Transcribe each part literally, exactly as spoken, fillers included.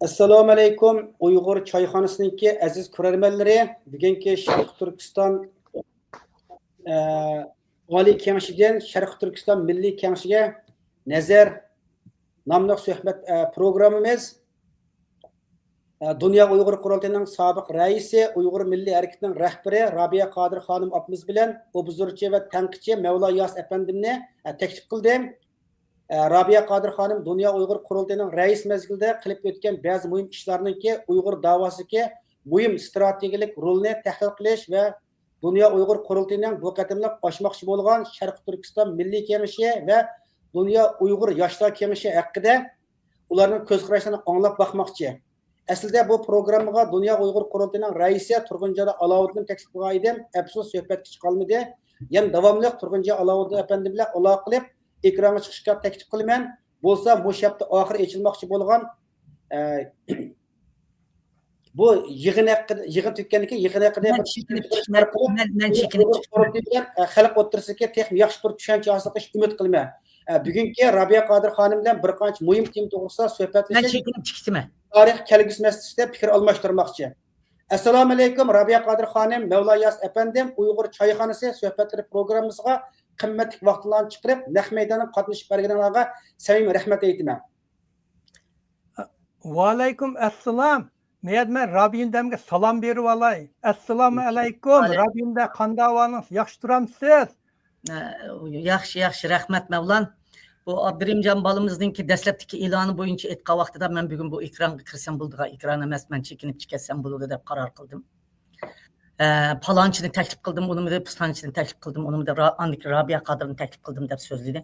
ئەسسالامۇئەلەيكۇم، ئۇيغۇر چايخانىسىنىڭكى ئەزىز كۆرەرمەنلىرى. بۈگۈنكى شەرقىي تۈركىستان، ئە، ئالىي كېڭىشىدىن شەرقىي تۈركىستان مىللىي كېڭىشىگە نەزەر ناملىق سۆھبەت، ئە، پروگراممىمىز، ئە، دۇنيا ئۇيغۇر قۇرۇلتىيىنىڭ سابىق رەئىسى، ئۇيغۇر مىللىي ھەرىكىتىنىڭ رەھبىرى رابىيە قادىر خانىم ئاپىمىز بىلەن ئوبزورچى ۋە تەنقىدچى مەۋلا ياس ئەپەندىمنى، ئە، تەكلىپ قىلدىم. ئە، رابىيە قادىر خانىم دۇنيا ئۇيغۇر قۇرۇلتىيىنىڭ رەئىس مەزگىلىدە قىلىپ ئۆتكەن بەزى مۇھىم ئىشلارنىڭكى ئۇيغۇر داۋاسىدىكى مۇھىم ئىستراتېگىيەلىك رولىنى تەھلىل قىلىش ۋە دۇنيا ئۇيغۇر قۇرۇلتىيىنىڭ بۇ قېتىملىق ئاچماقچى بولغان شەرقىي تۈركىستان مىللىي كېڭىشى ۋە دۇنيا ئۇيغۇر ياشلار كېڭىشى ھەققىدە ئۇلارنىڭ كۆز قاراشلىرىنى ئاڭلاپ باقماقچى. ئەسلىدە بۇ پروگراممىغا دۇنيا ئۇيغۇر قۇرۇلتىيىنىڭ رەئىسى تۇرغۇنجادا ئالاۋۇدىن تەكلىپ قىلغان ئىدىم، ئەپسۇس سۆھبەتكە چىقالمىدى. يەنە داۋاملىق تۇرغۇنجادا ئالاۋۇدىن ئەپەندى بىلەن ئالاقە قىلىپ، ئېكرانغا چىقىشقا تەكلىپ قىلىمەن. بولسا مۇشۇ ھەپتە ئاخىرى ئېچىلماقچى بولغان، ئە، بۇ يىغىن ھەققىدە، يىغىن تۈگىگەندىن كېيىن يىغىن ھەققىدە مەن بىر چېكىنىپ چىقىمەن، مەن، مەن چېكىنىپ چىقىمەن. ئۇيغۇر قۇرۇلتىيى بىلەن، ئە، خەلق ئوتتۇرىسىدىكى تېخىمۇ ياخشى بىر چۈشەنچە ھاسىل قىلىش ئۈمىد قىلىمەن. ئە، بۈگۈنكى رابىيە قادىر خانىم بىلەن بىر قانچە مۇھىم تېما توغرىسىدا مەن سۆھبەتلىشىش، چېكىنىپ چىقىمەن. تارىخ كەلگۈسى مەسىلىسىدە پىكىر ئالماشتۇرماقچى. ئەسسالامۇئەلەيكۇم، رابىيە قادىر خانىم، مەۋلا ياس ئەپەندىم، ئۇيغۇر چايخانىسى سۆھبەتلىرى پروگراممىسىغا قىممەتلىك ۋاقىتلارنى چىقىرىپ، نەق مەيداندىن قاتنىشىپ بەرگىنىڭلارغا سەمىمىي رەھمەت ئېيتىمەن. ۋەئەلەيكۇم ئەسسالام. نىيەت، مەن رابىيىمدەمگە سالام بېرىۋالاي. ئەسسالامۇ ئەلەيكۇم. ۋەئەلەيكۇم. رابىيىمدە قانداق ئەھۋالىڭىز؟ ياخشى تۇرامسىز؟ ئە، ياخشى، ياخشى، رەھمەت، مەۋلان. بۇ ئابدۇرېھىمجان بالىمىزنىڭكى دەسلەپتىكى ئېلانى بويىچە ئېيتقان ۋاقتىدا، مەن بۈگۈن بۇ ئېكرانغا كىرسەم بولىدىغان ئېكران ئەمەس، مەن چېكىنىپ چىقىۋەتسەم بولىدۇ دەپ قارار قىلدىم. ئە، پالانچىنى تەكلىپ قىلدىم، ئۇنىمىدى، پىستانچىنى تەكلىپ قىلدىم، ئۇنىمىدى، را-، ئاندىن كېيىن رابىيە قادىرنى تەكلىپ قىلدىم دەپ سۆزلىدى.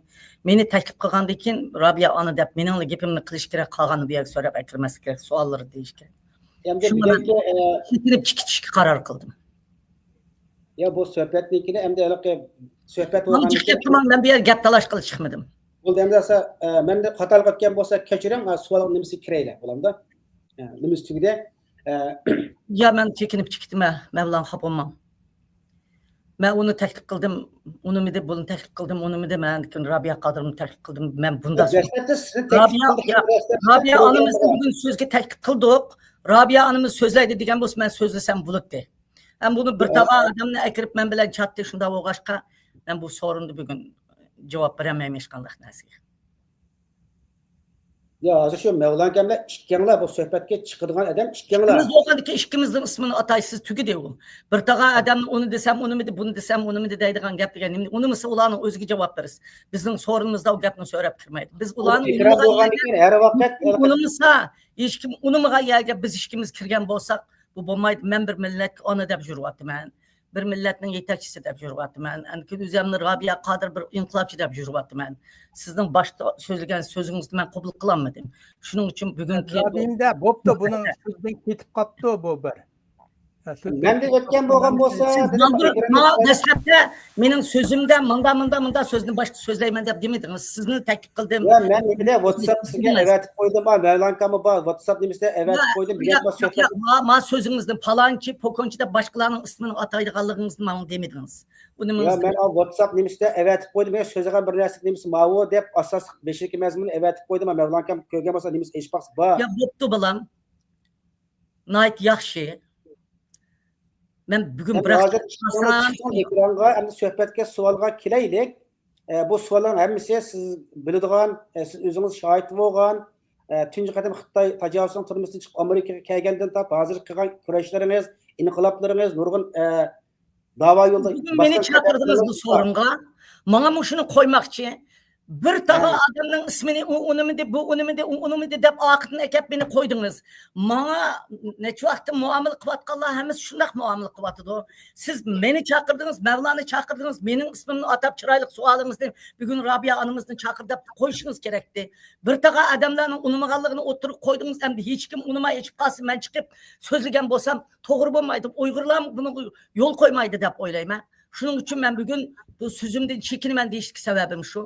مېنى تەكلىپ قىلغاندىن كېيىن رابىيە ئانا دەپ مېنىڭلا گېپىمنى قىلىش كېرەك، قالغاننى بۇ يەرگە سۆرەپ ئەكىرمەسلىك كېرەك، سوئاللىرى دېيىش كېرەك. ئەمدى شۇڭا مەن بۈگۈنكى، ئە، چېكىنىپ چىقىشقا قارار قىلدىم. يا، بۇ سۆھبەتنىڭكىنى ئەمدى ھېلىقى سۆھبەت ماڭا بولغاندىن چىقىپ كېيىن كەتتىم، مەن بۇ يەرگە گەپ تالاش قىلىپ چىقمىدىم. بولدى، ئەمدى ئەسا، ئە، مەندە خاتالىق ئۆتكەن بولسا كەچۈرۈڭ، ئە، سوئالنىڭ نېمىسى كىرەيلى، بولامدۇ؟ ئە، نېمىسى تۈگىدى؟ ئە، يا، مەن چېكىنىپ چىقتىم، ئە، مەۋلان خاپا بولماڭ. مەن ئۇنى تەكلىپ قىلدىم، ئۇنىمىدى، بۇنى تەكلىپ قىلدىم، ئۇنىمىدى، مەن رابىيە قادىرنى تەكلىپ قىلدىم، مەن بۇنداق يا، دەسلەپتە سىزنى تەكلىپ رابىيە، قىلدىم، يا، دەسلەپتە رابىيە ئانىمىزنى پروگراممىدا بۈگۈن سۆزگە تەكلىپ قىلدۇق. رابىيە ئانىمىز سۆزلەيدۇ دېگەن بولسا، مەن سۆزلىسەم بولاتتى. مەن بۇنى بىر يا. تاغا ئادەمنى ئەكىرىپ مەن بىلەن چاتتى، شۇنداق بولغاچقا، مەن بۇ سورۇندا بۈگۈن جاۋاب بېرەلمەيمەن ھېچقانداق نەرسىگە. يا، ھازىر شۇ مەۋلان ئاكام بىلەن ئىككىڭلار بۇ سۆھبەتكە چىقىدىغان ئادەم ئىككىڭلار. ئىككىمىز بولغاندىكىن ئىككىمىزنىڭ ئىسمىنى ئاتايسىز، تۈگىدى ئۇ. بىر تاغا ئادەمنى ئۇنى دېسەم ئۇنىمىدى، بۇنى دېسەم ئۇنىمىدى دەيدىغان گەپ دېگەن نېمە؟ ئۇنىمىسا ئۇلارنىڭ ئۆزىگە جاۋاب بېرىسىز. بىزنىڭ سورۇنىمىزدا ئۇ گەپنى سۆرەپ كىرمەيدۇ. بىز ئۇلارنى ئۇنىمىغان يەرگە، ھەر ۋاقىت ئۇنىمىسا، ھېچكىم ئۇنىمىغان يەرگە بىز ئىككىمىز كىرگەن بولساق، بۇ بولمايدۇ. مەن بىر مىللەتكە ئانا دەپ يۈرۈۋاتىمەن. بىر مىللەتنىڭ يېتەكچىسى دەپ يۈرۈۋاتىمەن. ئەنكىن ئۆزۈمنى رابىيە قادىر بىر ئىنقىلابچى دەپ يۈرۈۋاتىمەن. سىزنىڭ باشتا سۆزلىگەن سۆزىڭىزنى مەن قوبۇل قىلالمىدىم. شۇنىڭ ئۈچۈن بۈگۈنكى بۇ رابىيىمدە بوپتۇ، بۇنىڭ سۆزىدىن كېتىپ قاپتۇ بۇ بىر. مەندە ئۆتكەن بولغان بولسا، سىز بالدۇر ماڭا دەسلەپتە مېنىڭ سۆزۈمدە مۇندا، مۇندا، مۇندا سۆزنى باشتا سۆزلەيمەن دەپ دېمىدىڭىز. سىزنى تەكلىپ قىلدىم. يا، مەن نېمىدە ۋاتساپ سىزگە ئەۋەتىپ قويدۇم، ھا، مەۋلان ئاكاممۇ بار، ۋاتساپ نېمىسىدە ئەۋەتىپ قويدۇم، ياق، ياق، ياق، ما، ما سۆزىڭىزدىن پالانچى، پوكونچى دەپ باشقىلارنىڭ ئىسمىنى ئاتايدىغانلىقىڭىزنى ماڭا دېمىدىڭىز. يا، مەن ئا ۋاتساپ نېمىسىدە ئەۋەتىپ قويدۇم، مەن سۆزلىگەن بىر نەرسە نېمىسى ماۋۇ دەپ ئاساسلىق بېشىدىكى مەزمۇننى ئەۋەتىپ قويدۇم، ھا، مەۋلان ئاكام كۆرگەن بولسا نېمىسى ئېچىپ باقسا بار. يا، بوپتۇ بالام. ناھايىتى ياخشى. مەن بۈگۈن بىراز ھازىر ئىككىڭلار چىقىڭ ئېكرانغا، ئەمدى سۆھبەتكە، سوئالغا كېلەيلىك. ئە، بۇ سوئاللارنىڭ ھەممىسى سىز بىلىدىغان، ئە، سىز ئۆزىڭىز شاھىت بولغان، ئە، تۇنجى قېتىم خىتاي تاجاۋۇزچىنىڭ تۈرمىسىدىن چىقىپ ئامېرىكىغا كەلگەندىن تارتىپ ھازىرغا كەلگەن كۈرەشلىرىڭىز، ئىنقىلابلىرىڭىز، نۇرغۇن، ئە، داۋا يولىدا بۈگۈن مېنى باسقان چاقىردىڭىز بۇ سورۇنغا. ماڭا مۇشۇنى قويماقچى. بىر تاغا ئادەمنىڭ ئىسمىنى ئۇ ئۇنىمىدى، بۇ ئۇنىمىدى، ئۇ ئۇنىمىدى دەپ ئارقىدىن ئەكەپ مېنى قويدىڭىز. ماڭا نەچچە ۋاقىتتىن مۇئامىلە قىلىۋاتقانلار ھەممىسى شۇنداق مۇئامىلە قىلىۋاتىدۇ. سىز مېنى چاقىردىڭىز، مەۋلاننى چاقىردىڭىز، مېنىڭ ئىسمىمنى ئاتاپ چىرايلىق سوئالىڭىزنى بۈگۈن رابىيە ئانىمىزنى چاقىر دەپ قويۇشىڭىز كېرەكتى. بىر تاغا ئادەملەرنىڭ ئۇنىمىغانلىقىنى ئوتتۇرىغا قويدىڭىز، ئەمدى ھېچكىم ئۇنىماي ئېچىپ قالسا، مەن چىقىپ سۆزلىگەن بولسام توغرا بولمايدۇ. ئۇيغۇرلارمۇ بۇنىڭغا يول قويمايدۇ دەپ ئويلايمەن. شۇنىڭ ئۈچۈن مەن بۈگۈن بۇ سۆزۈمدىن چېكىنىمەن دېيىشتىكى سەۋەبىم شۇ.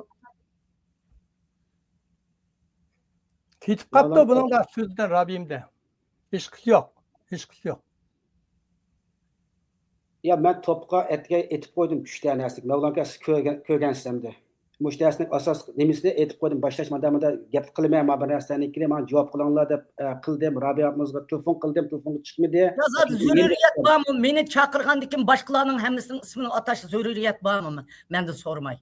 كېتىپ قاپتۇ بۇنىڭدا سۆزدىن رابىيىمدە. ھېچقىسى يوق. ھېچقىسى يوق. يا، مەن توپقا ئەتكە ئېتىپ قويدۇم ئۈچ دانە ئەسلىك. مەۋلان ئاكا، سىز كۆرگەن، كۆرگەنسىز ئەمدى. مۇشۇ دەرسنىڭ ئاساسلىق نېمىسىنى ئېيتىپ قويدۇم. باشلاش مانا مۇنداق گەپ قىلىمەن، مانا بىر نەرسىنى كېلە، ماڭا جاۋاب قىلىڭلار دەپ، ئە، قىلدىم. رابىيە ئاپىمىزغا تېلېفون قىلدىم، تېلېفونغا چىقمىدى. يا زادى زۆرۈرىيەت بارمۇ؟ مېنى چاقىرغاندىن كېيىن باشقىلارنىڭ ھەممىسىنىڭ ئىسمىنى ئاتاش زۆرۈرىيەت بارمۇ؟ مەندىن سورىماي.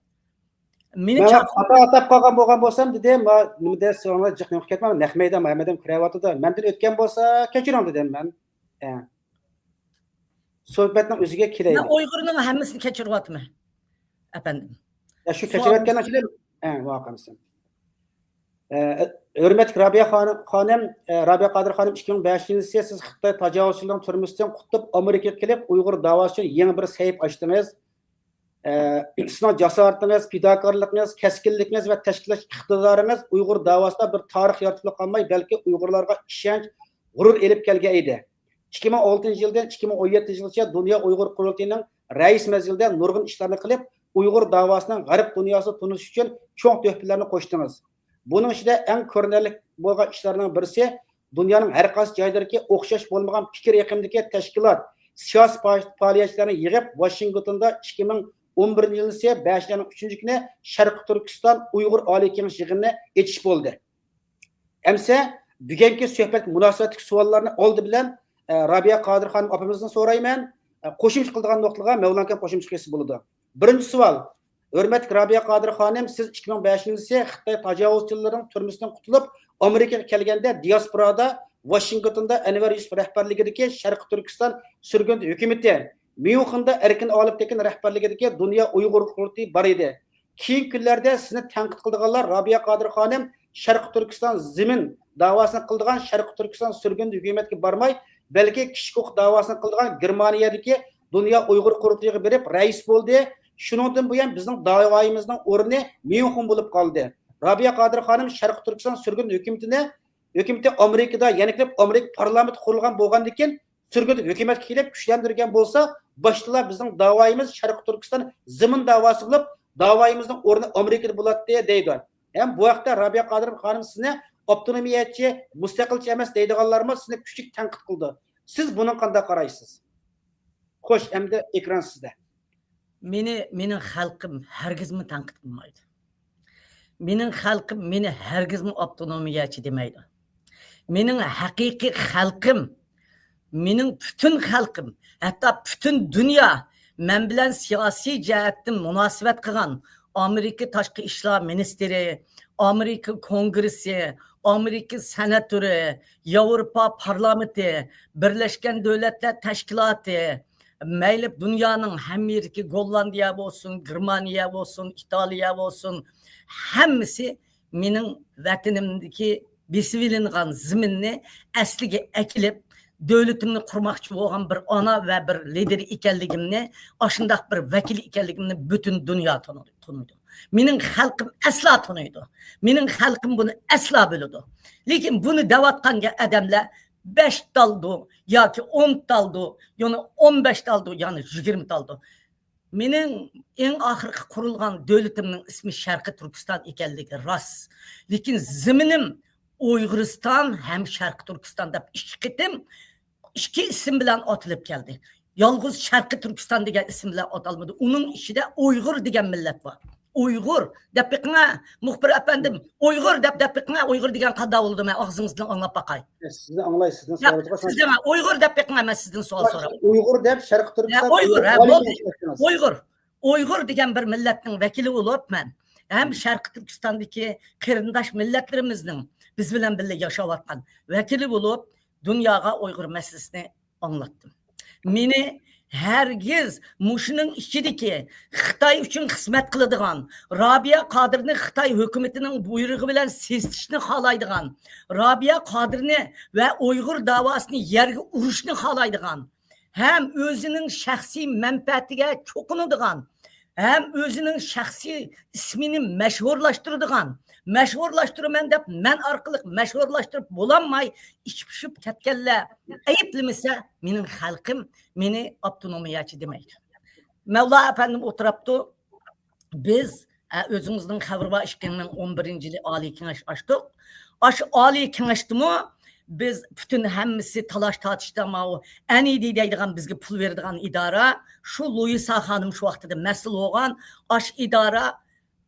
مېنى مەن چاق- خاتا ئاتاپ قالغان بولغان بولسام، دېدىم، ما، نېمە دەيسىز، ئاڭا جىق نېمە قىلىپ كەتمەڭ، نەق مەيدان، ھەممە ئادەم كىرىۋاتىدۇ. مەندىن ئۆتكەن بولسا، كەچۈرۈڭ، دېدىم مەن. ئە. سۆھبەتنىڭ ئۆزىگە كېلەيلى. مەن ئۇيغۇرنىڭ ھەممىسىنى كەچۈرۈۋاتىمەن، ئەپەندىم. يا، شۇ سوئال- كەچۈرۈۋەتكەن ئىچىدە، ئە، ۋاقىمسىن. ئە، ھۆرمەتلىك رابىيە خانىم، خانىم، ئە، رابىيە قادىر خانىم، ئىككى مىڭ بەشىنچى يىلى سىز خىتاي تاجاۋۇزچىلىرىنىڭ تۈرمىسىدىن قۇتۇلۇپ، ئامېرىكىغا كېلىپ، ئۇيغۇر داۋاسى ئۈچۈن يېڭى بىر سەھىپە ئاچتىڭىز. ئە، سىزنىڭ جاسارىتىڭىز، پىداكارلىقىڭىز، كەسكىنلىكىڭىز ۋە تەشكىللەش ئىقتىدارىڭىز ئۇيغۇر داۋاسىدا بىر تارىخ يارىتىپلا قالماي، بەلكى ئۇيغۇرلارغا ئىشەنچ، غۇرۇر ئېلىپ كەلگەن ئىدى. ئىككى مىڭ ئالتىنچى يىلدىن ئىككى مىڭ ئون يەتتىنچى يىلغىچە دۇنيا ئۇيغۇر قۇرۇلتىيىنىڭ رەئىس مەزگىلىدە نۇرغۇن ئىشلارنى قىلىپ، ئۇيغۇر داۋاسىنىڭ غەرب دۇنياسىدا تونۇلۇشى ئۈچۈن چوڭ تۆھپىلەرنى قوشتىڭىز. بۇنىڭ ئىچىدە ئەڭ كۆرۈنەرلىك بولغان ئىشلارنىڭ بىرسى، دۇنيانىڭ ھەر قايسى جايلىرىدىكى ئوخشاش بولمىغان پىكىر ئېقىمىدىكى تەشكىلات، سىياسىي پا-، پائالىيەتچىلەرنى يىغىپ، ۋاشىنگتوندا ئىككى مىڭ ئون بىرىنچى يىلى بەشىنچى ئاينىڭ ئۈچىنچى كۈنى شەرقىي تۈركىستان ئۇيغۇر ئالىي كېڭەش يىغىنىنى ئېچىش بولدى. ئەمسە بۈگۈنكى سۆھبەتكە مۇناسىۋەتلىك سوئاللارنى ئالدى بىلەن، ئە، رابىيە قادىر خانىم ئاپىمىزدىن سورايمەن. ئە، قوشۇمچە قىلىدىغان نۇقتىلارغا مەۋلان ئاكام قوشۇمچە قىلسا بولىدۇ. بىرىنچى سوئال. ھۆرمەتلىك رابىيە قادىر خانىم، سىز ئىككى مىڭ بەشىنچى يىلى خىتاي تاجاۋۇزچىلىرىنىڭ تۈرمىسىدىن قۇتۇلۇپ، ئامېرىكىغا كەلگەندە دىياسپورادا ۋاشىنگتوندا ئەنۋەر يۈسۈپ رەھبەرلىكىدىكى شەرقىي تۈركىستان سۈرگۈن ھۆكۈمىتى، ميۇنخېندا ئەركىن ئالىپ تېكىن رەھبەرلىكىدىكى دۇنيا ئۇيغۇر قۇرۇلتىيى بار ئىدى. كېيىنكى كۈنلەردە سىزنى تەنقىد قىلىدىغانلار رابىيە قادىر خانىم شەرقىي تۈركىستان زېمىن داۋاسىنى قىلىدىغان شەرقىي تۈركىستان سۈرگۈن ھۆكۈمەتكە بارماي، بەلكى كىشىلىك ھوقۇق داۋاسىنى قىلىدىغان گېرمانىيەدىكى دۇنيا ئۇيغۇر قۇرۇلتىيىغا بېرىپ رەئىس بولدى. شۇنىڭدىن بۇيان بىزنىڭ داۋايىمىزنىڭ ئورنى ميۇنخېن بولۇپ قالدى. رابىيە قادىر خانىم شەرقىي تۈركىستان سۈرگۈن ھۆكۈمىتىنى، ھۆكۈمىتى ئامېرىكىدا، يەنە كېلىپ ئامېرىكا پارلامېنتى قۇرۇلغان بولغاندىن كېيىن، سۈرگۈن ھۆكۈمەتكە كېلىپ كۈچلەندۈرگەن بولسا، باشتىلا بىزنىڭ داۋايىمىز شەرقىي تۈركىستان زېمىن داۋاسى بولۇپ، داۋايىمىزنىڭ ئورنى ئامېرىكىدا بولاتتى، دەيدۇ. ھەم بۇ ھەقتە رابىيە قادىر خانىم سىزنى ئاپتونومىيەچى، مۇستەقىلچى ئەمەس دەيدىغانلارمۇ سىزنى كۈچلۈك تەنقىد قىلىدۇ. سىز بۇنىڭغا قانداق قارايسىز؟ خوش، ئەمدى ئېكران سىزدە. مېنى، مېنىڭ خەلقىم ھەرگىزمۇ تەنقىد قىلمايدۇ. مېنىڭ خەلقىم مېنى ھەرگىزمۇ ئاپتونومىيەچى دېمەيدۇ. مېنىڭ ھەقىقىي خەلقىم، مېنىڭ پۈتۈن خەلقىم، ھەتتا پۈتۈن دۇنيا مەن بىلەن سىياسىي جەھەتتىن مۇناسىۋەت قىلغان ئامېرىكا تاشقى ئىشلار مىنىستىرى، ئامېرىكا كونگرېسسى، ئامېرىكا سېناتورى، ياۋروپا پارلامېنتى، بىرلەشكەن دۆلەتلەر تەشكىلاتى، مەيلى دۇنيانىڭ ھەممە يېرىدىكى گوللاندىيە بولسۇن، گېرمانىيە بولسۇن، ئىتالىيە بولسۇن، ھەممىسى مېنىڭ ۋەتىنىمدىكى بېسىۋېلىنغان زېمىننى ئەسلىگە ئەكېلىپ، دۆلىتىمنى قۇرماقچى بولغان بىر ئانا ۋە بىر لىدېر ئىكەنلىكىمنى، ئاشۇنداق بىر ۋەكىل ئىكەنلىكىمنى پۈتۈن دۇنيا تونۇ-، تونۇيدۇ. مېنىڭ خەلقىم ئەسلا تونۇيدۇ. مېنىڭ خەلقىم بۇنى ئەسلا بىلىدۇ. لېكىن بۇنى دەۋاتقان ئادەملەر بەش تالدۇ ياكى ئون تالدۇ، يەنى ئون بەش تالدۇ، يەنى يىگىرمە تالدۇ. مېنىڭ ئەڭ ئاخىرقى قۇرۇلغان دۆلىتىمنىڭ ئىسمى شەرقىي تۈركىستان ئىكەنلىكى راست. لېكىن زېمىنىم ئۇيغۇرىستان ھەم شەرقىي تۈركىستان دەپ ئىككى قېتىم، ئىككى ئىسىم بىلەن ئاتىلىپ كەلدى. يالغۇز شەرقىي تۈركىستان دېگەن ئىسىم بىلەن ئاتالمىدى. ئۇنىڭ ئىچىدە ئۇيغۇر دېگەن مىللەت بار. ئۇيغۇر دەپ بېقىڭە، مۇخبىر ئەپەندىم. ئۇيغۇر دەپ، دەپ بېقىڭە، ئۇيغۇر دېگەن قانداق بولىدۇ؟ مەن ئاغزىڭىزدىن ئاڭلاپ باقاي. سىزنى ئاڭلاي، سىزدىن ياق، سورايدىغان سىز دېمە، ئۇيغۇر دەپ بېقىڭە، مەن سىزدىن سوئال سوراپ. ئۇيغۇر دەپ شەرقىي تۈركىستان، ھە، ئۇيغۇر، ھە، بولدى. ئۇيغۇر. ئۇيغۇر دېگەن بىر مىللەتنىڭ ۋەكىلى بولۇپ مەن ھەم شەرقىي تۈركىستاندىكى قېرىنداش مىللەتلىرىمىزنىڭ بىز بىلەن بىللە ياشاۋاتقان ۋەكىلى بولۇپ دۇنياغا ئۇيغۇر مەسىلىسىنى ئاڭلاتتىم. مېنى ھەرگىز مۇشۇنىڭ ئىچىدىكى خىتاي ئۈچۈن خىزمەت قىلىدىغان، رابىيە قادىرنى خىتاي ھۆكۈمىتىنىڭ بۇيرۇقى بىلەن سېسىتىشنى خالايدىغان، رابىيە قادىرنى ۋە ئۇيغۇر داۋاسىنى يەرگە ئۇرۇشنى خالايدىغان، ھەم ئۆزىنىڭ شەخسىي مەنپەئەتىگە چوقۇنىدىغان، ھەم ئۆزىنىڭ شەخسىي ئىسمىنى مەشھۇرلاشتۇرىدىغان، مەشھۇرلاشتۇرىمەن دەپ مەن ئارقىلىق مەشھۇرلاشتۇرۇپ بولالماي ئىچ پۇشۇپ كەتكەنلەر ئەيىبلىمىسە، مېنىڭ خەلقىم مېنى ئاپتونومىيەچى دېمەيدۇ. مەۋلا ئەپەندىم ئولتۇراپتۇ. بىز، ئە، ئۆزىڭىزنىڭ خەۋىرى بار، ئىككى مىڭ ئون بىرىنچى يىلى ئالىي كېڭەش ئاچتۇق. ئاشۇ ئالىي كېڭەشتىمۇ بىز پۈتۈن ھەممىسى تالاش تارتىشتا ماۋۇ ئەن ئى دى دەيدىغان بىزگە پۇل بېرىدىغان ئىدارە، شۇ لۇئىسا خانىم شۇ ۋاقتىدا مەسئۇل بولغان، ئاشۇ ئىدارە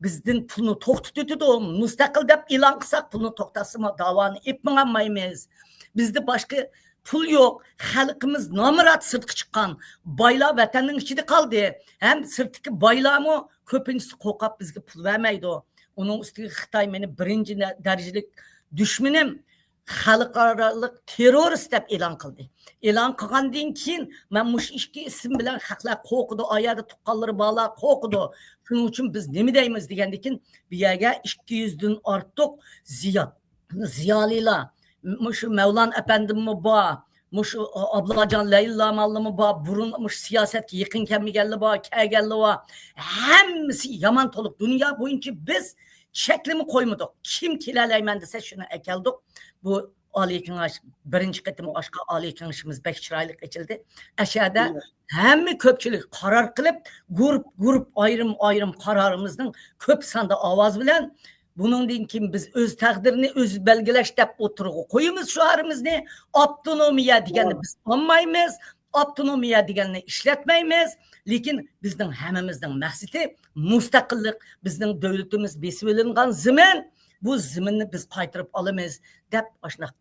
بىزدىن پۇلنى توختىتىۋېتىدۇ. مۇستەقىل دەپ ئېلان قىلساق، پۇلنى توختاتسىمۇ، داۋانى ئېلىپ ماڭالمايمىز. بىزدە باشقا پۇل يوق. خەلقىمىز نامرات سىرتقا چىققان. بايلار ۋەتەننىڭ ئىچىدە قالدى. ھەم سىرتتىكى بايلارمۇ كۆپىنچىسى قورقۇپ بىزگە پۇل بەرمەيدۇ. ئۇنىڭ ئۈستىگە خىتاي مېنى بىرىنچى دەرىجىلىك دۈشمىنىم. خەلقئارالىق تېررورىست دەپ ئېلان قىلدى. ئېلان قىلغاندىن كېيىن مەن مۇشۇ ئىككى ئىسىم بىلەن خەقلەر قورقىدۇ، ئا يەردە تۇغقانلىرى بارلار قورقىدۇ. شۇنىڭ ئۈچۈن بىز نېمە دەيمىز دېگەندىكىن، بۇ يەرگە ئىككى يۈزدىن ئارتۇق زىيا-، زىيالىيلار، مۇشۇ مەۋلان ئەپەندىممۇ بار، مۇشۇ ئابلاجان لەيلا ماللىمۇ بار، بۇرۇن مۇشۇ سىياسەتكە يېقىن كەلمىگەنلەر بار، كەلگەنلەر بار. ھەممىسى يامان تولۇق. دۇنيا بويىچە بىز چەكلىمە قويمىدۇق. كىم كېلەلەيمەن دېسە، شۇنى ئەكەلدۇق. بۇ ئالىي كېڭەش، بىرىنچى قېتىم ئاچقان ئالىي كېڭىشىمىز بەك چىرايلىق ئېچىلدى. ئەشەدە ھەممە كۆپچىلىك قارار قىلىپ، گۇرۇپ، گۇرۇپ، ئايرىم، ئايرىم قارارىمىزنىڭ كۆپ ساندا ئاۋاز بىلەن، بۇنىڭدىن كېيىن بىز ئۆز تەقدىرىنى ئۆزى بەلگىلەش دەپ ئوتتۇرىغا قويىمىز شوئارىمىزنى. ئاپتونومىيە دېگەننى بىز ئالمايمىز. ئاپتونومىيە دېگەننى ئىشلەتمەيمىز، لېكىن بىزنىڭ ھەممىمىزنىڭ مەقسىتى مۇستەقىللىق، بىزنىڭ دۆلىتىمىز بېسىۋېلىنغان زېمىن، بۇ زېمىننى بىز قايتۇرۇپ ئالىمىز، دەپ ئاشۇنداق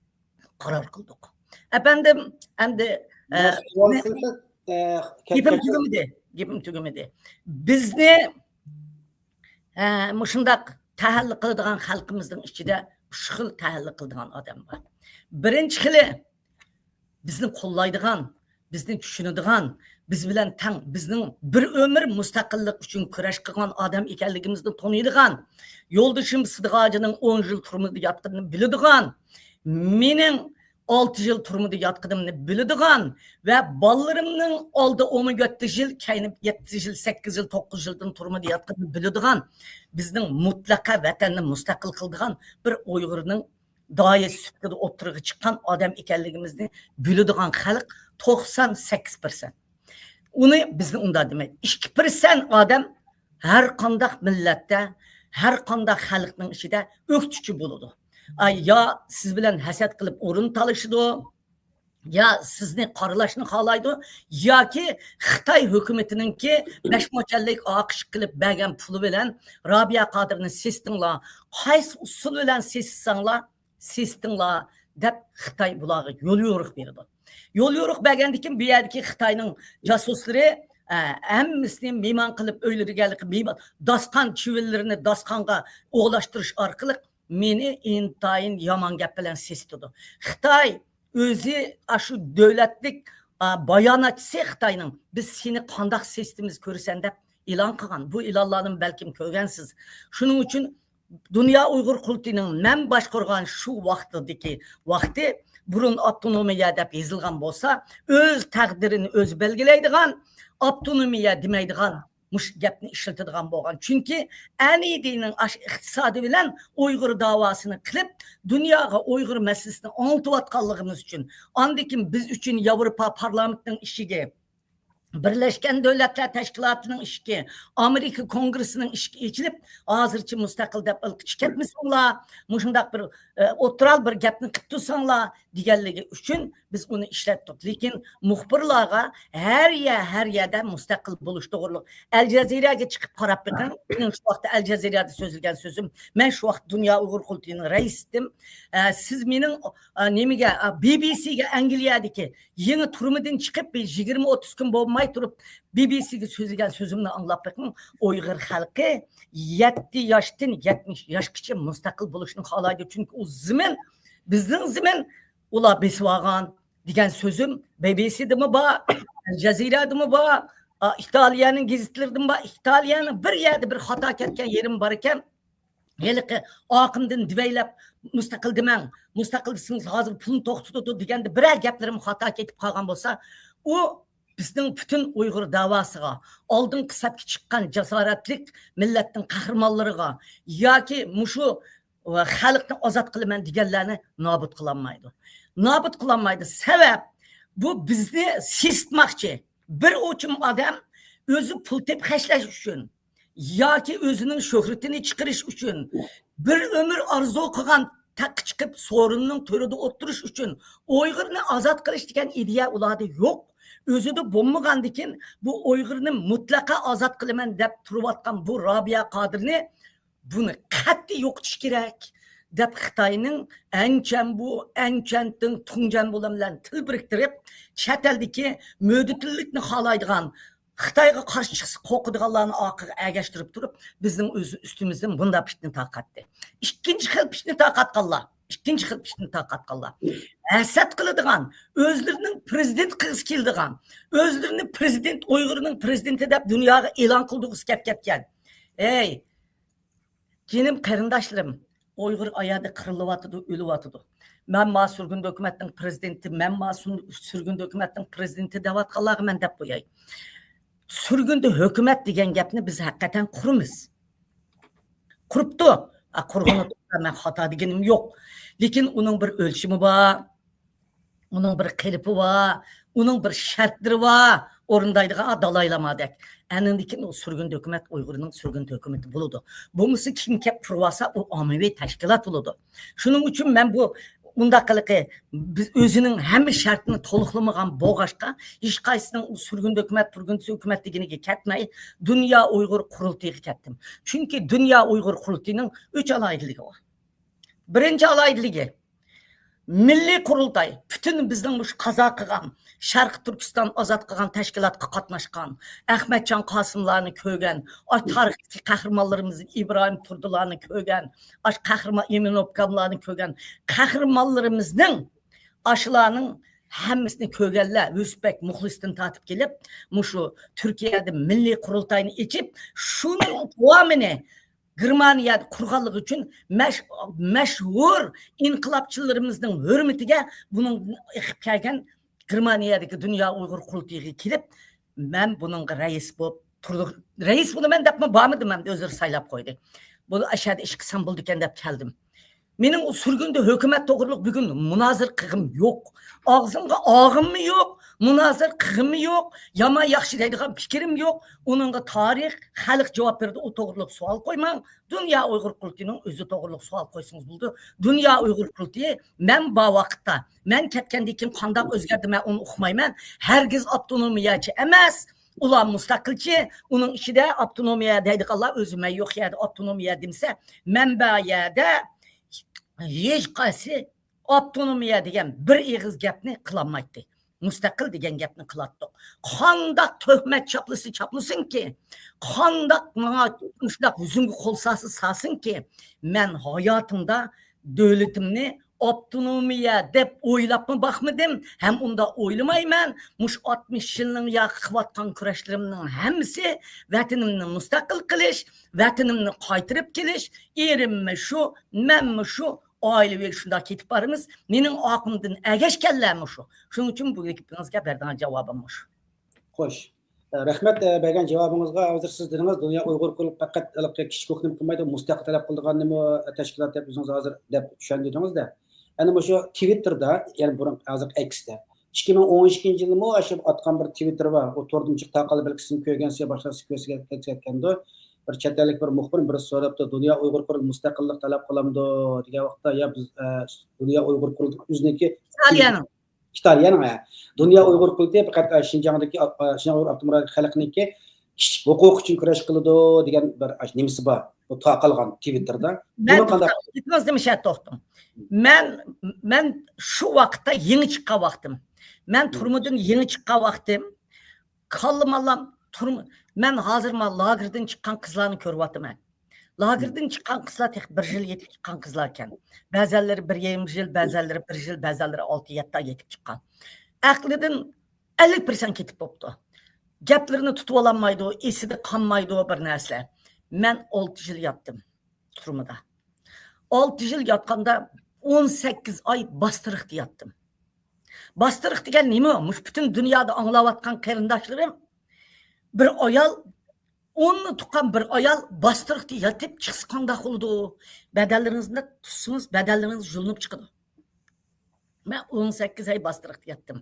قارار قىلدۇق. ئەپەندىم، ئەمدى، ئە، گېپىم تۈگىمىدى، گېپىم تۈگىمىدى. بىزنى، ئە، مۇشۇنداق تەھەللە قىلىدىغان خەلقىمىزنىڭ ئىچىدە ئۈچ خىل تەھەللە قىلىدىغان ئادەم بار. بىرىنچى خىلى، بىزنى قوللايدىغان، بىزنى چۈشىنىدىغان، بىز بىلەن تەڭ، بىزنىڭ بىر ئۆمۈر مۇستەقىللىق ئۈچۈن كۈرەش قىلغان ئادەم ئىكەنلىكىمىزنى تونۇيدىغان، يولدىشىم سىدىق ھاجىنىڭ ئون يىل تۈرمىدە ياتقىنىنى بىلىدىغان، مېنىڭ ئالتە يىل تۈرمىدە ياتقىنىمنى بىلىدىغان ۋە بالىلىرىمنىڭ ئالدى ئون يەتتە يىل، كەينى يەتتە يىل، سەككىز يىل، توققۇز يىلدىن تۈرمىدە ياتقىنىنى بىلىدىغان، بىزنىڭ مۇتلەقە ۋەتەننى مۇستەقىل قىلىدىغان بىر ئۇيغۇرنىڭ داھىيسى سۈپىتىدە ئوتتۇرىغا چىققان ئادەم ئىكەنلىكىمىزنى بىلىدىغان خەلق توقسان سەككىز پىرسەنت. ئۇنى بىزنى ئۇنداق دېمەيدۇ. ئىككى پىرسەنت ئادەم ھەر قانداق مىللەتتە، ھەر قانداق خەلقنىڭ ئىچىدە ئۆكتىچى بولىدۇ. ئاي، يا سىز بىلەن ھەسەت قىلىپ ئورۇن تالىشىدۇ، يا سىزنى قارىلاشنى خالايدۇ، ياكى خىتاي ھۆكۈمىتىنىڭكى بەش موچەنلىك ئاقىش قىلىپ بەرگەن پۇلى بىلەن رابىيە قادىرنى سېسىتىڭلار، قايسى ئۇسۇل بىلەن سېسىتساڭلار، سېسىتىڭلار دەپ خىتاي بۇلارغا يول يورۇق بېرىدۇ. يول يورۇق بەرگەندىن كېيىن بۇ يەردىكى خىتاينىڭ جاسۇسلىرى، ئە، ھەممىسىنى مېھمان قىلىپ ئۆيلىرىگە مېھمان، داستىخان چىۋىنلىرىنى داستىخانغا ئولاشتۇرۇش ئارقىلىق مېنى ئىنتايىن يامان گەپ بىلەن سېسىتىدۇ. خىتاي ئۆزى ئاشۇ دۆلەتلىك، ئا، باياناتچىسى خىتاينىڭ، بىز سېنى قانداق سېسىتىمىز كۆرىسەن دەپ ئېلان قىلغان. بۇ ئېلانلارنى بەلكىم كۆرگەنسىز. شۇنىڭ ئۈچۈن دۇنيا ئۇيغۇر قۇرۇلتىيىنىڭ مەن باشقۇرغان شۇ ۋاقتىدىكى ۋاقتى، بۇرۇن ئاپتونومىيە دەپ يېزىلغان بولسا، ئۆز تەقدىرىنى ئۆزى بەلگىلەيدىغان، ئاپتونومىيە دېمەيدىغان، مۇشۇ گەپنى ئىشلىتىدىغان بولغان. چۈنكى ئەنىدىنىڭ ئاشۇ ئىقتىسادى بىلەن ئۇيغۇر داۋاسىنى قىلىپ، دۇنياغا ئۇيغۇر مەسىلىسىنى ئاڭلىتىۋاتقانلىقىمىز ئۈچۈن، ئاندىن كېيىن بىز ئۈچۈن ياۋروپا پارلامېنتىنىڭ ئىشىكى، بىرلەشكەن دۆلەتلەر تەشكىلاتىنىڭ ئىشىكى، ئامېرىكا كونگرېسسىنىڭ ئىشىكى ئېچىلىپ، ھازىرچە مۇستەقىل دەپ ئىلقىچە كەتمىسۇڭلار، مۇشۇنداق بىر، ئە، ئوتتۇرال بىر گەپنى قىپ تۇرساڭلار دېگەنلىكى ئۈچۈن بىز ئۇنى ئىشلەتتۇق. لېكىن مۇخبىرلارغا ھەر يەر، ھەر يەردە مۇستەقىل بولۇش توغرۇلۇق. ئەل جەزىرەگە چىقىپ قاراپ بېقىڭ. مېنىڭ شۇ ۋاقىتتا ئەل جەزىرەدە سۆزلىگەن سۆزۈم، مەن شۇ ۋاقىت دۇنيا ئۇيغۇر قۇرۇلتىيىنىڭ رەئىسىدىم. ئە، سىز مېنىڭ، ئە، نېمىگە، ئە، بى بى سىگە ئەنگلىيەدىكى يېڭى تۈرمىدىن چىقىپ، بىر يىگىرمە ئوتتۇز كۈن بولماي تۇرۇپ، بى بى سىگە سۆزلىگەن سۆزۈمنى ئاڭلاپ بېقىڭ. ئۇيغۇر خەلقى يەتتە ياشتىن يەتمىش ياشقىچە مۇستەقىل بولۇشنى خالايدۇ. چۈنكى ئۇ زېمىن، بىزنىڭ زېمىن، ئۇلار بېسىۋالغان دېگەن سۆزۈم بى بى سىدىمۇ بار، ئەل جەزىرەدىمۇ بار، ئا، ئىتالىيەنىڭ گېزىتلىرىدىمۇ بار. ئىتالىيەنىڭ بىر يەردە بىر خاتا كەتكەن يېرىم بار ئىكەن، ھېلىقى ئاقىمدىن دېۋەيلەپ، مۇستەقىل دېمەڭ، مۇستەقىل دېسىڭىز ھازىر پۇلنى توختىتىدۇ دېگەندە بىرەر گەپلىرىم خاتا كېتىپ قالغان بولسا، ئۇ بىزنىڭ پۈتۈن ئۇيغۇر داۋاسىغا، ئالدىنقى سەپكە چىققان جاسارەتلىك مىللەتنىڭ قەھرىمانلىرىغا ياكى مۇشۇ خەلقنى ئازاد قىلىمەن دېگەنلەرنى نابۇت قىلالمايدۇ. نابۇت قىلالمايدۇ. سەۋەب، بۇ بىزنى سېسىتماقچى. بىر ئوچۇم ئادەم ئۆزى پۇل تېپىپ خەجلەش ئۈچۈن ياكى ئۆزىنىڭ شۆھرىتىنى چىقىرىش ئۈچۈن، بىر ئۆمۈر ئارزۇ قىلغان تەختكە چىقىپ سورۇننىڭ تۆرىدە ئولتۇرۇش ئۈچۈن، ئۇيغۇرنى ئازاد قىلىش دېگەن ئىدىيە ئۇلاردا يوق. ئۆزىدە بولمىغاندىكىن، بۇ ئۇيغۇرنى مۇتلەقە ئازاد قىلىمەن دەپ تۇرۇۋاتقان بۇ رابىيە قادىرنى بۇنى قەتئىي يوقىتىش كېرەك، دەپ خىتاينىڭ ئەنچەنبۇ، ئەنچەنتىڭ، تۇڭجەنبۇلار بىلەن تىل بىرىكتۈرۈپ، چەت ئەلدىكى مۆدىتىللىكنى خالايدىغان، خىتايغا قارشى چىقسا قورقىدىغانلارنى ئارقىغا ئەگەشتۈرۈپ تۇرۇپ، بىزنىڭ ئۆز ئۈستىمىزدىن بۇنداق پىتنە تارقاتتى. ئىككىنچى خىل پىتنە تارقاتقانلار، ئىككىنچى خىل پىتنە تارقاتقانلار، ھەسەت قىلىدىغان، ئۆزلىرىنىڭ پرېزىدېنت قىلغۇسى كېلىدىغان، ئۆزلىرىنى پرېزىدېنت، ئۇيغۇرنىڭ پرېزىدېنتى دەپ دۇنياغا ئېلان قىلدۇرغۇسى كەپ كەتكەن. ھەي، جېنىم قېرىنداشلىرىم، ئۇيغۇر ئايالى قىرىلىۋاتىدۇ، ئۆلۈۋاتىدۇ. مەن ما سۈرگۈندە ھۆكۈمەتنىڭ پرېزىدېنتى، مەن ما سۈن-، سۈرگۈندە ھۆكۈمەتنىڭ پرېزىدېنتى دەۋاتقانلارغا مەن دەپ قوياي. سۈرگۈندە ھۆكۈمەت دېگەن گەپنى بىز ھەقىقەتەن قۇرىمىز. قۇرۇپتۇ. ئا، قۇرغىنى توغرا، مەن خاتا دېگىنىم يوق. لېكىن ئۇنىڭ بىر ئۆلچىمى بار. ئۇنىڭ بىر قېلىپى بار، ئۇنىڭ بىر شەرتلىرى بار، ئورۇندايدىغان دالاي لامادەك. ئەنىڭدىن كېيىن ئۇ سۈرگۈندە ھۆكۈمەت ئۇيغۇرنىڭ سۈرگۈندە ھۆكۈمىتى بولىدۇ. بولمىسا كىم كەپ قۇرۇۋالسا، ئۇ ئاممىۋى تەشكىلات بولىدۇ. شۇنىڭ ئۈچۈن مەن بۇ مۇنداق قىلىقى، بىز ئۆزىنىڭ ھەممە شەرتىنى تولۇقلىمىغان بولغاچقا، ھېچقايسىنىڭ ئۇ سۈرگۈندە ھۆكۈمەت، پۈرگۈندىسى ھۆكۈمەت دېگىنىگە كەتمەي، دۇنيا ئۇيغۇر قۇرۇلتىيىغا كەتتىم. چۈنكى دۇنيا ئۇيغۇر قۇرۇلتىيىنىڭ ئۈچ ئالاھىدىلىكى بار. بىرىنچى ئالاھىدىلىكى، مىللىي قۇرۇلتاي پۈتۈن بىزنىڭ مۇشۇ قازا قىلغان، شەرقىي تۈركىستان ئازاد قىلغان تەشكىلاتقا قاتناشقان، ئەخمەتجان قاسىملارنى كۆرگەن، ئاشۇ تارىختىكى قەھرىمانلىرىمىزنى، ئىبراھىم تۇردىلارنى كۆرگەن، ئاشۇ قەھرىمان ئىمىن ئوبكاملارنى كۆرگەن قەھرىمانلىرىمىزنىڭ، ئاشۇلارنىڭ ھەممىسىنى كۆرگەنلەر، ھۆسبەك مۇخلىستىن تارتىپ كېلىپ، مۇشۇ تۈركىيەدە مىللىي قۇرۇلتاينى ئېچىپ، شۇنىڭ داۋامىنى گېرمانىيەدە قۇرغانلىقى ئۈچۈن مەش-، مەشھۇر ئىنقىلابچىلىرىمىزنىڭ ھۆرمىتىگە بۇنىڭدىن ئېقىپ كەلگەن گېرمانىيەدىكى دۇنيا ئۇيغۇر قۇرۇلتىيىغا كېلىپ، مەن بۇنىڭغا رەئىس بولۇپ تۇردۇق. رەئىس بولىمەن دەپمۇ بارمىدىم، ئەمدى ئۆزلىرى سايلاپ قويدى. بۇ ئەشەدە ئىش قىلسام بولىدىكەن دەپ كەلدىم. مېنىڭ ئۇ سۈرگۈندە ھۆكۈمەت توغرىلىق بۈگۈن مۇنازىرە قىلغۇم يوق. ئاغزىمغا ئالغىنىممۇ يوق، مۇنازىرە قىلغىنىممۇ يوق. يامان ياخشى دەيدىغان پىكرىم يوق. ئۇنىڭغا تارىخ، خەلق جاۋاب بېرىدۇ، ئۇ توغرىلىق سوئال قويماڭ. دۇنيا ئۇيغۇر قۇرۇلتىيىنىڭ ئۆزى توغرىلىق سوئال قويسىڭىز بولىدۇ. دۇنيا ئۇيغۇر قۇرۇلتىيى مەن بار ۋاقىتتا، مەن كەتكەندىن كېيىن قانداق ئۆزگەردى، مەن ئۇنى ئۇقمايمەن. ھەرگىز ئاپتونومىيەچى ئەمەس. ئۇلار مۇستەقىلچى، ئۇنىڭ ئىچىدە ئاپتونومىيە دەيدىغانلار ئۆزى، مەن يوق يەردە ئاپتونومىيە دېمىسە، مەن بار يەردە ھېچقايسى ئاپتونومىيە دېگەن بىر ئېغىز گەپنى قىلالمايتتى. مۇستەقىل دېگەن گەپنى قىلاتتۇق. قانداق تۆھمەت چاپلىسا چاپلىسۇنكى، قانداق ماڭا مۇشۇنداق يۈزۈمگە قول سالسا سالسۇنكى، مەن ھاياتىمدا دۆلىتىمنى ئاپتونومىيە دەپ ئويلاپمۇ باقمىدىم، ھەم ئۇنداق ئويلىمايمەن. مۇشۇ ئاتمىش يىلنىڭ ياقى قىلىۋاتقان كۈرەشلىرىمنىڭ ھەممىسى ۋەتىنىمنى مۇستەقىل قىلىش، ۋەتىنىمنى قايتۇرۇپ كېلىش، ئېرىممۇ شۇ، مەنمۇ شۇ، ئائىلىۋى شۇنداق كېتىپ بارىمىز. مېنىڭ ئارقامدىن ئەگەشكەنلەرمۇ شۇ. شۇنىڭ ئۈچۈن بۇ گېپىڭىزگە بەرىدىغان جاۋابىم مۇشۇ. خوش. رەھمەت، ئە، بەرگەن جاۋابىڭىزغا. ھازىر سىز دېدىڭىز، دۇنيا ئۇيغۇر قۇرۇلتىيى پەقەت ھېلىقى كىشىلىك ھوقۇقنى قىلمايدۇ، مۇستەقىل تەلەپ قىلىدىغاننىمۇ، ئە، تەشكىلات دەپ ئۆزىڭىز ھازىر دەپ چۈشەندۈردىڭىز-دە. ئەنە مۇشۇ تىۋىتتېردا، يەنى بۇرۇن ھازىر ئەكسىدە، ئىككى مىڭ ئون ئىككىنچى يىلىمۇ ئاشۇ ئاتقان بىر تىۋىتتېر بار. ئۇ توردىن چىقىپ تارقالدى، بەلكى سىزمۇ كۆرگەنسىز، باشقىلار كۆرسە كەتكەندۇ. بىر چەت ئەللىك بىر مۇخبىر بىرسى سوراپتۇ، دۇنيا ئۇيغۇر قۇرۇلتىيى مۇستەقىللىق تەلەپ قىلامدۇ دېگەن ۋاقىتتا، يا بىز، ئە، دۇنيا ئۇيغۇر قۇرۇلتىيى ئۆزىنىڭكى ئىتالىيەنىڭ. ئىتالىيەنىڭ، ھە. دۇنيا ئۇيغۇر قۇرۇلتىيى پەقەت، ئە، شىنجاڭدىكى، ئا، ئا، شىنجاڭ ئۇيغۇر ئاپتونوم رايون خەلقىنىڭكى كىشىلىك ھوقۇق ئۈچۈن كۈرەش قىلىدۇ دېگەن بىر ئاش-، نېمىسى بار. بۇ تارقالغان تىۋىتتېردا. مەن بۇنى قانداق توختاڭ، گېپىڭىزنى مىشە توختىتىڭ. مەن، مەن شۇ ۋاقىتتا يېڭى چىققان ۋاقتىم. مەن تۈرمىدىن يېڭى چىققان ۋاقتىم. كاللىماللام تۈرمە-، مەن ھازىر مانا لاگېردىن چىققان قىزلارنى كۆرۈۋاتىمەن. لاگېردىن چىققان قىزلار تېخى بىر يىل يېتىپ چىققان قىزلار ئىكەن. بەزەنلىرى بىر يېرىم يىل، بەزەنلىرى بىر يىل، بەزەنلىرى ئالتە يەتتە ئاي يېتىپ چىققان. ئەقلىدىن ئەللىك پىرسەنت كېتىپ بوپتۇ. گەپلىرىنى تۇتۇۋالالمايدۇ، ئېسىدە قالمايدۇ بىر نەرسىلەر. مەن ئالتە يىل ياتتىم تۈرمىدە. ئالتە يىل ياتقاندا ئون سەككىز ئاي باستۇرۇقتا ياتتىم. باستۇرۇق دېگەن نېمە؟ مۇشۇ پۈتۈن دۇنيادا ئاڭلاۋاتقان قېرىنداشلىرىم، بىر ئايال، ئوننى تۇغقان بىر ئايال باستۇرۇقتا يېتىپ چىقسا قانداق بولىدۇ؟ بەدەنلىرىڭىزنى تۇتسىڭىز، بەدەنلىرىڭىز يۇلۇنۇپ چىقىدۇ. مەن ئون سەككىز ئاي باستۇرۇقتا ياتتىم.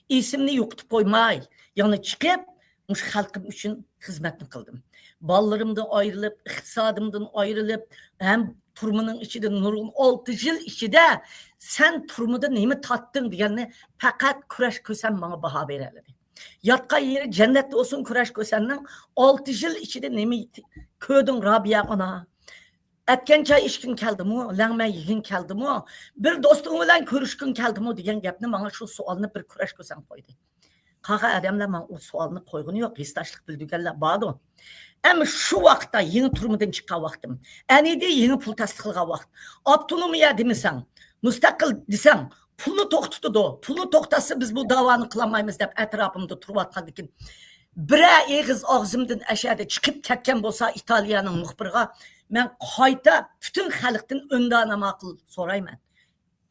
ئېسىمنى يوقىتىپ قويماي، يەنە چىقىپ، مۇشۇ خەلقىم ئۈچۈن خىزمەتنى قىلدىم. بالىلىرىمدىن ئايرىلىپ، ئىقتىسادىمدىن ئايرىلىپ، ھەم تۈرمىنىڭ ئىچىدە نۇرغۇن، ئالتە يىل ئىچىدە سەن تۈرمىدە نېمە تارتتىڭ دېگەننى پەقەت كۈرەش كۆسەم ماڭا باھا بېرەلىدى. ياتقان يېرى جەننەتتە بولسۇن كۈرەش كۆسەمنىڭ. ئالتە يىل ئىچىدە نېمە كۆردۈڭ رابىيە ئانا؟ ئەتكەن چاي ئىچكىڭ كەلدىمۇ، لەڭمە يېگىڭ كەلدىمۇ، بىر دوستۇڭ بىلەن كۆرۈشكۈڭ كەلدىمۇ دېگەن گەپنى ماڭا شۇ سوئالنى بىر كۈرەش كۆسەڭ قويدى. قالغان ئادەملەر ماڭا ئۇ سوئالنى قويغىنى يوق، ھېسداشلىق بىلدۈرگەنلەر باردۇ. ئەمما شۇ ۋاقىتتا يېڭى تۈرمىدىن چىققان ۋاقتىم، ئەنىدى يېڭى پۇل تەستىقلىغان ۋاقىت، ئاپتونومىيە دېمىسەڭ، مۇستەقىل دېسەڭ، پۇلنى توختىتىدۇ، پۇلنى توختاتسا بىز بۇ داۋانى قىلالمايمىز دەپ ئەتراپىمدا تۇرۇۋاتقاندىكىن، بىرەر ئېغىز ئاغزىمدىن ئەشەدە چىقىپ كەتكەن بولسا ئىتالىيەنىڭ مۇخبىرىغا، مەن قايتا پۈتۈن خەلقتىن ئۆندەنە ماقۇل سورايمەن.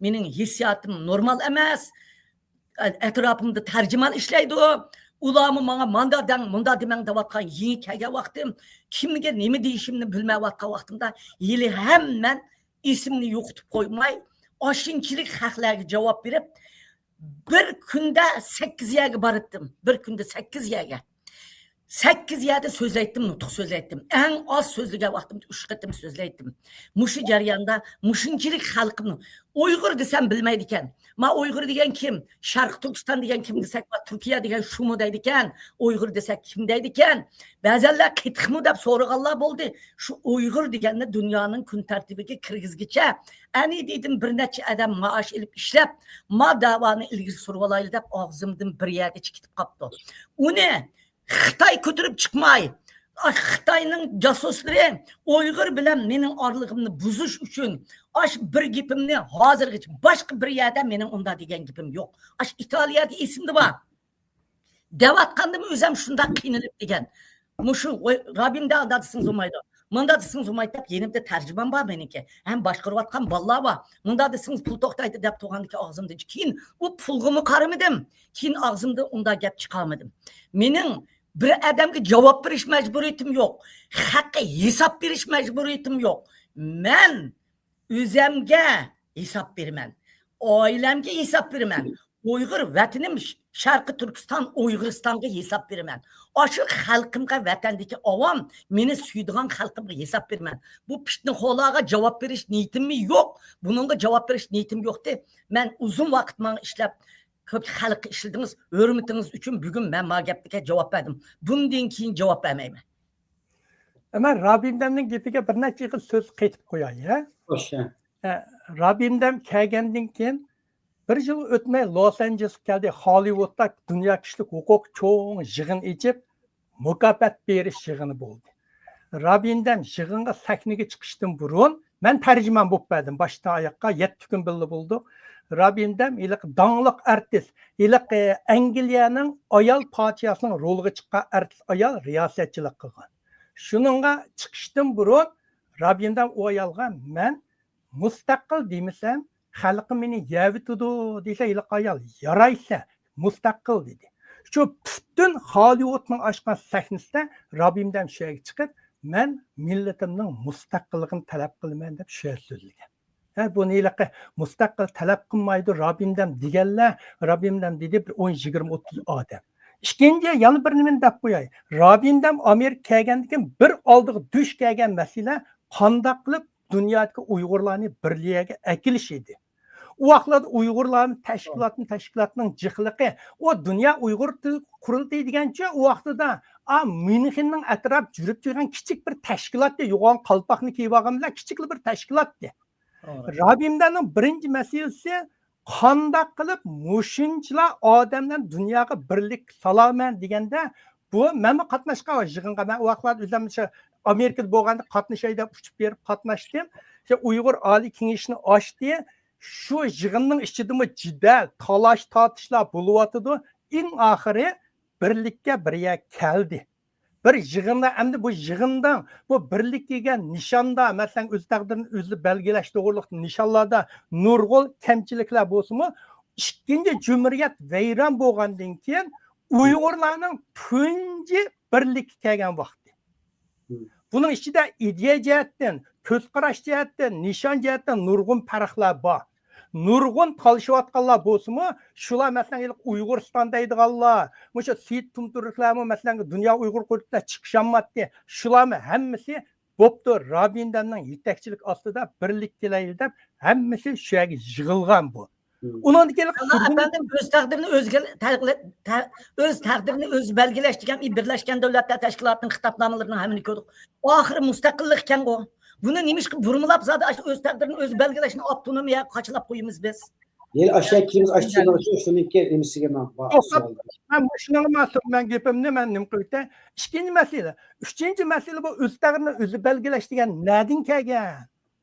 مېنىڭ ھېسسىياتىم نورمال ئەمەس. ئەتراپىمدا تەرجىمان ئىشلەيدۇ. ئۇلارمۇ ماڭا ماندا دەڭ، مۇندا دېمەڭ دەۋاتقان يېڭى كەلگەن ۋاقتىم، كىمگە نېمە دېيىشىمنى بىلمەيۋاتقان ۋاقتىمدا، ھېلىھەم مەن ئېسىمنى يوقىتىپ قويماي، ئاشۇنچىلىك خەقلەرگە جاۋاب بېرىپ، بىر كۈندە سەككىز يەرگە باراتتىم. بىر كۈندە سەككىز يەرگە. سەككىز يەردە سۆزلەيتتىم، نۇتۇق سۆزلەيتتىم. ئەڭ ئاز سۆزلىگەن ۋاقتىمدا ئۈچ قېتىم سۆزلەيتتىم. مۇشۇ جەرياندا مۇشۇنچىلىك خەلقىمنى ئۇيغۇر دېسەم بىلمەيدىكەن. ما ئۇيغۇر دېگەن كىم؟ شەرقىي تۈركىستان دېگەن كىم دېسەك، ما تۈركىيە دېگەن شۇمۇ دەيدىكەن. ئۇيغۇر دېسەك كىم دەيدىكەن؟ بەزەنلەر قېتىقمۇ دەپ سورىغانلار بولدى. شۇ ئۇيغۇر دېگەننى دۇنيانىڭ كۈن تەرتىپىگە كىرگۈزگىچە، ئەنە دېدىم، بىر نەچچە ئادەم مائاش ئېلىپ ئىشلەپ، ما داۋانى ئىلگىرى سۈرۈۋالايلى دەپ ئاغزىمدىن بىر يەرگىچە كېتىپ قاپتۇ. ئۇنى خىتاي كۆتۈرۈپ چىقماي، خىتاينىڭ جاسۇسلىرى ئۇيغۇر بىلەن مېنىڭ ئارىلىقىمنى بۇزۇش ئۈچۈن ئاش بىر گېپىمنى ھازىرغىچە باشقا بىر يەردە مېنىڭ ئۇنداق دېگەن گېپىم يوق. ئاش ئىتالىيەدە ئېسىمدە بار. دەۋاتقاندىمۇ ئۆزۈم شۇنداق قىينىلىپ دېگەن. مۇشۇ رابىمدا ئاندا دېسىڭىز بولمايدۇ. مۇندا دېسىڭىز بولمايدۇ دەپ يېنىمدا تەرجىمان بار مېنىڭكى. ھەم باشقۇرۇۋاتقان بالىلار بار. مۇندا دېسىڭىز پۇل توختايدۇ دەپ تۇرغاندىكى ئاغزىمدىن. كېيىن ئۇ پۇلغىمۇ قارىمىدىم. كېيىن ئاغزىمدىن ئۇنداق گەپ چىقارمىدىم. مېنىڭ بىر ئادەمگە جاۋاب بېرىش مەجبۇرىيىتىم يوق. خەققە ھېساب بېرىش مەجبۇرىيىتىم يوق. مەن ئۆزەمگە ھېساب بېرىمەن. ئائىلەمگە ھېساب بېرىمەن. ئۇيغۇر ۋەتىنىم ش-، شەرقىي تۈركىستان، ئۇيغۇرىستانغا ھېساب بېرىمەن. ئاشۇ خەلقىمگە، ۋەتەندىكى ئاۋام، مېنى سۆيىدىغان خەلقىمگە ھېساب بېرىمەن. بۇ پىتنىخورلارغا جاۋاب بېرىش نىيىتىممۇ يوق. بۇنىڭغا جاۋاب بېرىش نىيىتىم يوقتى. مەن ئۇزۇن ۋاقىت ماڭا ئىشلەپ، كۆپ خەلققە ئىشلىدىڭىز، ھۆرمىتىڭىز ئۈچۈن بۈگۈن مەن ما گەپكە جاۋاب بەردىم. بۇندىن كېيىن جاۋاب بەرمەيمەن. ئەمما رابىمدەمنىڭ گېپىگە بىر نەچچە ئېغىز سۆز قېتىپ قوياي، ھە؟ خوش، ھە. ئە، رابىمدەم كەلگەندىن كېيىن بىر يىل ئۆتمەي لوس ئانژېلېسقا كەلدى. خاللىۋۇدتا دۇنيا كىشىلىك ھوقۇق چوڭ يىغىن ئېچىپ، مۇكاپات بېرىش يىغىنى بولدى. رابىمدەم يىغىنغا سەھنىگە چىقىشتىن بۇرۇن مەن تەرجىمان بولۇپ بەردىم. باشتىن ئاياققا يەتتە كۈن بىللە بولدۇق. رابىمدەم ھېلىقى داڭلىق ئارتىس، ھېلىقى ئەنگلىيەنىڭ ئايال پادىشاھسىنىڭ رولىغا چىققان ئارتىس ئايال رىياسەتچىلىك قىلغان. شۇنىڭغا چىقىشتىن بۇرۇن رابىمدەم ئۇ ئايالغا مەن مۇستەقىل دېمىسەم، خەلقىم مېنى يەۋېتىدۇ دېسە، ھېلىقى ئايال يارايسە، مۇستەقىل دېدى. شۇ پۈتۈن خاللىۋۇدنىڭ ئاچقان سەھنىسىدە رابىمدەم شۇ يەرگە چىقىپ، مەن مىللىتىمنىڭ مۇستەقىللىقىنى تەلەپ قىلىمەن دەپ شۇ يەردە سۆزلىگەن. ھە، بۇنى ھېلىقى مۇستەقىل تەلەپ قىلمايدۇ رابىمدەم دېگەنلەر، رابىمدەم دېدى بىر ئون، يىگىرمە، ئوتتۇز ئادەم. ئىككىنچى، يەنە بىر نېمىنى دەپ قوياي. رابىمدەم ئامېرىكا كەلگەندىن كېيىن بىر ئالدىغا دۇچ كەلگەن مەسىلە، قانداق قىلىپ دۇنيادىكى ئۇيغۇرلارنى بىر يەرگە ئەكېلىش ئىدى. ئۇ ۋاقىتلاردا ئۇيغۇرلارنى تەشكىلاتنى، تەشكىلاتنىڭ جىقلىقى، ئۇ دۇنيا ئۇيغۇر قۇرۇلتىيى دېگەنچە ئۇ ۋاقتىدا، ئا، ميۇنخېننىڭ ئەتراپ جۈرۈپ يۈرگەن كىچىك بىر تەشكىلاتتى. يوغان قالپاقنى كىيىۋالغان بىلەن كىچىكلا بىر تەشكىلاتتى. توغرا. رابىمدەمنىڭ بىرىنچى مەسىلىسى، قانداق قىلىپ مۇشۇنچىلا ئادەملەرنى دۇنياغا بىرلىككە سالارمەن دېگەندە، بۇ مەنمۇ قاتناشقان يىغىنغا، مەن ئۇ ۋاقىتلاردا ئۆزۈم شۇ ئامېرىكىدا بولغاندا قاتنىشاي دەپ ئۇچۇپ بېرىپ قاتناشتىم. شۇ ئۇيغۇر ئالىي كېڭىشىنى ئاچتى. شۇ يىغىننىڭ ئىچىدىمۇ جېدەل، تالاش-تارتىشلار بولۇۋاتىدۇ. ئەڭ ئاخىرى بىرلىككە بىر يەرگە كەلدى. بىر يىغىندا، ئەمدى بۇ يىغىندا بۇ بىرلىككە كەلگەن نىشاندا، مەسىلەن، ئۆز تەقدىرىنى ئۆزى بەلگىلەش توغرۇلۇق نىشانلاردا نۇرغۇن كەمچىلىكلەر بولسىمۇ، ئىككىنچى جۇمھۇرىيەت ۋەيران بولغاندىن كېيىن ئۇيغۇرلارنىڭ تۇنجى بىرلىككە كەلگەن ۋاقتى. مم. بۇنىڭ ئىچىدە ئىدىيە جەھەتتىن، كۆز قاراش جەھەتتىن، نىشان جەھەتتىن نۇرغۇن پەرقلەر بار. نۇرغۇن تالىشىۋاتقانلار بولسىمۇ، شۇلار، مەسىلەن، ھېلىقى ئۇيغۇرىستان دەيدىغانلار، مۇشۇ سېيىت تۇمتۈركلەرمۇ، مەسىلەن، دۇنيا ئۇيغۇر قۇرۇلتىيىدا چىقىشالماتتى. شۇلارمۇ ھەممىسى بوپتۇ، رابىمدەمنىڭ يېتەكچىلىك ئاستىدا بىرلىككە كېلەيلى دەپ، ھەممىسى شۇ يەرگە يىغىلغان بۇ. مم. ئۇنىڭدىن كېيىن ئەپەندىم، ئۆز تەقدىرىنى ئۆزگە-، تەقلى-، تە-، ئۆز تەقدىرىنى ئۆزى بەلگىلەش دېگەن بىرلەشكەن دۆلەتلەر تەشكىلاتىنىڭ خىتابنامىلىرىنىڭ ھەممىنى كۆردۇق. ئاخىرى مۇستەقىللىق ئىكەنغۇ. بۇنى نېمىشقا بۇرمىلاپ زادى ئاشۇ ئۆز تەقدىرىنى ئۆزى بەلگىلەشنى ئاپتونومىيەگە قاچىلاپ قويىمىز بىز؟ يەنە ئاشۇ كېلىمىز ئاشۇ تېمىغا شۇنىڭكى نېمىسىگە مەن توختاپ، مەن مۇشۇنىڭغا مەسۇل، مەن گېپىمنى مەن نېمە قىلىۋېتەي. ئىككىنچى مەسىلە، ئۈچىنچى مەسىلە بۇ ئۆز تەقدىرىنى ئۆزى بەلگىلەش دېگەن نەدىن كەلگەن؟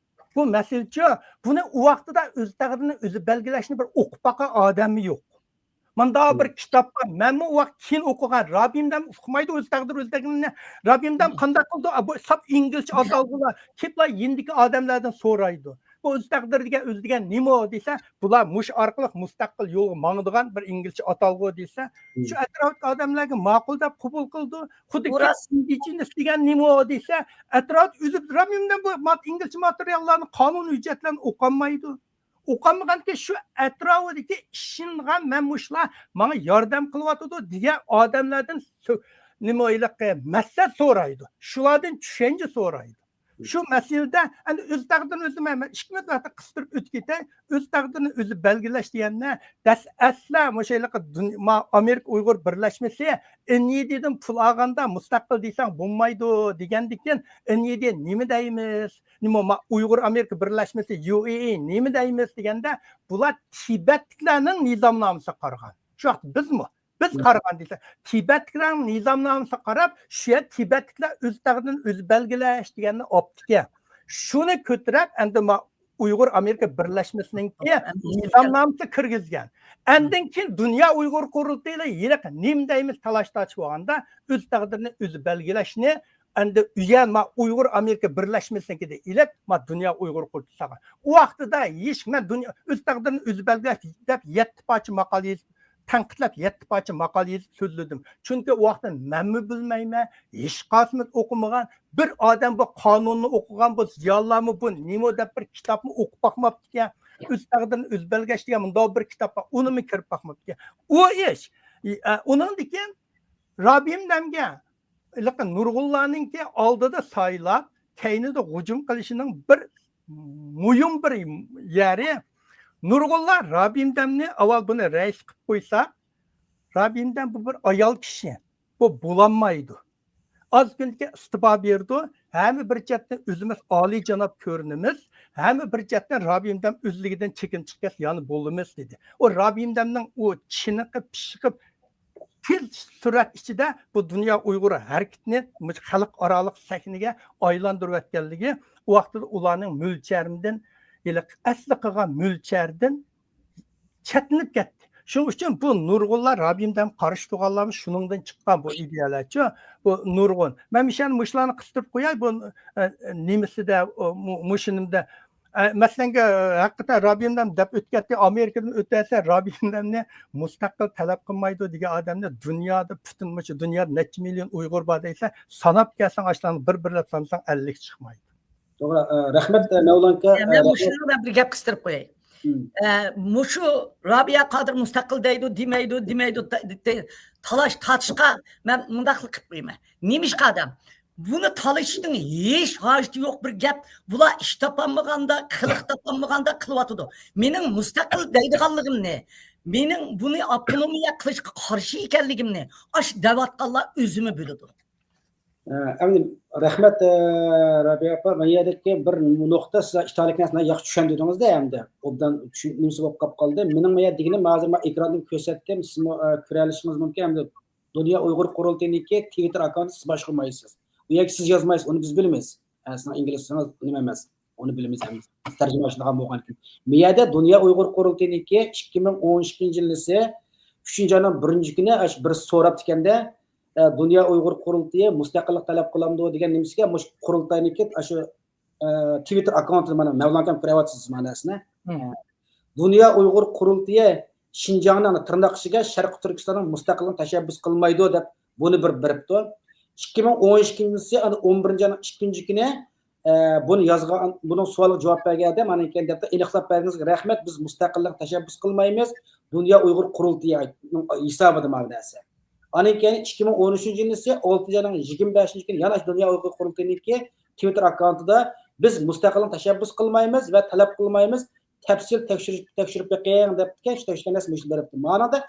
بۇ مەسىلىچۇ، بۇنى ئۇ ۋاقتىدا ئۆز تەقدىرىنى ئۆزى بەلگىلەشنى بىر ئوقۇپ باققان ئادەممۇ يوق. مانداق بىر كىتاب بار. مەنمۇ ئۇ ۋاقىت كېيىن ئوقۇغان. رابىيىم دەم ئۇقمايدۇ ئۆز تەقدىرى ئۆز تەقدىرىنى. رابىيىم دەم قانداق قىلىدۇ؟ ئا، بۇ ساپ ئىنگلىزچە ئاتالغۇلار. كېلىپلا يېنىدىكى ئادەملەردىن سورايدۇ. بۇ ئۆز تەقدىرى دېگەن ئۆزى دېگەن نېمە دېسە، بۇلار مۇشۇ ئارقىلىق مۇستەقىل يولغا ماڭىدىغان بىر ئىنگلىزچە ئاتالغۇ دېسە، شۇ ئەتراپتىكى ئادەملەرگە ماقۇل دەپ قوبۇل قىلىدۇ. خۇددى ئىندىجېنىس دېگەن نېمە دېسە، ئەتراپتا ئۆزى رابىيىم دەم بۇ مات-، ئىنگلىزچە ماتېرىياللارنى، قانۇن ھۆججەتلەرنى ئوقۇالمايدۇ. ئوقۇمىغانكى شۇ ئەتراپىدىكى ئىشىنغان مەن مۇشۇلار ماڭا ياردەم قىلىۋاتىدۇ دېگەن ئادەملەردىن سو-، نېمە ھېلىقى مەسلىھەت سورايدۇ. شۇلاردىن چۈشەنچە سورايدۇ. شۇ مەسىلىدە ئەمدى ئۆز تەقدىرىنى ئۆزى مەن، مەن ئىككى مىنۇت ۋاقىت قىستۇرۇپ ئۆتۈپ كېتەي. ئۆز تەقدىرىنى ئۆزى بەلگىلەش دېگەندە دەس-، ئەسلا مۇشۇ ھېلىقى دۇن-، ما-، ئامېرىكا ئۇيغۇر بىرلەشمىسى ئېن ئى دىدىن پۇل ئالغاندا مۇستەقىل دېسەڭ بولمايدۇ دېگەندىكىن ئېن ئى دى نېمە دەيمىز؟ نېمە ما-، ئۇيغۇر ئامېرىكا بىرلەشمىسى يۇ ئېي ئېي نېمە دەيمىز دېگەندە بۇلار تىبەتلىكلەرنىڭ نىزامنامىسىغا قارىغان. شۇ ۋاقىت بىزمۇ بىز قارىغان دېسە، تىبەتلىكلەرنىڭ نىزامنامىسىغا قاراپ، شۇ يەر تىبەتلىكلەر ئۆز تەقدىرىنى ئۆزى بەلگىلەش دېگەننى ئاپتىكەن. شۇنى كۆتۈرۈپ، ئەمدى ما-، ئۇيغۇر ئامېرىكا بىرلەشمىسىنىڭكى نىزامنامىسىغا كىرگۈزگەن. ئاندىن كېيىن دۇنيا ئۇيغۇر قۇرۇلتىيى ھېلىقى نېمە دەيمىز تالاش تارتىش بولغاندا، ئۆز تەقدىرىنى ئۆزى بەلگىلەشنى ئەمدى ئۇ يەر ما ئۇيغۇر ئامېرىكا بىرلەشمىسىنىڭكىدە ئېلىپ، ما دۇنيا ئۇيغۇر قۇرۇلتىيى سالغان. ئۇ ۋاقتىدا ھېچ مەن دۇنيا ئۆز تەقدىرىنى ئۆزى بەلگىلەش دەپ يەتتە پارچە ماقالە يېزىپ، تەنقىدلەپ يەتتە پارچە ماقالە يېزىپ سۆزلىدىم. چۈنكى ئۇ ۋاقىتتا مەنمۇ بىلمەيمەن، ھېچقايسىمىز ئوقۇمىغان. بىر ئادەم بۇ قانۇننى ئوقۇغان، بۇ زىيالىيلارمۇ بۇ نېمە دەپ بىر كىتابمۇ ئوقۇپ باقماپتىكەن. ئۆز تەقدىرىنى ئۆزى بەلگىلەش دېگەن مۇنداق بىر كىتاب بار، ئۇنىمۇ كىرىپ باقماپتىكەن. ئۇ ئىش، ئە، ئۇنىڭدىن كېيىن رابىيىم دەمگە ھېلىقى نۇرغۇنلارنىڭكى ئالدىدا سايلاپ، كەينىدە ھۇجۇم قىلىشىنىڭ بىر مۇھىم بىر يەرى، نۇرغۇنلار رابىيىم دەمنى ئاۋۋال بۇنى رەئىس قىلىپ قويساق، رابىيىم دەم بۇ بىر ئايال كىشى، بۇ بولالمايدۇ. ئاز كۈندىكى ئىستېپا بېرىدۇ. ھەممە بىر جەھەتتىن ئۆزىمىز ئالىيجاناب كۆرۈنىمىز. ھەممە بىر جەھەتتىن رابىيىم دەم ئۆزلۈكىدىن چېكىنىپ چىقىپ كەتسە ياخشى بولىمىز دېدى. ئۇ رابىيىم دەمنىڭ ئۇ چېنىقىپ پىشقىپ تېز سۈرئەت ئىچىدە بۇ دۇنيا ئۇيغۇر ھەرىكىتىنى مۇشۇ خەلقئارالىق سەھنىگە ئايلاندۇرۇۋەتكەنلىكى، ئۇ ۋاقتىدا ئۇلارنىڭ مۆلچەردىن، ھېلىقى ئەسلى قىلغان مۆلچەردىن چەتنىپ كەتتى. شۇنىڭ ئۈچۈن بۇ نۇرغۇنلار رابىيىم دەم قارشى تۇرغانلار شۇنىڭدىن چىققان بۇ ئىدىيەلەرچۇ، بۇ نۇرغۇن. مەن مۇشۇ يەردە مۇشۇلارنى قىستۇرۇپ قوياي، بۇ، ئە، نېمىسىدە، ئۇ، مۇ-، مۇشۇنىمدا ئە، مەسىلەن، ھەقىقەتەن رابىيىم دەم دەپ ئۆتۈپ كەتتى، ئامېرىكىدىن ئۆتەسە رابىيىم دەمنى مۇستەقىل تەلەپ قىلمايدۇ دېگەن ئادەمنى دۇنيادا پۈتۈن مۇشۇ دۇنيادا نەچچە مىليون ئۇيغۇر بار دەيسەن، ساناپ كەلسەڭ ئاشۇلارنى بىر بىرلەپ سانىساڭ ئەللىك چىقمايدۇ. توغرا، ئە، رەھمەت، ئە، مەۋلانكا، ئە، مەن مۇشۇنى بىر گەپ قىستۇرۇپ قوياي. ئە، مۇشۇ رابىيە قادىر مۇستەقىل دەيدۇ، دېمەيدۇ، دېمەيدۇ، تا-، تا-، تالاش تارتىشقا مەن مۇنداق قىلىپ قويىمەن. نېمىشقا ئادەم؟ بۇنى تالىشىشنىڭ ھېچ ھاجىتى يوق بىر گەپ. بۇلار ئىش تاپالمىغاندا، قىلىق تاپالمىغاندا قىلىۋاتىدۇ. مېنىڭ مۇستەقىل دەيدىغانلىقىمنى، مېنىڭ بۇنى ئاپتونومىيە قىلىشقا قارشى ئىكەنلىكىمنى ئاشۇ دەۋاتقانلار ئۆزىمۇ بىلىدۇ. ئە، ئەمدى رەھمەت، ئە، رابىيە ئاپا، مەن يەردىكى بىر نۇقتا، سىز ئىتالىيەلىك نەرسىنى ياخشى چۈشەندۈردىڭىز-دە، ئەمدى ئوبدان چۈشىنىپ نېمىسى بولۇپ قاپ قالدى. مېنىڭ مەن يەردە دېگىنىم، ھازىر مەن ئېكراندىن كۆرسەتتىم، سىزمۇ، ئە، كۆرەلىشىڭىز مۇمكىن. ئەمدى دۇنيا ئۇيغۇر قۇرۇلتىيىنىڭكى تىۋىتتېر ئاككاونتىنى سىز باشقۇرمايسىز. ئۇ يەرگە سىز يازمايسىز، ئۇنى بىز بىلىمىز. ئە، سىزنىڭ ئىنگلىزچىڭىز نېمە ئەمەس. ئۇنى بىلىمىز ئەمدى. تەرجىمە ئاشۇندىغان بولغانكىن. مۇ يەردە دۇنيا ئۇيغۇر قۇرۇلتىيىنىڭكى ئىككى مىڭ ئون ئىككىنچى يىلىسى ئۈچىنچى ئاينىڭ بىرىنچى كۈنى ئاشۇ بىرسى سوراپتىكەندە، ئە، دۇنيا ئۇيغۇر قۇرۇلتىيى مۇستەقىللىق تەلەپ قىلامدۇ دېگەن نېمىسىگە مۇشۇ قۇرۇلتاينىڭكى ئاشۇ، ئە، تىۋىتتېر ئاككاونتىدا مانا مەۋلانكام كۆرۈۋاتىسىز مانا نەرسىنى. ئە، دۇنيا ئۇيغۇر قۇرۇلتىيى شىنجاڭنىڭ تىرناق ئىچىگە شەرقىي تۈركىستاننىڭ مۇستەقىللىقىنى تەشەببۇس قىلمايدۇ دەپ بۇنى بىر بېرىپتۇ. ئىككى مىڭ ئون ئىككىنچى يىلى ئەنە ئون بىرىنچى ئاينىڭ ئىككىنچى كۈنى، ئە، بۇنى يازغان، بۇنىڭ سوئالىغا جاۋاب بەرگەندە، مانا كەن دەپتۇ، ئېنىقلاپ بەرگىنىڭىزگە رەھمەت، بىز مۇستەقىللىق تەشەببۇس قىلمايمىز، دۇنيا ئۇيغۇر قۇرۇلتىيىنىڭ ھېسابىدا ماۋۇ نەرسە. ئاندىن كېيىن ئىككى مىڭ ئون ئۈچىنچى يىلى ئالتىنچى ئاينىڭ يىگىرمە بەشىنچى كۈنى يەنە شۇ دۇنيا ئۇيغۇر قۇرۇلتىيىنىڭكى تىۋىتتېر ئاككاونتىدا بىز مۇستەقىللىقنى تەشەببۇس قىلمايمىز ۋە تەلەپ قىلمايمىز، تەپسىلىي تەكشۈرۈپ، تەكشۈرۈپ بېقىڭ دەپتىكەن، شۇ تەكشۈرگەن نەرسە مۇشۇ بېرىپتۇ. مانىڭدا،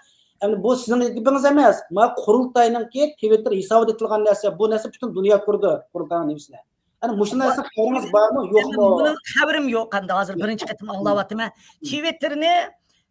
ئەمدى بۇ سىزنىڭ گېپىڭىز ئەمەس، ما قۇرۇلتاينىڭكى تىۋىتتېر ھېسابىدا ئېيتىلغان نەرسە، بۇ نەرسە پۈتۈن دۇنيا كۆرىدۇ، قۇرۇلتاينىڭ نېمىسىنى. ئەنە مۇشۇ نەرسىنىڭ خەۋىرىڭىز بارمۇ، يوقمۇ؟ بۇنىڭ خەۋىرىم يوق ئەمدى، ھازىر بىرىنچى قېتىم ئاڭلاۋاتىمەن. مم. تىۋىتتېرنى،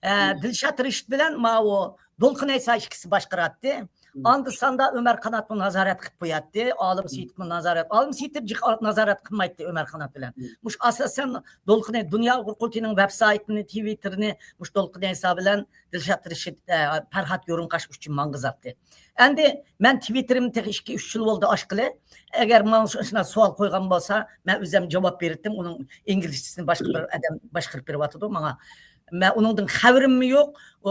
ئە، مم. دىلشات رىشىت بىلەن ماۋۇ دولقۇن ئەيسا ئىككىسى باشقۇراتتى. مم. ئاندا ساندا ئۆمەر قاناتمۇ نازارەت قىلىپ قوياتتى. ئالىم مم. سېيىتمۇ نازارەت، ئالىم سېيىت جىق نازارەت قىلمايتتى ئۆمەر قانات بىلەن. مم. مۇشۇ ئاساسەن دولقۇن، دۇنيا ئۇيغۇر قۇرۇلتىيىنىڭ ۋېب سايتىنى، تىۋىتتېرنى مۇشۇ دولقۇن ئەيسا بىلەن دىلشات رىشىت، ئە، پەرھات يورۇنقاش ئۈچۈن ماڭغۇزاتتى. ئەمدى مەن تىۋىتتېرىمنى تېخى ئىككى، ئۈچ يىل بولدى ئاچقىلى. ئەگەر ماڭا شۇ، شۇنداق سوئال قويغان بولسا، مەن ئۆزۈم جاۋاب بېرەتتىم. ئۇنىڭ ئىنگلىزچىسىنى باشقا بىر ئادەم باشقۇرۇپ بېرىۋاتىدۇ ماڭا. مەن ئۇنىڭدىن خەۋىرىممۇ يوق. ئۇ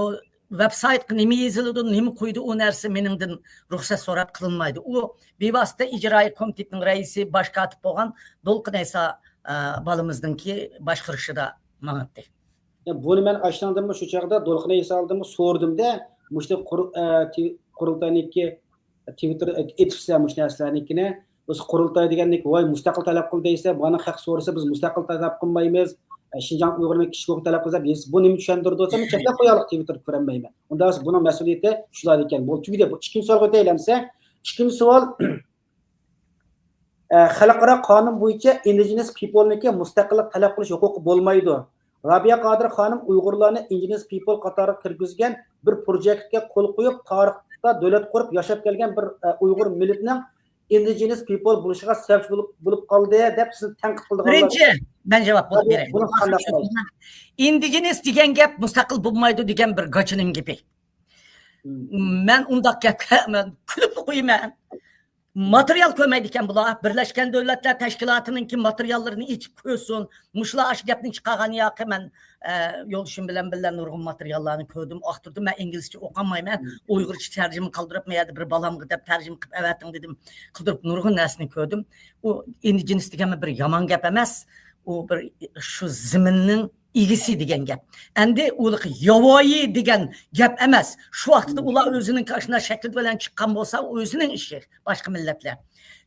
ۋېب سايتقا نېمە يېزىلىدۇ، نېمە قويىدۇ، ئۇ نەرسە مېنىڭدىن رۇخسەت سوراپ قىلىنمايدۇ. ئۇ بىۋاسىتە ئىجرائىي كومىتېتنىڭ رەئىسى، باش كاتىپ بولغان دولقۇن ئەيسا، ئە، بالىمىزنىڭكى باشقۇرۇشىدا ماڭاتتى. يا، بۇنى مەن ئاشۇنىڭدىنمۇ شۇ چاغدا دولقۇن ئەيسا ئالدىمۇ سورىدىم-دە، مۇشۇ قۇر-، ئە، تىۋ-، قۇرۇلتاينىڭكى، تىۋىتتېر ئېيتىپسىز مۇشۇ نەرسىلەرنىڭكىنى. بىز قۇرۇلتاي دېگەننىكى، ۋاي، مۇستەقىل تەلەپ قىل دەيسە، بۇنى خەق سورىسا، بىز مۇستەقىل تەلەپ قىلمايمىز. ئە، شىنجاڭ ئۇيغۇرىنىڭ كىشى ھوقۇقى تەلەپ قىلسا، بىز بۇ نېمە چۈشەندۈرىدۇ دېسە، مەن چەكلەپ قويايلى، تىۋىتتېردا كۆرەلمەيمەن. ئۇنداق بولسا بۇنىڭ مەسئۇلىيىتى شۇلاردا ئىكەن. بۇ تۈگىدى. بۇ ئىككىنچى سوئالغا ئۆتەيلى ئەمسە. ئىككىنچى سوئال. ئە، خەلقئارا قانۇن بويىچە ئىندىجېنس پىپولنىڭكى مۇستەقىللىق تەلەپ قىلىش ھوقۇقى بولمايدۇ. رابىيە قادىر خانىم ئۇيغۇرلارنى ئىندىجېنس پىپول قاتارىغا كىرگۈزگەن بىر پروجېكتكە قول قويۇپ، تارىختا دۆلەت قۇرۇپ ياشاپ كەلگەن بىر، ئە، ئۇيغۇر مىللىتىنىڭ ئىندىجېنس پىپول بولۇشىغا سەۋەبچى بولۇپ، بولۇپ قالدى دەپ سىزنى تەنقىد قىلىدىغانلار. بىرىنچى، مەن جاۋاب بولۇپ بۇ-، بېرەي. بۇنى قانداق قارايسىز؟ ئىندىجېنس دېگەن گەپ مۇستەقىل بولمايدۇ دېگەن بىر گاچىنىڭ گېپى. مم. مەن ئۇنداق گەپكە مەن كۈلۈپلا قويىمەن. ماتېرىيال كۆرمەيدىكەن بۇلار. بىرلەشكەن دۆلەتلەر تەشكىلاتىنىڭكى ماتېرىياللىرىنى ئېچىپ كۆرسۇن. مۇشۇلار ئاشۇ گەپنى چىقارغان ياقى مەن، ئە، يولدىشىم بىلەن بىللە نۇرغۇن ماتېرىياللارنى كۆردۈم، ئاختۇردۇم. مەن ئىنگلىزچە ئوقۇيالمايمەن. مم. ئۇيغۇرچە تەرجىمە قىلدۇرۇپ، مەن يەردە بىر بالامغا دەپ تەرجىمە قىلىپ ئەۋەتىڭ دېدىم. قىلدۇرۇپ نۇرغۇن نەرسىنى كۆردۈم. ئۇ ئىندىجېنس دېگەن بىر يامان گەپ ئەمەس. ئۇ بىر شۇ زېمىننىڭ ئىگىسى دېگەن گەپ. ئەمدى ئۇلۇق ياۋايى دېگەن گەپ ئەمەس. شۇ ۋاقىتتا ئۇلار ئۆزىنىڭ ئاشۇنداق شەكلى بىلەن چىققان بولسا، ئۇ ئۆزىنىڭ ئىشى، باشقا مىللەتلەر.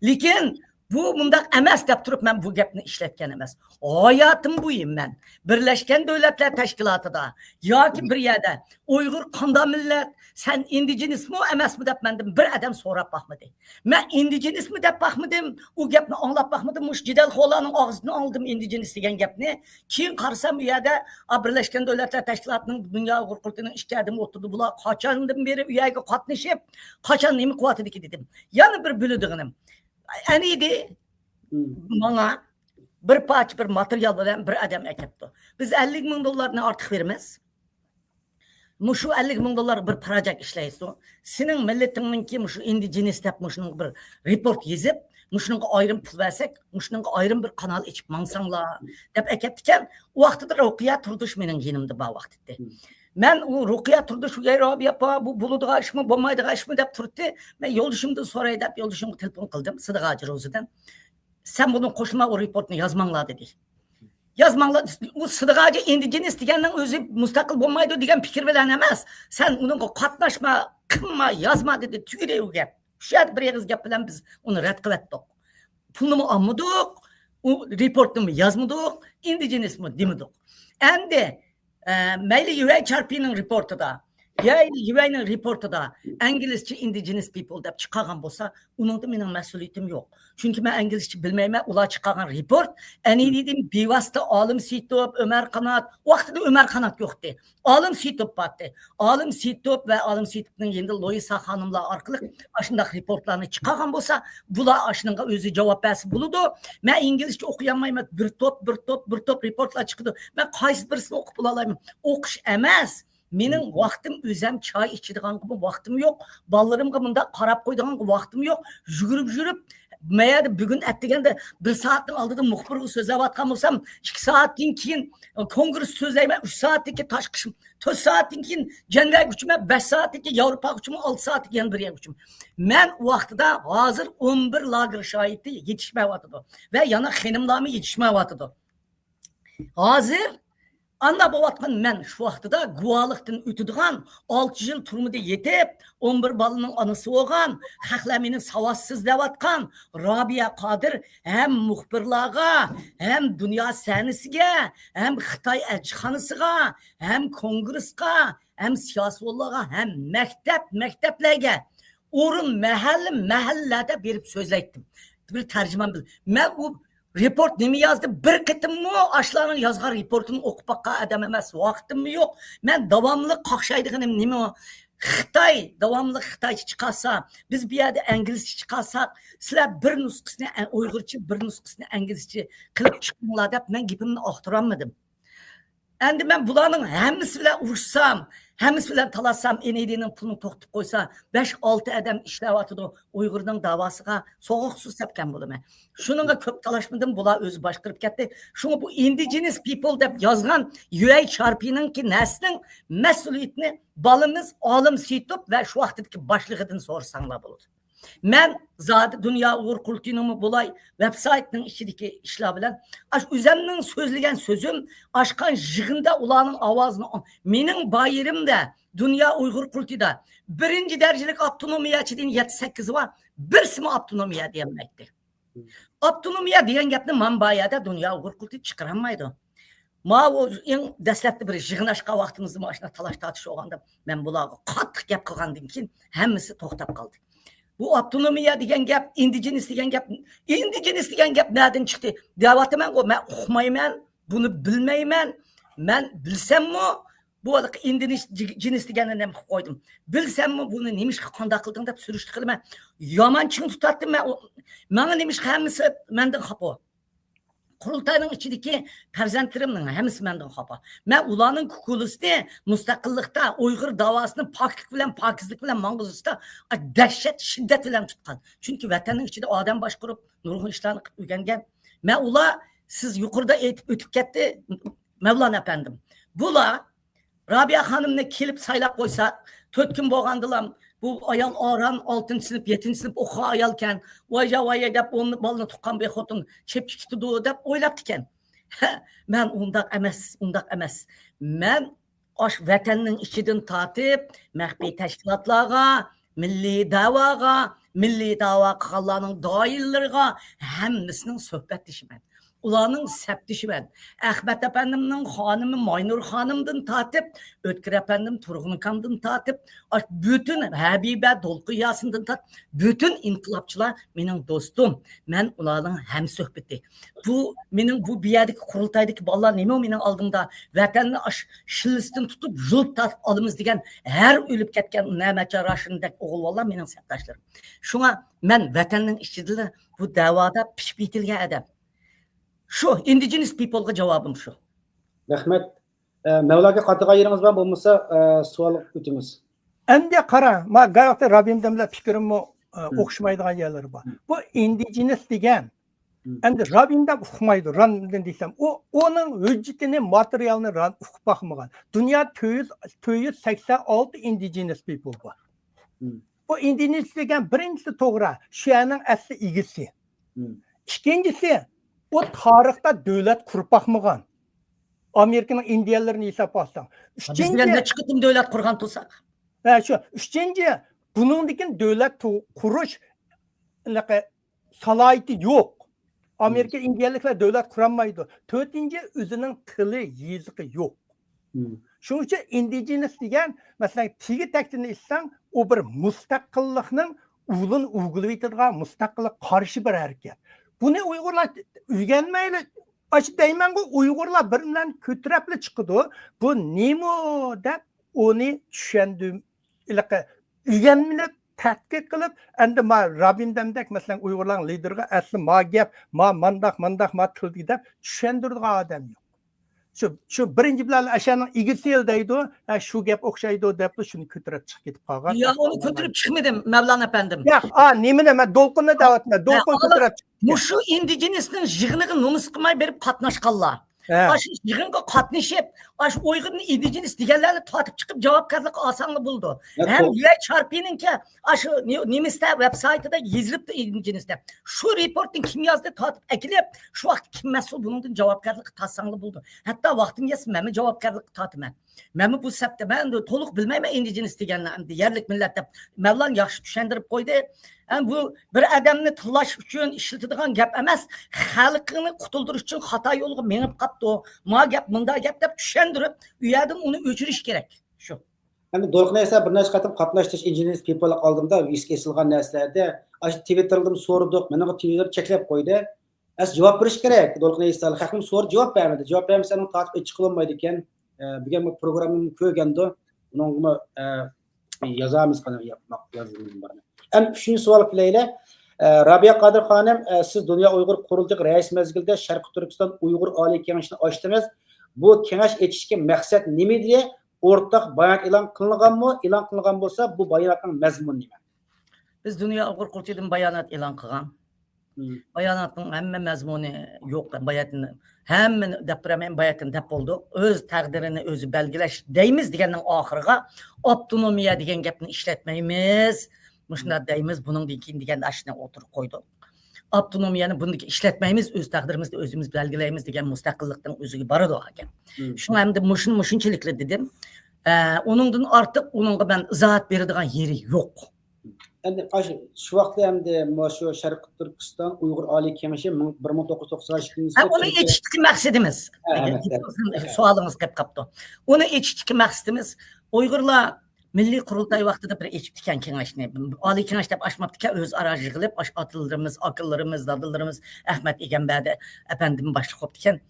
لېكىن بۇ مۇنداق ئەمەس دەپ تۇرۇپ، مەن بۇ گەپنى ئىشلەتكەن ئەمەس. ھاياتىم بويى مەن بىرلەشكەن دۆلەتلەر تەشكىلاتىدا ياكى بىر يەردە ئۇيغۇر قانداق مىللەت، سەن ئىندىجېنسمۇ ئەمەسمۇ دەپ مەندىن بىر ئادەم سوراپ باقمىدى. مەن ئىندىجېنسمۇ دەپ باقمىدىم، ئۇ گەپنى ئاڭلاپ باقمىدىم. مۇشۇ جېدەلخورلارنىڭ ئاغزىدىن ئاڭلىدىم ئىندىجېنس دېگەن گەپنى. كېيىن قارىسام، ئۇ يەردە، ئا، بىرلەشكەن دۆلەتلەر تەشكىلاتىنىڭ دۇنيا ئۇيغۇر قۇرۇلتىيىنىڭ ئىچكەردىمۇ ئولتۇردى. بۇلار قاچاندىن بېرى ئۇ يەرگە قاتنىشىپ، قاچان نېمە قىلىۋاتىدىكى دېدىم. يەنە بىر بىلىدىغىنىم، ئەنىدى ماڭا بىر پارچە بىر ماتېرىيال بىلەن بىر ئادەم ئەكەپتۇ. بىز ئەللىك مىڭ دوللارنى ئارتۇق بېرىمىز. مۇشۇ ئەللىك مىڭ دوللار بىر پراجېكت ئىشلەيسىز. سېنىڭ مىللىتىڭنىڭكى مۇشۇ ئىندىجېنس دەپ مۇشۇنىڭغا بىر رېپورت يېزىپ، مۇشۇنىڭغا ئايرىم پۇل بەرسەك، مۇشۇنىڭغا ئايرىم بىر قانال ئېچىپ ماڭساڭلار، دەپ ئەكەپتىكەن. ئۇ ۋاقتىدا رۇقىيە تۇردۇش مېنىڭ يېنىمدا بار ۋاقتىتتى. مم. مەن ئۇ رۇقىيە تۇردۇش، يا رابىيە ئاپا، بۇ بولىدىغان ئىشمۇ، بولمايدىغان ئىشمۇ دەپ تۇرۇپتۇ. مەن يولدىشىمدىن سوراي دەپ يولدىشىمغا تېلېفون قىلدىم، سىدىق ھاجى روزىدىن. سەن بۇنى قوشما، ئۇ رېپورتنى يازماڭلار دېدى. يازماڭلار. ئۇ سىدىق ھاجى ئىندىجېنس دېگەننىڭ ئۆزى مۇستەقىل بولمايدۇ دېگەن پىكىر بىلەن ئەمەس، سەن ئۇنىڭغا قاتناشما، قىلما، يازما دېدى، تۈگىدى ئۇ گەپ. شۇ يەردە بىر ئېغىز گەپ بىلەن بىز ئۇنى رەت قىلىۋەتتۇق. پۇلنىمۇ ئالمىدۇق، ئۇ رېپورتنىمۇ يازمىدۇق، ئىندىجېنسمۇ دېمىدۇق. ئەمدى، ئە، مەيلى يۈەي چارپىنىڭ رېپورتىدا، يۈەي، يۈەينىڭ رېپورتىدا ئىنگلىزچە ئىندىجېنس پىپل دەپ چىقارغان بولسا، ئۇنىڭدا مېنىڭ مەسئۇلىيىتىم يوق. چۈنكى مەن ئىنگلىزچە بىلمەيمەن، ئۇلار چىقارغان رېپورت، ئەنىدىدىن بىۋاسىتە ئالىم سېيىتوف، ئۆمەر قانات، ۋاقتىدا ئۆمەر قانات يوقتى. ئالىم سېيىتوف بارتى. ئالىم سېيىتوف ۋە ئالىم سېيىتوفنىڭ يېنىدا لويىسا خانىملار ئارقىلىق ئاشۇنداق رېپورتلارنى چىقارغان بولسا، بۇلار ئاشۇنىڭغا ئۆزى جاۋاب بەرسە بولىدۇ. مەن ئىنگلىزچە ئوقۇيالمايمەن. بىر توپ، بىر توپ، بىر توپ رېپورتلار چىقىدۇ. مەن قايسى بىرسىنى ئوقۇپ بولالايمەن؟ ئوقۇش ئەمەس. مېنىڭ ۋاقتىم ئۆزەم، چاي ئىچىدىغانغىمۇ ۋاقتىم يوق. بالىلىرىمغا مۇنداق قاراپ قويىدىغانغا ۋاقتىم يوق. يۈگۈرۈپ يۈرۈپ، مەيەردە بۈگۈن ئەتىگەندە بىر سائەتنىڭ ئالدىدا مۇخبىرغا سۆزلەۋاتقان بولسام، ئىككى سائەتتىن كېيىن، ئە، كونگرېس سۆزلەيمەن، ئۈچ سائەتتىن كېيىن تاشقى ئىش، تۆت سائەتتىن كېيىن جەنۋەگە ئۇچىمەن، بەش سائەتتىن كېيىن ياۋروپاغا ئۇچىمەن، ئالتە سائەتتىن كېيىن يەنە بىر يەرگە ئۇچىمەن. مەن ئۇ ۋاقتىدا ھازىر ئون بىر لاگېر شاھىتى يېتىشمەيۋاتىدۇ ۋە يەنە خېنىملارمۇ يېتىشمەيۋاتىدۇ. ھازىر ئانداق بولۇۋاتقان مەن شۇ ۋاقتىدا گۇۋاھلىقتىن ئۆتىدىغان، ئالتە يىل تۈرمىدە يېتىپ، ئون بىر بالىنىڭ ئانىسى بولغان، خەقلەر مېنى ساۋاتسىز دەۋاتقان رابىيە قادىر ھەم مۇخبىرلارغا، ھەم دۇنيا سەھنىسىگە، ھەم خىتاي ئەلچىخانىسىغا، ھەم كونگرېسقا، ھەم سىياسىيونلارغا، ھەم مەكتەپ، مەكتەپلەرگە، ئورۇن، مەھەللە، مەھەللىلەردە بېرىپ سۆزلەيتتىم. بىر تەرجىمان بىلەن. مەن ئۇ رېپورت نېمە يازدى؟ بىر قېتىممۇ ئاشۇلارنىڭ يازغان رېپورتىنى ئوقۇپ باققان ئادەم ئەمەس، ۋاقتىممۇ يوق. مەن داۋاملىق قاقشايدىغىنىم نېمە؟ خىتاي، داۋاملىق خىتايچە چىقارسا، بىز بۇ يەردە ئىنگلىزچە چىقارساق، سىلەر بىر نۇسخىسىنى ئە-، ئۇيغۇرچە، بىر نۇسخىسىنى ئىنگلىزچە قىلىپ چىقىڭلار دەپ مەن گېپىمنى ئاختۇرالمىدىم. ئەمدى مەن بۇلارنىڭ ھەممىسى بىلەن ئۇرۇشسام، ھەممىسى بىلەن تالاشسام، ئېن ئى دىنىڭ پۇلىنى توختىتىپ قويسا، بەش، ئالتە ئادەم ئىشلەۋاتىدۇ، ئۇيغۇرنىڭ داۋاسىغا سوغۇقسۇز سەپكەن بولىمەن. شۇنىڭغا كۆپ تالاشمىدىم، بۇلار ئۆزى باشقۇرۇپ كەتتى. شۇڭا بۇ ئىندىجېنىس پىپل دەپ يازغان يۈەي چارپىنىڭكى نەرسىنىڭ مەسئۇلىيىتىنى بالىمىز ئالىم سېيىتوپ ۋە شۇ ۋاقتىدىكى باشلىقىدىن سورىساڭلار بولىدۇ. مەن زادى دۇنيا ئۇيغۇر قۇرۇلتىيىنىڭمۇ بولاي، ۋېب سايتنىڭ ئىچىدىكى ئىشلار بىلەن، ئاشۇ ئۆزەمنىڭ سۆزلىگەن سۆزۈم، ئاچقان يىغىندا ئۇلارنىڭ ئاۋازىنى، مېنىڭ بايرىمدا، دۇنيا ئۇيغۇر قۇرۇلتىيىدا بىرىنچى دەرىجىلىك ئاپتونومىيەچى دېگەن يەتتە، سەككىز بار، بىرسىمۇ ئاپتونومىيە دېيەلمەيتتى. ئاپتونومىيە دېگەن گەپنى مانا بۇ يەردە دۇنيا ئۇيغۇر قۇرۇلتىيى چىقىرالمايدۇ. ماۋۇ ئەڭ دەسلەپتە بىر يىغىن ئاچقان ۋاقتىمىزدا مانا شۇنداق تالاش تارتىش بولغاندا، مەن بۇلارغا قاتتىق گەپ قىلغاندىن كېيىن ھەممىسى توختاپ قالدى. بۇ ئاپتونومىيە دېگەن گەپ، ئىندىجېنىس دېگەن گەپ، ئىندىجېنىس دېگەن گەپ نەدىن چىقتى دەۋاتىمەنغۇ، مەن ئۇقمايمەن، بۇنى بىلمەيمەن. مەن بىلسەممۇ، بۇ ھېلىقى ئىندىجېنىس دېگەننى نېمە قىلىپ قويدۇم؟ بىلسەممۇ بۇنى نېمىشقا، قانداق قىلدىڭ دەپ سۈرۈشتە قىلىمەن. يامان چىڭ تۇتاتتىم مەن. ماڭا نېمىشقا ھەممىسى مەندىن خاپا؟ قۇرۇلتاينىڭ ئىچىدىكى پەرزەنتلىرىمنىڭ ھەممىسى مەندىن خاپا. مەن ئۇلارنىڭ كۇكۇلىسىنى مۇستەقىللىقتا، ئۇيغۇر داۋاسىنى پاكلىق بىلەن، پاكىزلىق بىلەن ماڭغۇزۇشتا دەھشەت، شىددەت بىلەن تۇتقان. چۈنكى ۋەتەننىڭ ئىچىدە ئادەم باشقۇرۇپ، نۇرغۇن ئىشلارنى قىلىپ ئۆگەنگەن. مەن ئۇلار، سىز يۇقىرىدا ئېيتىپ ئۆتۈپ كەتتى، مەۋلان ئەپەندىم. بۇلار رابىيە خانىمنى كېلىپ سايلاپ قويساق، تۆت كۈن بولغاندىلا، بۇ ئايال ئاران ئالتىنچى سىنىپ، يەتتىنچى سىنىپ ئوقۇغان ئايالكەن، ۋايجا ۋايجا دەپ، ئون بالىنى تۇغقان بىر خوتۇن چېپىپ كېتىدۇ دەپ ئويلاپتىكەن. مەن ئۇنداق ئەمەس، ئۇنداق ئەمەس. مەن ئاشۇ ۋەتەننىڭ ئىچىدىن تارتىپ، مەخپىي تەشكىلاتلارغا، مىللىي دەۋاغا، مىللىي دەۋا قىلغانلارنىڭ دائىرىلىرىغا، ھەممىسىنىڭ سۆھبەتدىشىمەن. ئۇلارنىڭ سەپدىشىمەن. ئەخمەت ئەپەندىمنىڭ خانىمى ماينۇر خانىمدىن تارتىپ، ئۆتكۈر ئەپەندىم تۇرغۇن ئاكامدىن تارتىپ، ئاش-، بۈتۈن ھەبىبە دولقۇن ياسىندىن تارتىپ، بۈتۈن ئىنقىلابچىلار مېنىڭ دوستۇم. مەن ئۇلارنىڭ ھەمسۆھبىتى. بۇ مېنىڭ بۇ، بۇ يەردىكى قۇرۇلتايدىكى بالىلار نېمە مېنىڭ ئالدىمدا؟ ۋەتەننى ئاش-، شىللىسىدىن تۇتۇپ، يۇلۇپ تارتىپ ئالىمىز دېگەن ھەر ئۆلۈپ كەتكەن نەمەتجان راشىدىندەك ئوغۇلۋاللار مېنىڭ سەپداشلىرىم. شۇڭا مەن ۋەتەننىڭ ئىچىدىلا بۇ دەۋادا پىشىپ يېتىلگەن ئادەم. شۇ، ئىندىجېنىس پىپلغا جاۋابىم شۇ. رەھمەت. ئە، مەۋلاگە قاتىغان يېرىڭىز بار بولمىسا، ئە، سوئالغا ئۆتىمىز. ئەمدى قارا، ما، گاي ۋاقىتتا رابىم دەملەپ پىكرىممۇ، ئە، مم. ئوخشىمايدىغان يەرلىرى بار. مم. بۇ ئىندىجېنىس دېگەن، مم. ئەمدى رابىم دەپ ئۇقمايدۇ، راندىن دېسەم، ئۇ، ئۇنىڭ ھۆججىتىنى، ماتېرىيالىنى ران ئۇقۇپ باقمىغان. دۇنيا تۆت يۈز، تۆت يۈز سەكسەن ئالتە ئىندىجېنىس پىپل بار. مم. بۇ ئىندىجېنىس دېگەن بىرىنچىسى توغرا، شۇ يەرنىڭ ئەسلى ئىگىسى. مم. ئىككىنچىسى، ئۇ تارىختا دۆلەت قۇرۇپ باقمىغان. ئامېرىكىنىڭ ئىندىيەنلىرىنى ھېسابقا ئالساڭ. بىز بىلەن ئۈچىنچى، نەچچە قېتىم دۆلەت قۇرغان تۇرساق؟ ھە، شۇ. ئۈچىنچى، بۇنىڭدىن كېيىن دۆلەت تۇ-، قۇرۇش، ئىناقى، سالاھىيىتى يوق. ئامېرىكا، مم. ئىندىيەلىكلەر دۆلەت قۇرالمايدۇ. تۆتىنچى، ئۆزىنىڭ تىلى، يېزىقى يوق. مم. شۇنىڭ ئۈچۈن ئىندىجېنىس دېگەن، مەسىلەن، تېگى تەكتىنى ئېيتساڭ، ئۇ بىر مۇستەقىللىقنىڭ ئۇلىنى ئۇگىلىۋېتىدىغان، مۇستەقىللىققا قارشى بىر ھەرىكەت. بۇنى ئۇيغۇرلار ئۆگەنمەيلى، ئاشۇ دەيمەنغۇ، ئۇيغۇرلار بىر بىلەن كۆتۈرەپلا چىقىدۇ. بۇ نېمە دەپ ئۇنى چۈشەندۈم-، ھېلىقى ئۆگەنمىنى تەتقىق قىلىپ، ئەمدى ما رابىم دەمدەك، مەسىلەن، ئۇيغۇرلارنىڭ لىدېرىغا ئەسلى ما گەپ، ما مانداق، مانداق، ما تىلدىكى دەپ چۈشەندۈرىدىغان ئادەم يوق. شۇ، شۇ بىرىنچى بىلەن ئاشۇنىڭ ئىگىسى دەيدۇ، ھە، شۇ گەپ ئوخشايدۇ دەپلا شۇنى كۆتۈرۈپ چىقىپ كېتىپ قالغان. يا، ئۇنى كۆتۈرۈپ چىقمىدىم، مەۋلان ئەپەندىم. ياق، ئا، نېمىنى، مەن دولقۇننى دەۋاتىمەن، دولقۇن ھە، كۆتۈرۈپ چىقتى. مۇشۇ ئىندىجېنىسنىڭ يىغىنىغا نومۇس قىلماي بېرىپ قاتناشقانلار. ھە. ئاشۇ يىغىنغا قاتنىشىپ، ئاشۇ ئۇيغۇرنى ئىندىجېنىس دېگەنلەرنى تارتىپ چىقىپ جاۋابكارلىققا ئالساڭلار بولىدۇ. ھە، ھەم تو- يۈەي چارپىنىڭكى ئاشۇ نې-، نېمىستە ۋېب سايتىدا يېزىلىپتۇ ئىندىجېنىس دەپ. شۇ رېپورتنى كىم يازدى؟ تارتىپ ئەكېلىپ، شۇ ۋاقىت كىم مەسئۇل، بۇنىڭدىن جاۋابكارلىققا تارتساڭلار بولىدۇ. ھەتتا ۋاقتىم يەتسە مەنمۇ جاۋابكارلىققا تارتىمەن. مەنمۇ بۇ سەپتە، مەن ئەمدى تولۇق بىلمەيمەن ئىندىجېنىس دېگەننى، ئەمدى يەرلىك مىللەت دەپ. مەۋلان ياخشى چۈشەندۈرۈپ قويدى. ئەمدى بۇ بىر ئادەمنى تىللاش ئۈچۈن ئىشلىتىدىغان گەپ ئەمەس، خەلقىنى قۇتۇلدۇرۇش ئۈچۈن خاتا يولغا مېڭىپ قاپتۇ. ما گەپ، مۇندا گەپ دەپ چۈشەندۈرۈپ، ئۇ يەردىن ئۇنى ئۆچۈرۈش كېرەك. شۇ. ئەمدى دولقۇن ئەيسا بىر نەچچە قېتىم قاتناشتى ئىندىجېنىس پىپلغا ئالدىمدا، ۋىسكى ئېسىلغان نەرسىلەردە، ئاشۇ تىۋىتتېردىمۇ سورىدۇق، مېنىڭغا تىۋىتتېر چەكلەپ قويدى. ئەس جاۋاب بېرىش كېرەك. دولقۇن ئەيسا خەقنىڭ سورى جاۋاب بەرمىدى. جاۋاب بەرمىسە ئۇنى تارتىپ ئېچىققا بولمايدىكەن. ئە، بۈگۈن بۇ پروگراممىنى كۆرگەندۇ. ئۇنىڭغىمۇ، ئە، يازامىز قانداق يازىمىز بارنى. ئەم ئۈچىنچى سوئال كېلەيلى. ئە، رابىيە قادىر خانىم، ئە، سىز دۇنيا ئۇيغۇر قۇرۇلتىيىغا رەئىس مەزگىلىدە شەرقىي تۈركىستان ئۇيغۇر ئالىي كېڭىشىنى ئاچتىڭىز. بۇ كېڭەش ئېچىشتىكى مەقسەت نېمىدى؟ ئورتاق بايانات ئېلان قىلىنغانمۇ؟ ئېلان قىلىنغان بولسا، بۇ باياناتنىڭ مەزمۇنى نېمە؟ بىز دۇنيا ئۇيغۇر قۇرۇلتىيىدىن بايانات ئېلان قىلغان. مم. باياناتنىڭ ھەممە مەزمۇنى يوق. باياتىنى ھەممىنى دەپ بېرەلمەيمەن، باياتىنى دەپ بولدۇق. ئۆز تەقدىرىنى ئۆزى بەلگىلەش دەيمىز دېگەننىڭ ئاخىرىغا ئاپتونومىيە دېگەن گەپنى ئىشلەتمەيمىز. مۇشۇنداق دەيمىز، بۇنىڭدىن كېيىن دېگەن ئاشۇنى ئوتتۇرىغا قويدۇق. ئاپتونومىيەنى بۇندىكى ئىشلەتمەيمىز، ئۆز تەقدىرىمىزنى ئۆزىمىز بەلگىلەيمىز دېگەن مۇستەقىللىقنىڭ ئۆزىگە بارىدۇ ئاكا. مم. شۇڭا ئەمدى مۇشۇ، مۇشۇنچىلىكلا دېدىم. ئە، ئۇنىڭدىن ئارتۇق ئۇنىڭغا مەن ئىزاھات بېرىدىغان يېرى يوق. ئەمدى ئاشۇ، شۇ ۋاقىتتا ئەمدى مۇشۇ شەرقىي تۈركىستان ئۇيغۇر ئالىي كېڭىشى مىڭ، بىر مىڭ توققۇز يۈز توقسان ئىككىنچى ھە، يىلى ئۇنى ئېچىشتىكى مەقسىتىمىز. ھە، ھە، ھە. سوئالىڭىز قېلىپ قاپتۇ. ئۇنى ئېچىشتىكى مەقسىتىمىز، ئۇيغۇرلار مىللىي قۇرۇلتاي ۋاقتىدا بىر ئېچىپتىكەن كېڭەشنى. ئالىي كېڭەش دەپ ئاچماپتىكەن، ئۆزئارا يىغىلىپ، ئاش-، ئاتىلىرىمىز، ئاكىلىرىمىز، دادىلىرىمىز، ئەخمەت ئىگەمبەردى ئەپەندىم باشلىق بوپتىكەن.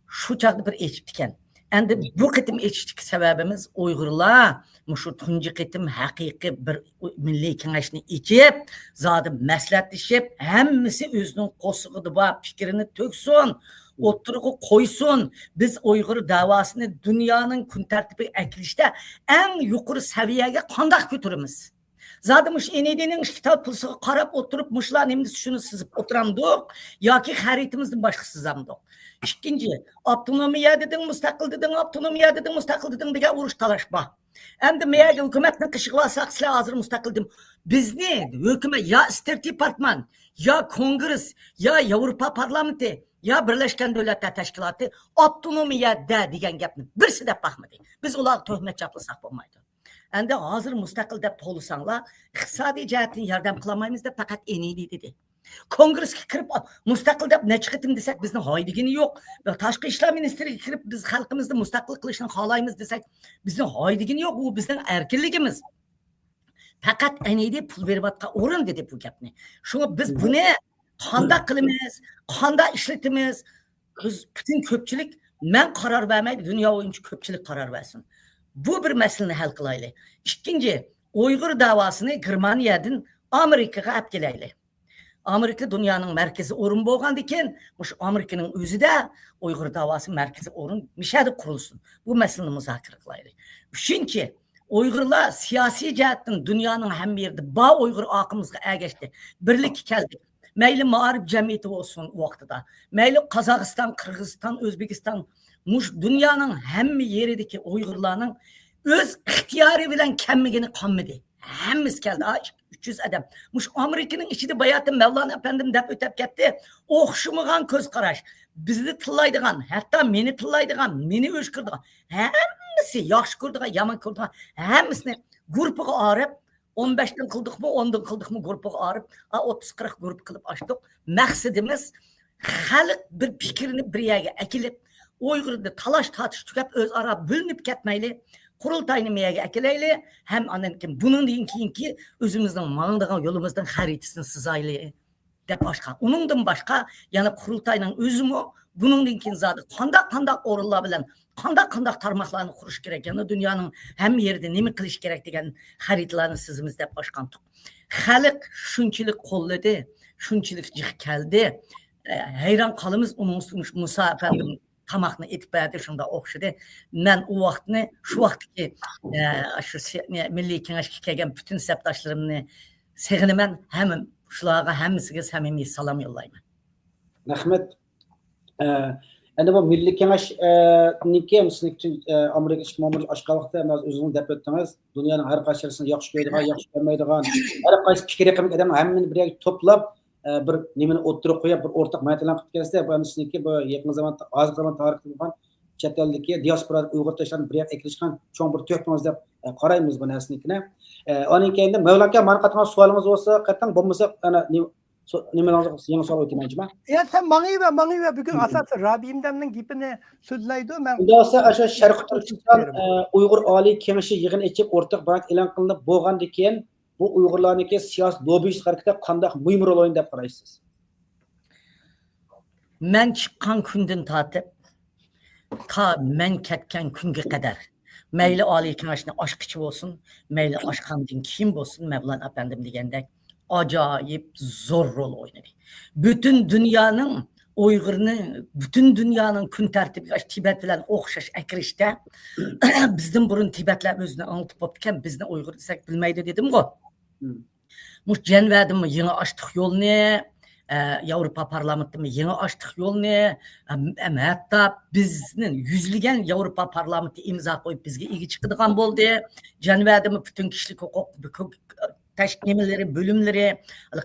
شۇ چاغدا بىر ئېچىپتىكەن. ئەمدى بۇ قېتىم ئېچىشتىكى سەۋەبىمىز ئۇيغۇرلار مۇشۇ تۇنجى قېتىم ھەقىقىي بىر مىللىي كېڭەشنى ئېچىپ، زادى مەسلىھەتلىشىپ، ھەممىسى ئۆزىنىڭ قورسىقىدا بار پىكرىنى تۆكسۇن، ئوتتۇرىغا قويسۇن. بىز ئۇيغۇر دەۋاسىنى دۇنيانىڭ كۈن تەرتىپىگە ئەكېلىشتە ئەڭ يۇقىرى سەۋىيەگە قانداق كۆتۈرىمىز؟ زادى مۇشۇ ئېنىدىنىڭ ئىككى تال پۇلىسىغا قاراپ ئولتۇرۇپ، مۇشۇلار نېمە دېسە شۇنى سىزىپ ئولتۇرامدۇق ياكى خەرىتىمىزدىن باشقا سىزامدۇق؟ ئىككىنچى، ئاپتونومىيە دېدىڭ، مۇستەقىل دېدىڭ، ئاپتونومىيە دېدىڭ، مۇستەقىل دېدىڭ دېگەن ئۇرۇش تالاش بار. ئەمدى مەيەگە ھۆكۈمەتنىڭ قېشىغا بارساق، سىلەر ھازىر مۇستەقىل دېدىم. بىزنى ھۆكۈمەت يا ستېيت دېپارتمان، يا كونگرېس، يا ياۋروپا پارلامېنتى، يا بىرلەشكەن دۆلەتلەر تەشكىلاتى ئاپتونومىيە دە دېگەن گەپنى بىرسى دەپ باقمىدى. بىز ئۇلارغا تۆھمەت چاپلىساق بولمايدۇ. ئەمدى ھازىر مۇستەقىل دەپ توۋلىساڭلار، ئىقتىسادىي جەھەتتىن ياردەم قىلالمايمىز دەپ پەقەت ئېنىدى دېدى. كونگرېسكە كىرىپ، مۇستەقىل دەپ نەچچە قېتىم دېسەك، بىزنىڭ ھايدىگىنى يوق. تاشقى ئىشلار مىنىستىرىگە كىرىپ، بىز خەلقىمىزنى مۇستەقىل قىلىشنى خالايمىز دېسەك، بىزنىڭ ھايدىگىنى يوق. بۇ بىزنىڭ ئەركىنلىكىمىز. پەقەت ئەنىدى پۇل بېرىۋاتقان ئورۇن دېدى بۇ گەپنى. شۇڭا بىز بۇنى قانداق قىلىمىز، قانداق ئىشلىتىمىز، بىز پۈتۈن كۆپچىلىك، مەن قارار بەرمەي، دۇنيا بويىچە كۆپچىلىك قارار بەرسۇن. بۇ بىر مەسىلىنى ھەل قىلايلى. ئىككىنچى، ئۇيغۇر دەۋاسىنى گېرمانىيەدىن ئامېرىكىغا ئەپ كېلەيلى. ئامېرىكا دۇنيانىڭ مەركىزىي ئورنى بولغاندىكىن، مۇشۇ ئامېرىكىنىڭ ئۆزىدە ئۇيغۇر دەۋاسى مەركىزىي ئورۇن مىشەدە قۇرۇلسۇن. بۇ مەسىلىنى مۇزاكىرە قىلايلى. ئۈچىنچى، ئۇيغۇرلار سىياسىي جەھەتتىن دۇنيانىڭ ھەممە يېرىدە بار ئۇيغۇر ئاقىمىزغا ئەگەشتى. بىرلىككە كەلدى. مەيلى مائارىپ جەمئىيىتى بولسۇن ئۇ ۋاقتىدا. مەيلى قازاقىستان، قىرغىزىستان، ئۆزبېكىستان، مۇشۇ دۇنيانىڭ ھەممە يېرىدىكى ئۇيغۇرلارنىڭ ئۆز ئىختىيارى بىلەن كەلمىگىنى قالمىدى. ھەممىسى كەلدى، ھا، ئۈچ يۈز ئادەم. مۇشۇ ئامېرىكىنىڭ ئىچىدە باياتىن مەۋلانا ئەپەندىم دەپ ئۆتۈپ كەتتى. ئوخشىمىغان كۆز قاراش. بىزنى تىللايدىغان، ھەتتا مېنى تىللايدىغان، مېنى ئۆچ كۆرىدىغان، ھەممىسى ياخشى كۆرىدىغان، يامان كۆرىدىغان، ھەممىسىنى گۇرۇپپىغا ئايرىپ، ئون بەشتىن قىلدۇقمۇ، ئوندىن قىلدۇقمۇ، گۇرۇپپىغا ئايرىپ، ئا، ئوتتۇز، قىرىق گۇرۇپپا قىلىپ ئاچتۇق. مەقسىتىمىز خەلق بىر پىكىرنى بىر يەرگە ئەكېلىپ، ئۇيغۇردا تالاش تارتىش تۈگەپ، ئۆزئارا بۆلۈنۈپ كەتمەيلى، قۇرۇلتاينى مەيەگە ئەكېلەيلى، ھەم ئاندىن كېيىن بۇنىڭدىن كېيىنكى ئۆزىمىزنىڭ ماڭىدىغان يولىمىزنىڭ خەرىتىسىنى سىزايلى دەپ ئاچقان. ئۇنىڭدىن باشقا يەنە قۇرۇلتاينىڭ ئۆزىمۇ بۇنىڭدىن كېيىن زادى قانداق، قانداق ئورۇنلار بىلەن، قانداق، قانداق تارماقلارنى قۇرۇش كېرەك، يەنە دۇنيانىڭ ھەممە يېرىدە نېمە قىلىش كېرەك دېگەن خەرىتىلەرنى سىزىمىز دەپ ئاچقانتۇق. خەلق شۇنچىلىك قوللىدى، شۇنچىلىك جىق كەلدى. ئە، ھەيران قالىمىز، ئۇنىڭ ئۈستىگە مۇسا ئەپەندىم تاماقنى ئېتىپ بەردى، شۇنداق ئوخشىدى. مەن ئۇ ۋاقىتنى، شۇ ۋاقىتتىكى، ئە، شۇ سى-، نە-، مىللىي كېڭەشكە كەلگەن پۈتۈن سەپداشلىرىمنى سېغىنىمەن. ھەم شۇلارغا ھەممىسىگە سەمىمىي سالام يوللايمەن. رەھمەت. ئە، ئەنە بۇ مىللىي كېڭەش، ئە، نىڭكى، سىزنىڭ پۈتۈن، ئە، ئامېرىكا ئىچكى مەمۇرىيىتى ئاچقان ۋاقىتتا، ھەممە ئۆزىڭىز دەپ ئۆتتىڭىز، دۇنيانىڭ ھەر قايسى يېرىسىنى ياخشى كۆرىدىغان، ياخشى كۆرمەيدىغان، ھەر قايسى پىكىر ئېقىمدىكى ئادەمنىڭ ھەممىنى بىر يەرگە توپلاپ، ئە، بىر نېمىنى ئوتتۇرىغا قويۇپ، بىر ئورتاق مەتىلەن قىلىپ كەلسە، بۇ ئەمدى سىزنىڭكى بۇ يېقىن زامان، ھازىرقى زامان تارىختا بولغان چەت ئەلدىكى دىياسپورا ئۇيغۇر تۇرداشلارنى بىر يەرگە ئەكېلىشكەن چوڭ بىر تۆھپىڭىز دەپ، ئە، قارايمىز بۇ نەرسىنىڭكىنى. ئە، ئاندىن كېيىن مەۋلان ئاكا، ماڭا قاتنىغان سوئالىڭىز بولسا، قېتىڭ بولمىسا، ئەنە، نېمە، سو-، نېمىلەرنىڭ يېڭى سوئال ئۆتىمەنچىما؟ يا، سەن ماڭىۋەر، ماڭىۋەر. بۈگۈن ئاساسەن رابىيىمدەمنىڭ گېپىنى سۆزلەيدۇ. مەن ئۇنداق بولسا، ئاشۇ شەرقىي تۈركىستان، ئە، ئۇيغۇر ئالىي كېڭىشى يىغىن ئېچىپ، ئورتاق بايانات ئېلان قىلىنىپ بولغاندىن كېيىن، بۇ ئۇيغۇرلارنىڭكى سىياسىي لوببىچىلىق ھەرىكىتىدە قانداق مۇھىم رول ئوينىدى دەپ قارايسىز؟ مەن چىققان كۈندىن تارتىپ، تا مەن كەتكەن كۈنگە قەدەر، مەيلى ئالىي كېڭەشنى ئاچقىچە بولسۇن، مەيلى ئاچقاندىن كېيىن بولسۇن، مەۋلان ئەپەندىم دېگەندەك ئاجايىپ زور رول ئوينىدى. پۈتۈن دۇنيانىڭ ئۇيغۇرنى، پۈتۈن دۇنيانىڭ كۈن تەرتىپىگە ئاشۇ تىبەت بىلەن ئوخشاش ئەكىرىشتە بىزدىن بۇرۇن تىبەتلەر ئۆزىنى ئاڭلىتىپ بوپتىكەن، بىزنى ئۇيغۇر دېسەك بىلمەيدۇ دېدىمغۇ. مۇشۇ جەنۋەدىمۇ يېڭى ئاچتۇق يولنى، ئە، ياۋروپا پارلامېنتىمۇ يېڭى ئاچتۇق يولنى، ئەم، ئەم، ھەتتا بىزنى يۈزلىگەن ياۋروپا پارلامېنتى ئىمزا قويۇپ بىزگە ئىگە چىقىدىغان بولدى. جەنۋەدىمۇ پۈتۈن كىشىلىك ھوقۇق، ھوقۇق تەشكىللىرى، بۆلۈملىرى،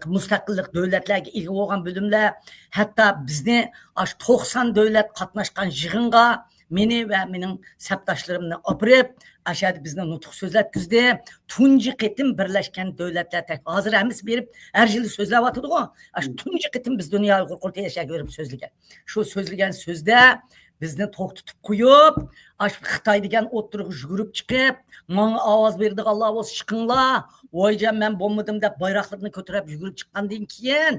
مۇستەقىللىق دۆلەتلەرگە ئىگە بولغان بۆلۈملەر، ھەتتا بىزنى ئاشۇ توقسان دۆلەت قاتناشقان يىغىنغا مېنى ۋە مېنىڭ سەپداشلىرىمنى ئاپىرىپ، ئاشۇ يەردە بىزنى نۇتۇق سۆزلەتكۈزدى. تۇنجى قېتىم بىرلەشكەن دۆلەتلەر تەك-، ھازىر ھەممىسى بېرىپ ھەر يىلى سۆزلەۋاتىدىغۇ. ئاشۇ تۇنجى قېتىم بىز دۇنيا ئۇيغۇر قۇرۇلتىيى ئاشۇ يەرگە بېرىپ سۆزلىگەن. شۇ سۆزلىگەن سۆزدە بىزنى توختىتىپ قويۇپ، ئاشۇ خىتاي دېگەن ئوتتۇرىغا يۈگۈرۈپ چىقىپ، ماڭا ئاۋاز بېرىدىغانلار بولسا چىقىڭلار، ۋايجان مەن بولمىدىم دەپ بايراقلىرىنى كۆتۈرۈپ يۈگۈرۈپ چىققاندىن كېيىن،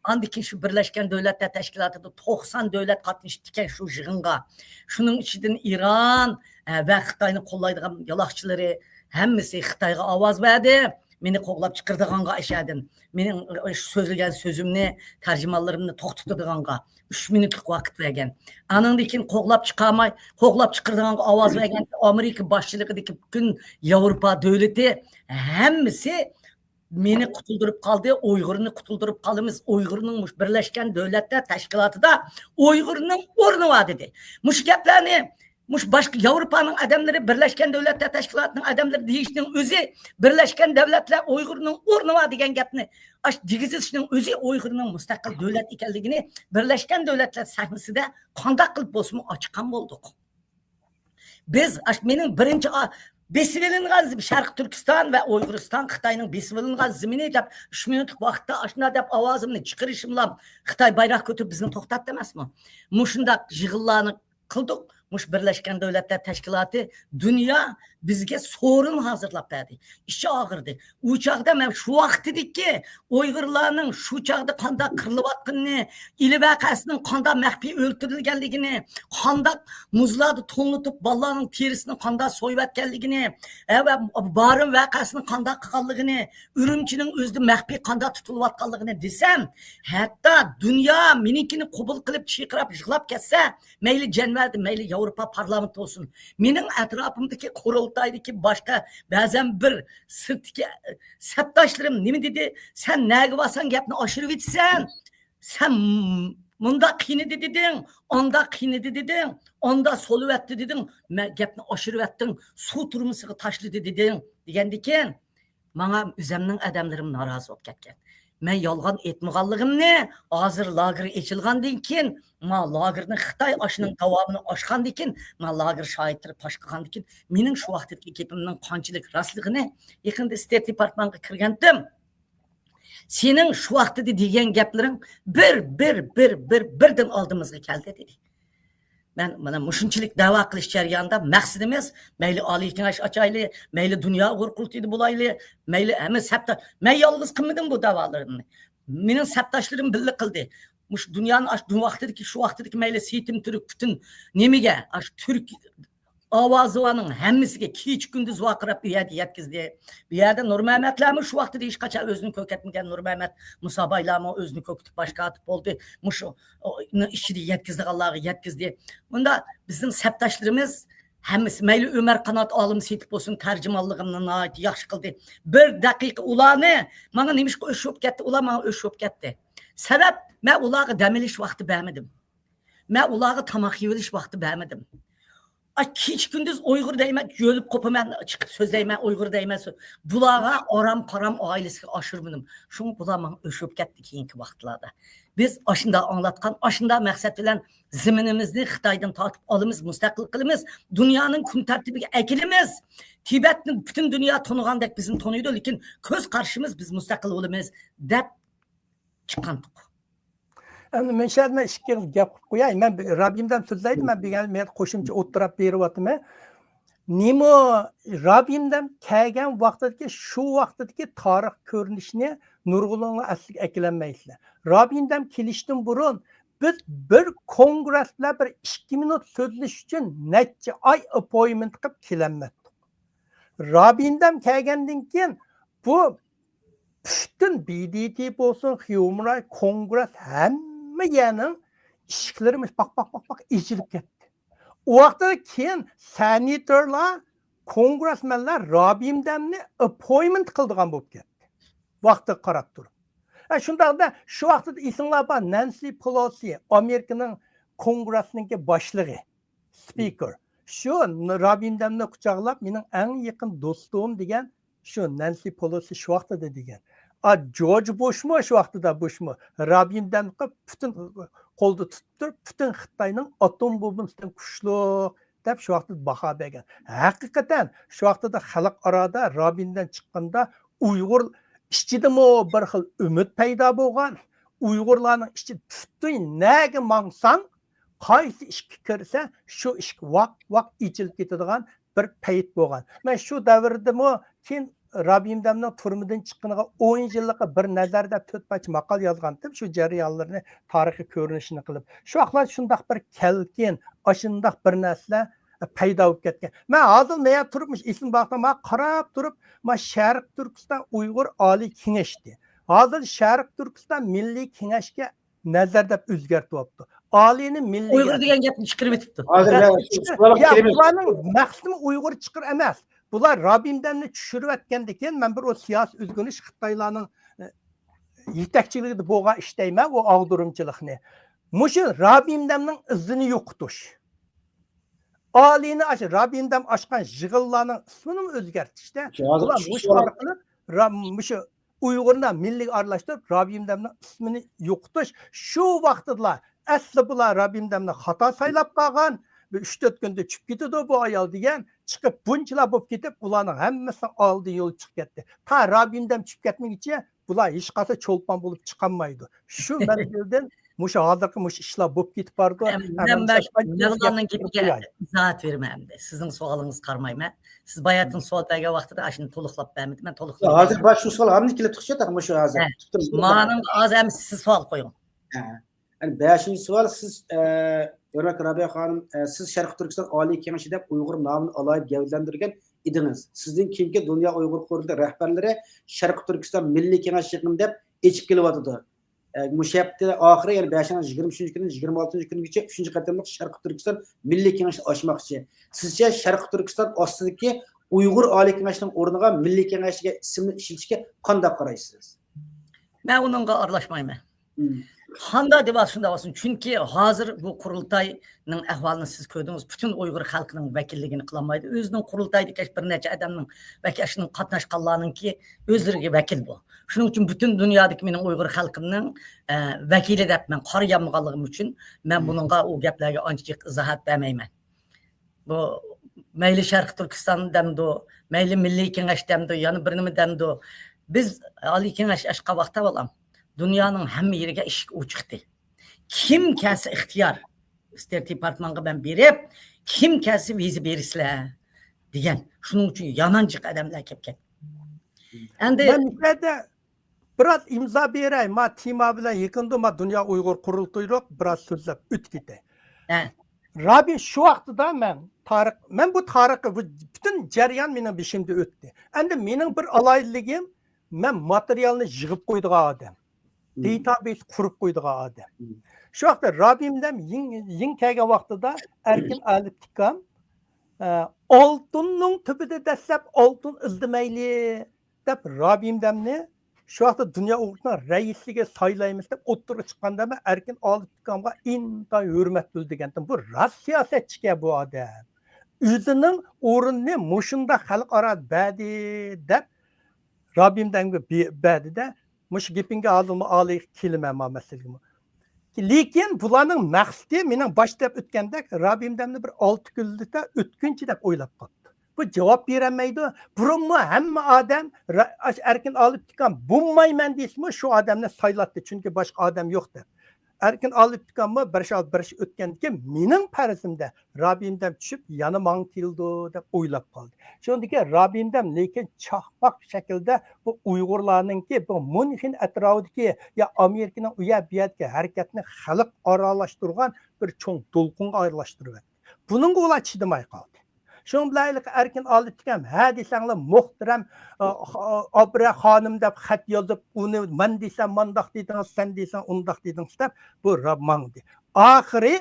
ئاندىن كېيىن شۇ بىرلەشكەن دۆلەتلەر تەشكىلاتىدا توقسان دۆلەت قاتنىشىپتىكەن شۇ يىغىنغا. شۇنىڭ ئىچىدىن ئىران، ئە، ۋە خىتاينى قوللايدىغان يالاقچىلىرى ھەممىسى خىتايغا ئاۋاز بەردى. مېنى قوغلاپ چىقىرىدىغانغا ئاشۇ يەردىن، مېنىڭ سۆزلىگەن سۆزۈمنى، تەرجىمانلىرىمنى توختىتىدىغانغا ئۈچ مىنۇتلۇق ۋاقىت بەرگەن. ئانىڭدىن كېيىن قوغلاپ چىقارماي، قوغلاپ چىقىرىدىغانغا ئاۋاز بەرگەن ئامېرىكا باشچىلىقىدىكى پۈتۈن ياۋروپا دۆلىتى ھەممىسى مېنى قۇتۇلدۇرۇپ قالدى، ئۇيغۇرنى قۇتۇلدۇرۇپ قالىمىز، ئۇيغۇرنىڭ مۇشۇ بىرلەشكەن دۆلەتلەر تەشكىلاتىدا ئۇيغۇرنىڭ ئورنى بار دېدى. مۇشۇ گەپلەرنى مۇشۇ باشقا ياۋروپانىڭ ئادەملىرى، بىرلەشكەن دۆلەتلەر تەشكىلاتىنىڭ ئادەملىرى دېيىشنىڭ ئۆزى، بىرلەشكەن دۆلەتلەر ئۇيغۇرنىڭ ئورنى بار دېگەن گەپنى ئاش دېگۈزۈشنىڭ ئۆزى ئۇيغۇرنىڭ مۇستەقىل دۆلەت ئىكەنلىكىنى بىرلەشكەن دۆلەتلەر سەھنىسىدە قانداق قىلىپ بولسىمۇ ئاچىققان بولدۇق. بىز ئاش مېنىڭ بىرىنچى ئا-، بېسىۋېلىنغان زېم-، شەرقىي تۈركىستان ۋە ئۇيغۇرىستان خىتاينىڭ بېسىۋېلىنغان زېمىنى دەپ ئۈچ مىنۇتلۇق ۋاقىتتا ئاشۇنداق دەپ ئاۋازىمنى چىقىرىشىملا خىتاي بايراق كۆتۈرۈپ بىزنى توختاتتى ئەمەسمۇ؟ مۇشۇنداق يىغىنلارنى قىلدۇق. مۇشۇ بىرلەشكەن دۆلەتلەر تەشكىلاتى، دۇنيا بىزگە سورۇن ھازىرلاپ بەردى. ئىچى ئاغرىدى. ئۇ چاغدا مەن شۇ ۋاقتىدىكى ئۇيغۇرلارنىڭ شۇ چاغدا قانداق قىرىلىۋاتقىنىنى، ئىلى ۋەقەسىنىڭ قانداق مەخپىي ئۆلتۈرۈلگەنلىكىنى، قانداق مۇزلاردا توڭلىتىپ بالىلارنىڭ تېرىسىنى قانداق سويۇۋەتكەنلىكىنى، ھە، ۋە بارىن ۋەقەسىنى قانداق قىلغانلىقىنى، ئۈرۈمچىنىڭ ئۆزىدە مەخپىي قانداق تۇتۇلۇۋاتقانلىقىنى دېسەم، ھەتتا دۇنيا مېنىڭكىنى قوبۇل قىلىپ چىرقىراپ يىغلاپ كەتسە، مەيلى جەنۋەدە، مەيلى ياۋروپا پارلامېنتى بولسۇن، مېنىڭ ئەتراپىمدىكى قۇرۇلتايدىكى باشقا بەزەن بىر سىرتتىكى سەپداشلىرىم نېمە دېدى؟ سەن نەگە بارساڭ گەپنى ئاشۇرۇۋېتىسەن. سەن مۇنداق قىينىدى دېدىڭ، ئانداق قىينىدى دېدىڭ، ئاندا سولىۋەتتى دېدىڭ، مە-، گەپنى ئاشۇرۇۋەتتىڭ، سۇ تۈرمىسىغا تاشلىدى دېدىڭ، دېگەندىكىن، ماڭا ئۆزەمنىڭ ئادەملىرىم نارازى بولۇپ كەتكەن. مەن يالغان ئېيتمىغانلىقىمنى، ھازىر لاگېر ئېچىلغاندىن كېيىن، ما لاگېرنى خىتاي ئاشۇنىڭ داۋامىنى ئاچقاندىن كېيىن، ما لاگېر شاھىتلىرى پاش قىلغاندىن كېيىن، مېنىڭ شۇ ۋاقىتتىكى گېپىمنىڭ قانچىلىك راستلىقىنى يېقىندا ستېيت دېپارتمانتقا كىرگەنتىم. سېنىڭ شۇ ۋاقتىدا دېگەن گەپلىرىڭ بىر، بىر، بىر، بىر، بىردىن ئالدىمىزغا كەلدى، دېدى. مەن مانا مۇشۇنچىلىك دەۋا قىلىش جەريانىدا مەقسىتىمىز، مەيلى ئالىي كېڭەش ئاچايلى، مەيلى دۇنيا ئۇيغۇر قۇرۇلتىيىدا بولايلى، مەيلى ھەممە سەپدە، مەن يالغۇز قىلمىدىم بۇ دەۋالىرىمنى. مېنىڭ سەپداشلىرىم بىللە قىلدى. مۇشۇ دۇنيانىڭ ئاشۇ ۋاقتىدىكى، شۇ ۋاقتىدىكى مەيلى سېيىتىم تۈرك پۈتۈن نېمىگە، ئاشۇ تۈرك ئاۋازىۋاننىڭ ھەممىسىگە كېچە كۈندۈز ۋارقىراپ ئۇ يەردە يەتكۈزدى. بۇ يەردە نۇرمەمەتلەرمۇ شۇ ۋاقتىدا ھېچقاچان ئۆزىنى كۆركەتمىگەن، نۇرمەمەت مۇسابايلارمۇ ئۆزىنى كۆركىتىپ باش قاتىپ بولدى. مۇشۇ ئىچىدە يەتكۈزىدىغانلارغا يەتكۈزدى. بۇندا بىزنىڭ سەپداشلىرىمىز ھەممىسى، مەيلى ئۆمەر قانات ئالىم سېيىت بولسۇن، تەرجىمانلىقىمنى ناھايىتى ياخشى قىلدى. بىر دەقىقە ئۇلارنى ماڭا نېمىشقا ئۆچ بولۇپ كەتتى، ئۇلار ماڭا ئۆچ بولۇپ كەتتى. سەۋەب، مەن ئۇلارغا دەم ئېلىش ۋاقتى بەرمىدىم. مەن ئۇلارغا تاماق يېۋېلىش ۋاقتى بەرمىدىم. ئا، كېچە كۈندۈز ئۇيغۇر دەيمەن، يۆلۈپ قوپىمەن، چىقىپ سۆزلەيمەن، ئۇيغۇر دەيمەن، سۆ-، بۇلارغا ئارام-پارام ئائىلىسىگە ئاشۇرمىدىم. شۇڭا بۇلار ماڭا ئۆچ بولۇپ كەتتى كېيىنكى ۋاقىتلاردا. بىز ئاشۇنداق ئاڭلاتقان، ئاشۇنداق مەقسەت بىلەن زېمىنىمىزنى خىتايدىن تارتىپ ئالىمىز، مۇستەقىل قىلىمىز، دۇنيانىڭ كۈن تەرتىپىگە ئەكېلىمىز. تىبەتنى پۈتۈن دۇنيا تونۇغاندەك بىزنى تونۇيدۇ، لېكىن كۆز قارىشىمىز بىز مۇستەقىل بولىمىز، دەپ چىققانتۇق. ئەمدى مەن شۇ يەردە مەن ئىككى گەپ قىلىپ قوياي. مەن بىر-، رابىم دەم سۆزلەيدۇ، مەن بىر مەن قوشۇمچە ئوتتۇراپ بېرىۋاتىمەن. نېمە رابىم دەم كەلگەن ۋاقتىدىكى، شۇ ۋاقتىدىكى تارىخ كۆرۈنۈشىنى نۇرغۇنلىرىڭلار ئەسلىگە ئەكېلەلمەيسىلەر. رابىم دەم كېلىشتىن بۇرۇن بىز بىر كونگرېس بىلەن بىر ئىككى مىنۇت سۆزلىشىش ئۈچۈن نەچچە ئاي ئاپپوينتمېنت قىلىپ كېلەلمەتتۇق. رابىندەم كەلگەندىن كېيىن بۇ پۈتۈن بى دى تى بولسۇن، خيۇمراي، كونگرېس، ھەممە يەرنىڭ ئىشىكلىرى باق، باق، باق، باق ئېچىلىپ كەتتى. ئۇ ۋاقىتتا كېيىن سېناتورلار، كونگرېسمېنلار رابىندەمنى ئاپپوينتمېنت قىلىدىغان بولۇپ كەتتى. ۋاقتىغا قاراپ تۇرۇپ. ھە، شۇنداقتا شۇ ۋاقىتتا ئېسىڭلار بار، نانسى پېلوسى، ئامېرىكىنىڭ كونگرېسنىڭكى باشلىقى، سپىكېر. شۇ رابىندەمنى قۇچاقلاپ، مېنىڭ ئەڭ يېقىن دوستۇم دېگەن شۇ نانسى پېلوسى شۇ ۋاقتىدا دېگەن. ئا، جورج بۇشمۇ شۇ ۋاقتىدا، بۇشمۇ رابىندەمنى پۈتۈن قولدا تۇتۇپ تۇرۇپ، پۈتۈن خىتاينىڭ ئاتوم بومبىسىدىن كۈچلۈك دەپ شۇ ۋاقتىدا باھا بەرگەن. ھەقىقەتەن شۇ ۋاقتىدا خەلقئارادا رابىندەم چىققاندا ئۇيغۇر ئىچىدىمۇ بىر خىل ئۈمىد پەيدا بولغان. ئۇيغۇرلارنىڭ ئىچىدە پۈتۈن نەگە ماڭساڭ، قايسى ئىشىككە كىرسە، شۇ ئىشىك ۋاق، ۋاق ئېچىلىپ كېتىدىغان بىر پەيت بولغان. مەن شۇ دەۋردىمۇ كېيىن رابىندەمنىڭ تۈرمىدىن چىققىنىغا ئون يىللىققا بىر نەزەر دەپ تۆت پارچە ماقالە يازغانتىم، شۇ جەريانلىرىنى تارىخىي كۆرۈنۈشىنى قىلىپ. شۇ ۋاقىتلار شۇنداق بىر كەلكىن، ئاشۇنداق بىر نەرسىلەر پەيدا بولۇپ كەتكەن. مەن ھازىر مەيە تۇرۇپ، مۇشۇ ئېسىمدە ما قاراپ تۇرۇپ، ما شەرقىي تۈركىستان ئۇيغۇر ئالىي كېڭەشتى. ھازىر شەرقىي تۈركىستان مىللىي كېڭەشكە نەزەر دەپ ئۆزگەرتىۋاپتۇ. ئالىينى مىللىي ئۇيغۇر دېگەن گەپنى چىقىرىۋېتىپتۇ. ھازىر مەن شۇ سوئالغا يا، كىرىمەن. بۇلارنىڭ مەقسىتىمۇ ئۇيغۇر چىقىر ئەمەس. بۇلار رابىندەمنى چۈشۈرۈۋەتكەندىن كېيىن، مەن بىر ئۇ سىياسىي ئۆزگىرىش خىتايلارنىڭ، ئە، يېتەكچىلىكىدە بولغان ئىش دەيمەن، ئۇ ئاغدۇرمىچىلىقنى. مۇشۇ رابىندەمنىڭ ئىزىنى يوقىتىش. ئالىينى ئاشۇ رابىندەم ئاچقان يىغىنلارنىڭ ئىسمىنىمۇ ئۆزگەرتىشتە. شۇ ھازىر بۇلار شۇ مۇشۇ سوئال ئارقىلىق را-، مۇشۇ ئۇيغۇرنى مىللىي ئارىلاشتۇرۇپ، رابىندەمنىڭ ئىسمىنى يوقىتىش. شۇ ۋاقتىدىلا ئەسلى بۇلار رابىندەمنى خاتا سايلاپ قالغان، بىر ئۈچ تۆت كۈندە چۈشۈپ كېتىدۇ بۇ ئايال دېگەن، چىقىپ بۇنچىلا بولۇپ كېتىپ، ئۇلارنىڭ ھەممىسىنىڭ ئالدىن يول چىقىپ كەتتى. تا رابىندەم چۈشۈپ كەتمىگۈچە بۇلار ھېچقاچان چولپان بولۇپ چىقالمايدۇ. شۇ مەزگىلدىن مۇشۇ ھازىرقى مۇشۇ ئىشلار بولۇپ كېتىپ بارىدۇ. ھەم، ھەم مەن مەۋلاننىڭ گېپىگە ئىزاھات بېرىمەن ئەمدى. سىزنىڭ سوئالىڭىزغا قارىمايمەن. سىز باياتىن سوئال بەرگەن ۋاقتىدا ئاشۇنى تولۇقلاپ بەرمىدىم. مەن تولۇقلاپ ھازىر بەر. باش شۇ سوئال ھەمدە كېلىپ چىقىشى تاق مۇشۇ ھازىر. ھە. ماڭا ھازىر ھەم سىز سوئال قويۇڭ. ھە. يەنى بەشىنچى سوئال، سىز، ئە، ھۆرمەتلىك رابىيە خانىم، ئە، سىز شەرقىي تۈركىستان ئالىي كېڭىشى دەپ ئۇيغۇر نامىنى ئالاھىدە گەۋدىلەندۈرگەن ئىدىڭىز. سىزدىن كېيىنكى دۇنيا ئۇيغۇر قۇرۇلتىيى رەھبەرلىرى شەرقىي تۈركىستان مىللىي كېڭەش يىغىنى دەپ ئېچىپ كېلىۋاتىدۇ. ئە، مۇشۇ ھەپتە ئاخىرى، يەنى بەشىنچى، يىگىرمە ئۈچىنچى كۈنى، يىگىرمە ئالتىنچى كۈنىگىچە ئۈچىنچى قېتىملىق شەرقىي تۈركىستان مىللىي كېڭىشى ئاچماقچى. سىزچە شەرقىي تۈركىستان ئاستىدىكى ئۇيغۇر ئالىي كېڭەشنىڭ ئورنىغا مىللىي كېڭەش دېگەن ئىسىمنى ئىشلىتىشكە قانداق قارايسىز؟ مەن ئۇنىڭغا ئارىلاشمايمەن. مم. قانداق دېۋا شۇنداق بولسۇن. چۈنكى ھازىر بۇ قۇرۇلتاينىڭ ئەھۋالىنى سىز كۆردىڭىز. پۈتۈن ئۇيغۇر خەلقىنىڭ ۋەكىللىكىنى قىلالمايدۇ. ئۆزىنىڭ قۇرۇلتايدىكى بىر نەچچە ئادەمنىڭ ۋەكىل، ئاشۇنىڭ قاتناشقانلارنىڭكى ئۆزلىرىگە ۋەكىل بۇ. شۇنىڭ ئۈچۈن پۈتۈن دۇنيادىكى مېنىڭ ئۇيغۇر خەلقىمنىڭ، ئە، ۋەكىلى دەپ مەن قارىيالمىغانلىقىم ئۈچۈن مەن مم. بۇنىڭغا، ئۇ گەپلەرگە ئانچە جىق ئىزاھات بەرمەيمەن. بۇ مەيلى شەرقىي تۈركىستان دەمدۇ، مەيلى مىللىي كېڭەش دەمدۇ، يەنە بىر نېمە دەمدۇ. بىز ئالىي كېڭەش ئاچقان ۋاقىتتا، بالام، دۇنيانىڭ ھەممە يېرىگە ئىشىك ئوچۇقتى. كىم كەلسە ئىختىيار، ستېيت دېپارتمېنتقا مەن بېرىپ، كىم كەلسە ۋىزا بېرىسىلەر دېگەن. شۇنىڭ ئۈچۈن يامان جىق ئادەملەر كەپ كەتتى. ئەمدى مەن بۇ يەردە بىراز ئىمزا بېرەي، ما تېما بىلەن يېقىندا ما دۇنيا ئۇيغۇر قۇرۇلتىيىلىق بىراز سۆزلەپ ئۆتۈپ كېتەي. ھە. رابىي، شۇ ۋاقتىدا مەن تارىخ، مەن بۇ تارىخقا، بۇ پۈتۈن جەريان مېنىڭ بېشىمدا ئۆتتى. ئەمدى مېنىڭ بىر ئالاھىدىلىكىم، مەن ماتېرىيالنى يىغىپ قويىدىغان ئادەم. مم. دېتابېيس قۇرۇپ قويىدىغان ئادەم. مم. شۇ ۋاقىتتا رابىيىم دەم يېڭى، يېڭى كەلگەن ۋاقتىدا ئەركىن ئالىپتىكام، ئە، ئالتۇننىڭ تۈپىدە دەسلەپ ئالتۇن ئىزدىمەيلى دەپ، رابىيىم دەمنى شۇ ۋاقىتتا دۇنيا ئۇيغۇرلىرىنىڭ رەئىسلىكىگە سايلايمىز دەپ ئوتتۇرىغا چىققاندا، مەن ئەركىن ئالىپتىكامغا ئىنتايىن ھۆرمەت بىلدۈرگەنتىم. بۇ راست سىياسەتچىكەن بۇ ئادەم. ئۆزىنىڭ ئورنىنى مۇشۇنداق خەلقئارا بەردى دەپ، رابىيىم دەمگە بى-، بەردى-دە، مۇشۇ گېپىڭگە ھازىرمۇ ئالىي كېلىمەن، ما مەسىلىگىمۇ. لېكىن بۇلارنىڭ مەقسىتى، مېنىڭ باشتا دەپ ئۆتكەندەك، رابىيىم دەمنى بىر ئالتە كۈنلۈكتە ئۆتكۈنچى دەپ ئويلاپ قاپتۇ. بۇ جاۋاب بېرەلمەيدۇ. بۇرۇنمۇ ھەممە ئادەم را-، ئاشۇ ئەركىن ئالىپتىكام بولمايمەن دېسىمۇ، شۇ ئادەمنى سايلاتتى، چۈنكى باشقا ئادەم يوق دەپ. ئەركىن ئالىپتىكاممۇ بىر ئىش ئالدى بىر ئىش ئۆتكەندىن كېيىن مېنىڭ پەرىزىمدە رابىيىمدەم چۈشۈپ يەنە ماڭا كېلىدۇ دەپ ئويلاپ قالدى. شۇندىن كېيىن رابىيىمدەم لېكىن چاقماق شەكىلدە بۇ ئۇيغۇرلارنىڭكى بۇ مۇنخېن ئەتراپىدىكى يا ئامېرىكىنىڭ ئۇ يەر بۇ يەردىكى ھەرىكەتنى خەلقئارالاشتۇرغان بىر چوڭ دولقۇنغا ئايلاشتۇرۇۋەتتى. بۇنىڭغا ئۇلار چىدىماي قالدى. شۇنىڭ بىلەن ھېلىقى ئەركىن ئالىپتىكام ھە دېسەڭلار مۇھتەرەم ئابرە خانىم دەپ خەت يازىپ، ئۇنى مەن دېسەم مانداق دېدىڭىز، سەن دېسەڭ ئۇنداق دېدىڭىز دەپ بۇ را-، ماڭدى. ئاخىرى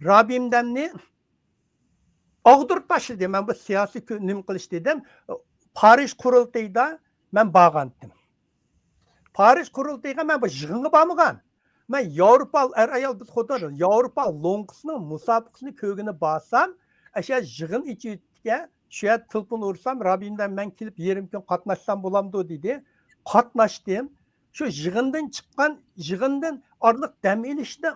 رابىيىمدەمنى ئاغدۇرۇپ تاشلىدى. مەن بۇ سىياسىي كۆ-، نېمە قىلىش دېدىم. پارىژ قۇرۇلتىيىدا مەن بارغانتىم. پارىژ قۇرۇلتىيىغا مەن بۇ يىغىنغا بارمىغان. مەن ياۋروپا ئەر-ئايال بىز خوتۇن ياۋروپا لوڭقىسىنىڭ مۇسابىقىسىنى كۆرگىلى بارسام، ئەشە يىغىن ئېچىۋېتىپتىكەن. شۇ يەردە تېلېفون ئۇرسام، رابىيىمدەم مەن كېلىپ يېرىم كۈن قاتناشسام بولامدۇ دېدى. قاتناشتىم. شۇ يىغىندىن چىققان، يىغىندىن ئارىلىق دەم ئېلىشتا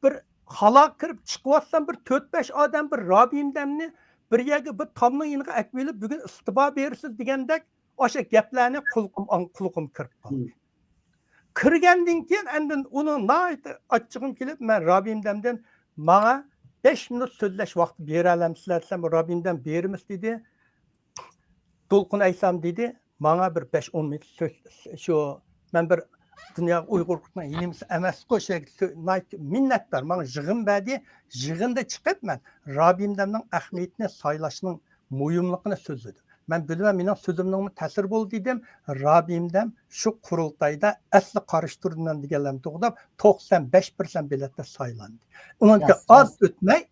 بىر خالاغا كىرىپ چىقىۋاتسام، بىر تۆت بەش ئادەم بىر رابىيىمدەمنى بىر يەرگە بىر تامنىڭ يېنىغا ئەكىۋېلىپ، بۈگۈن ئىستىپا بېرىسىز دېگەندەك، ئاشۇ گەپلەرنى قۇلىقىم، قۇلىقىم كىرىپ قالدى. كىرگەندىن كېيىن ئاندىن ئۇنىڭ ناھايىتى ئاچچىقىم كېلىپ، مەن رابىيىمدەمدىن ماڭا بەش مىنۇت سۆزلەش ۋاقتى بېرەلەمسىلەر دېسەم، رابىيىمدەم بېرىمىز دېدى. دولقۇن ئەيسام دېدى، ماڭا بىر بەش ئون مىنۇت سۆز، شۇ، مەن بىر دۇنيا ئۇيغۇر قۇرۇقنىڭ يېنىمىسى ئەمەسقۇ، شۇ يەرگە سۆ-، ناھايىتى مىننەتدار. ماڭا يىغىن بەردى، يىغىندا چىقىپ مەن رابىيىمدەمنىڭ ئەھمىيىتىنى سايلاشنىڭ مۇھىملىقىنى سۆزلىدىم. مەن بىلمەم، مېنىڭ سۆزۈمنىڭمۇ تەسىرى بولدى دېدىم. رابىيىمدەم شۇ قۇرۇلتايدا ئەسلى قارشى تۇردۇم دېگەنلەرنى توغرىلاپ، توقسان بەش پىرسەنت بېلەتتە سايلاندى. ئۇنىڭدىن كېيىن ئاز ئۆتمەي،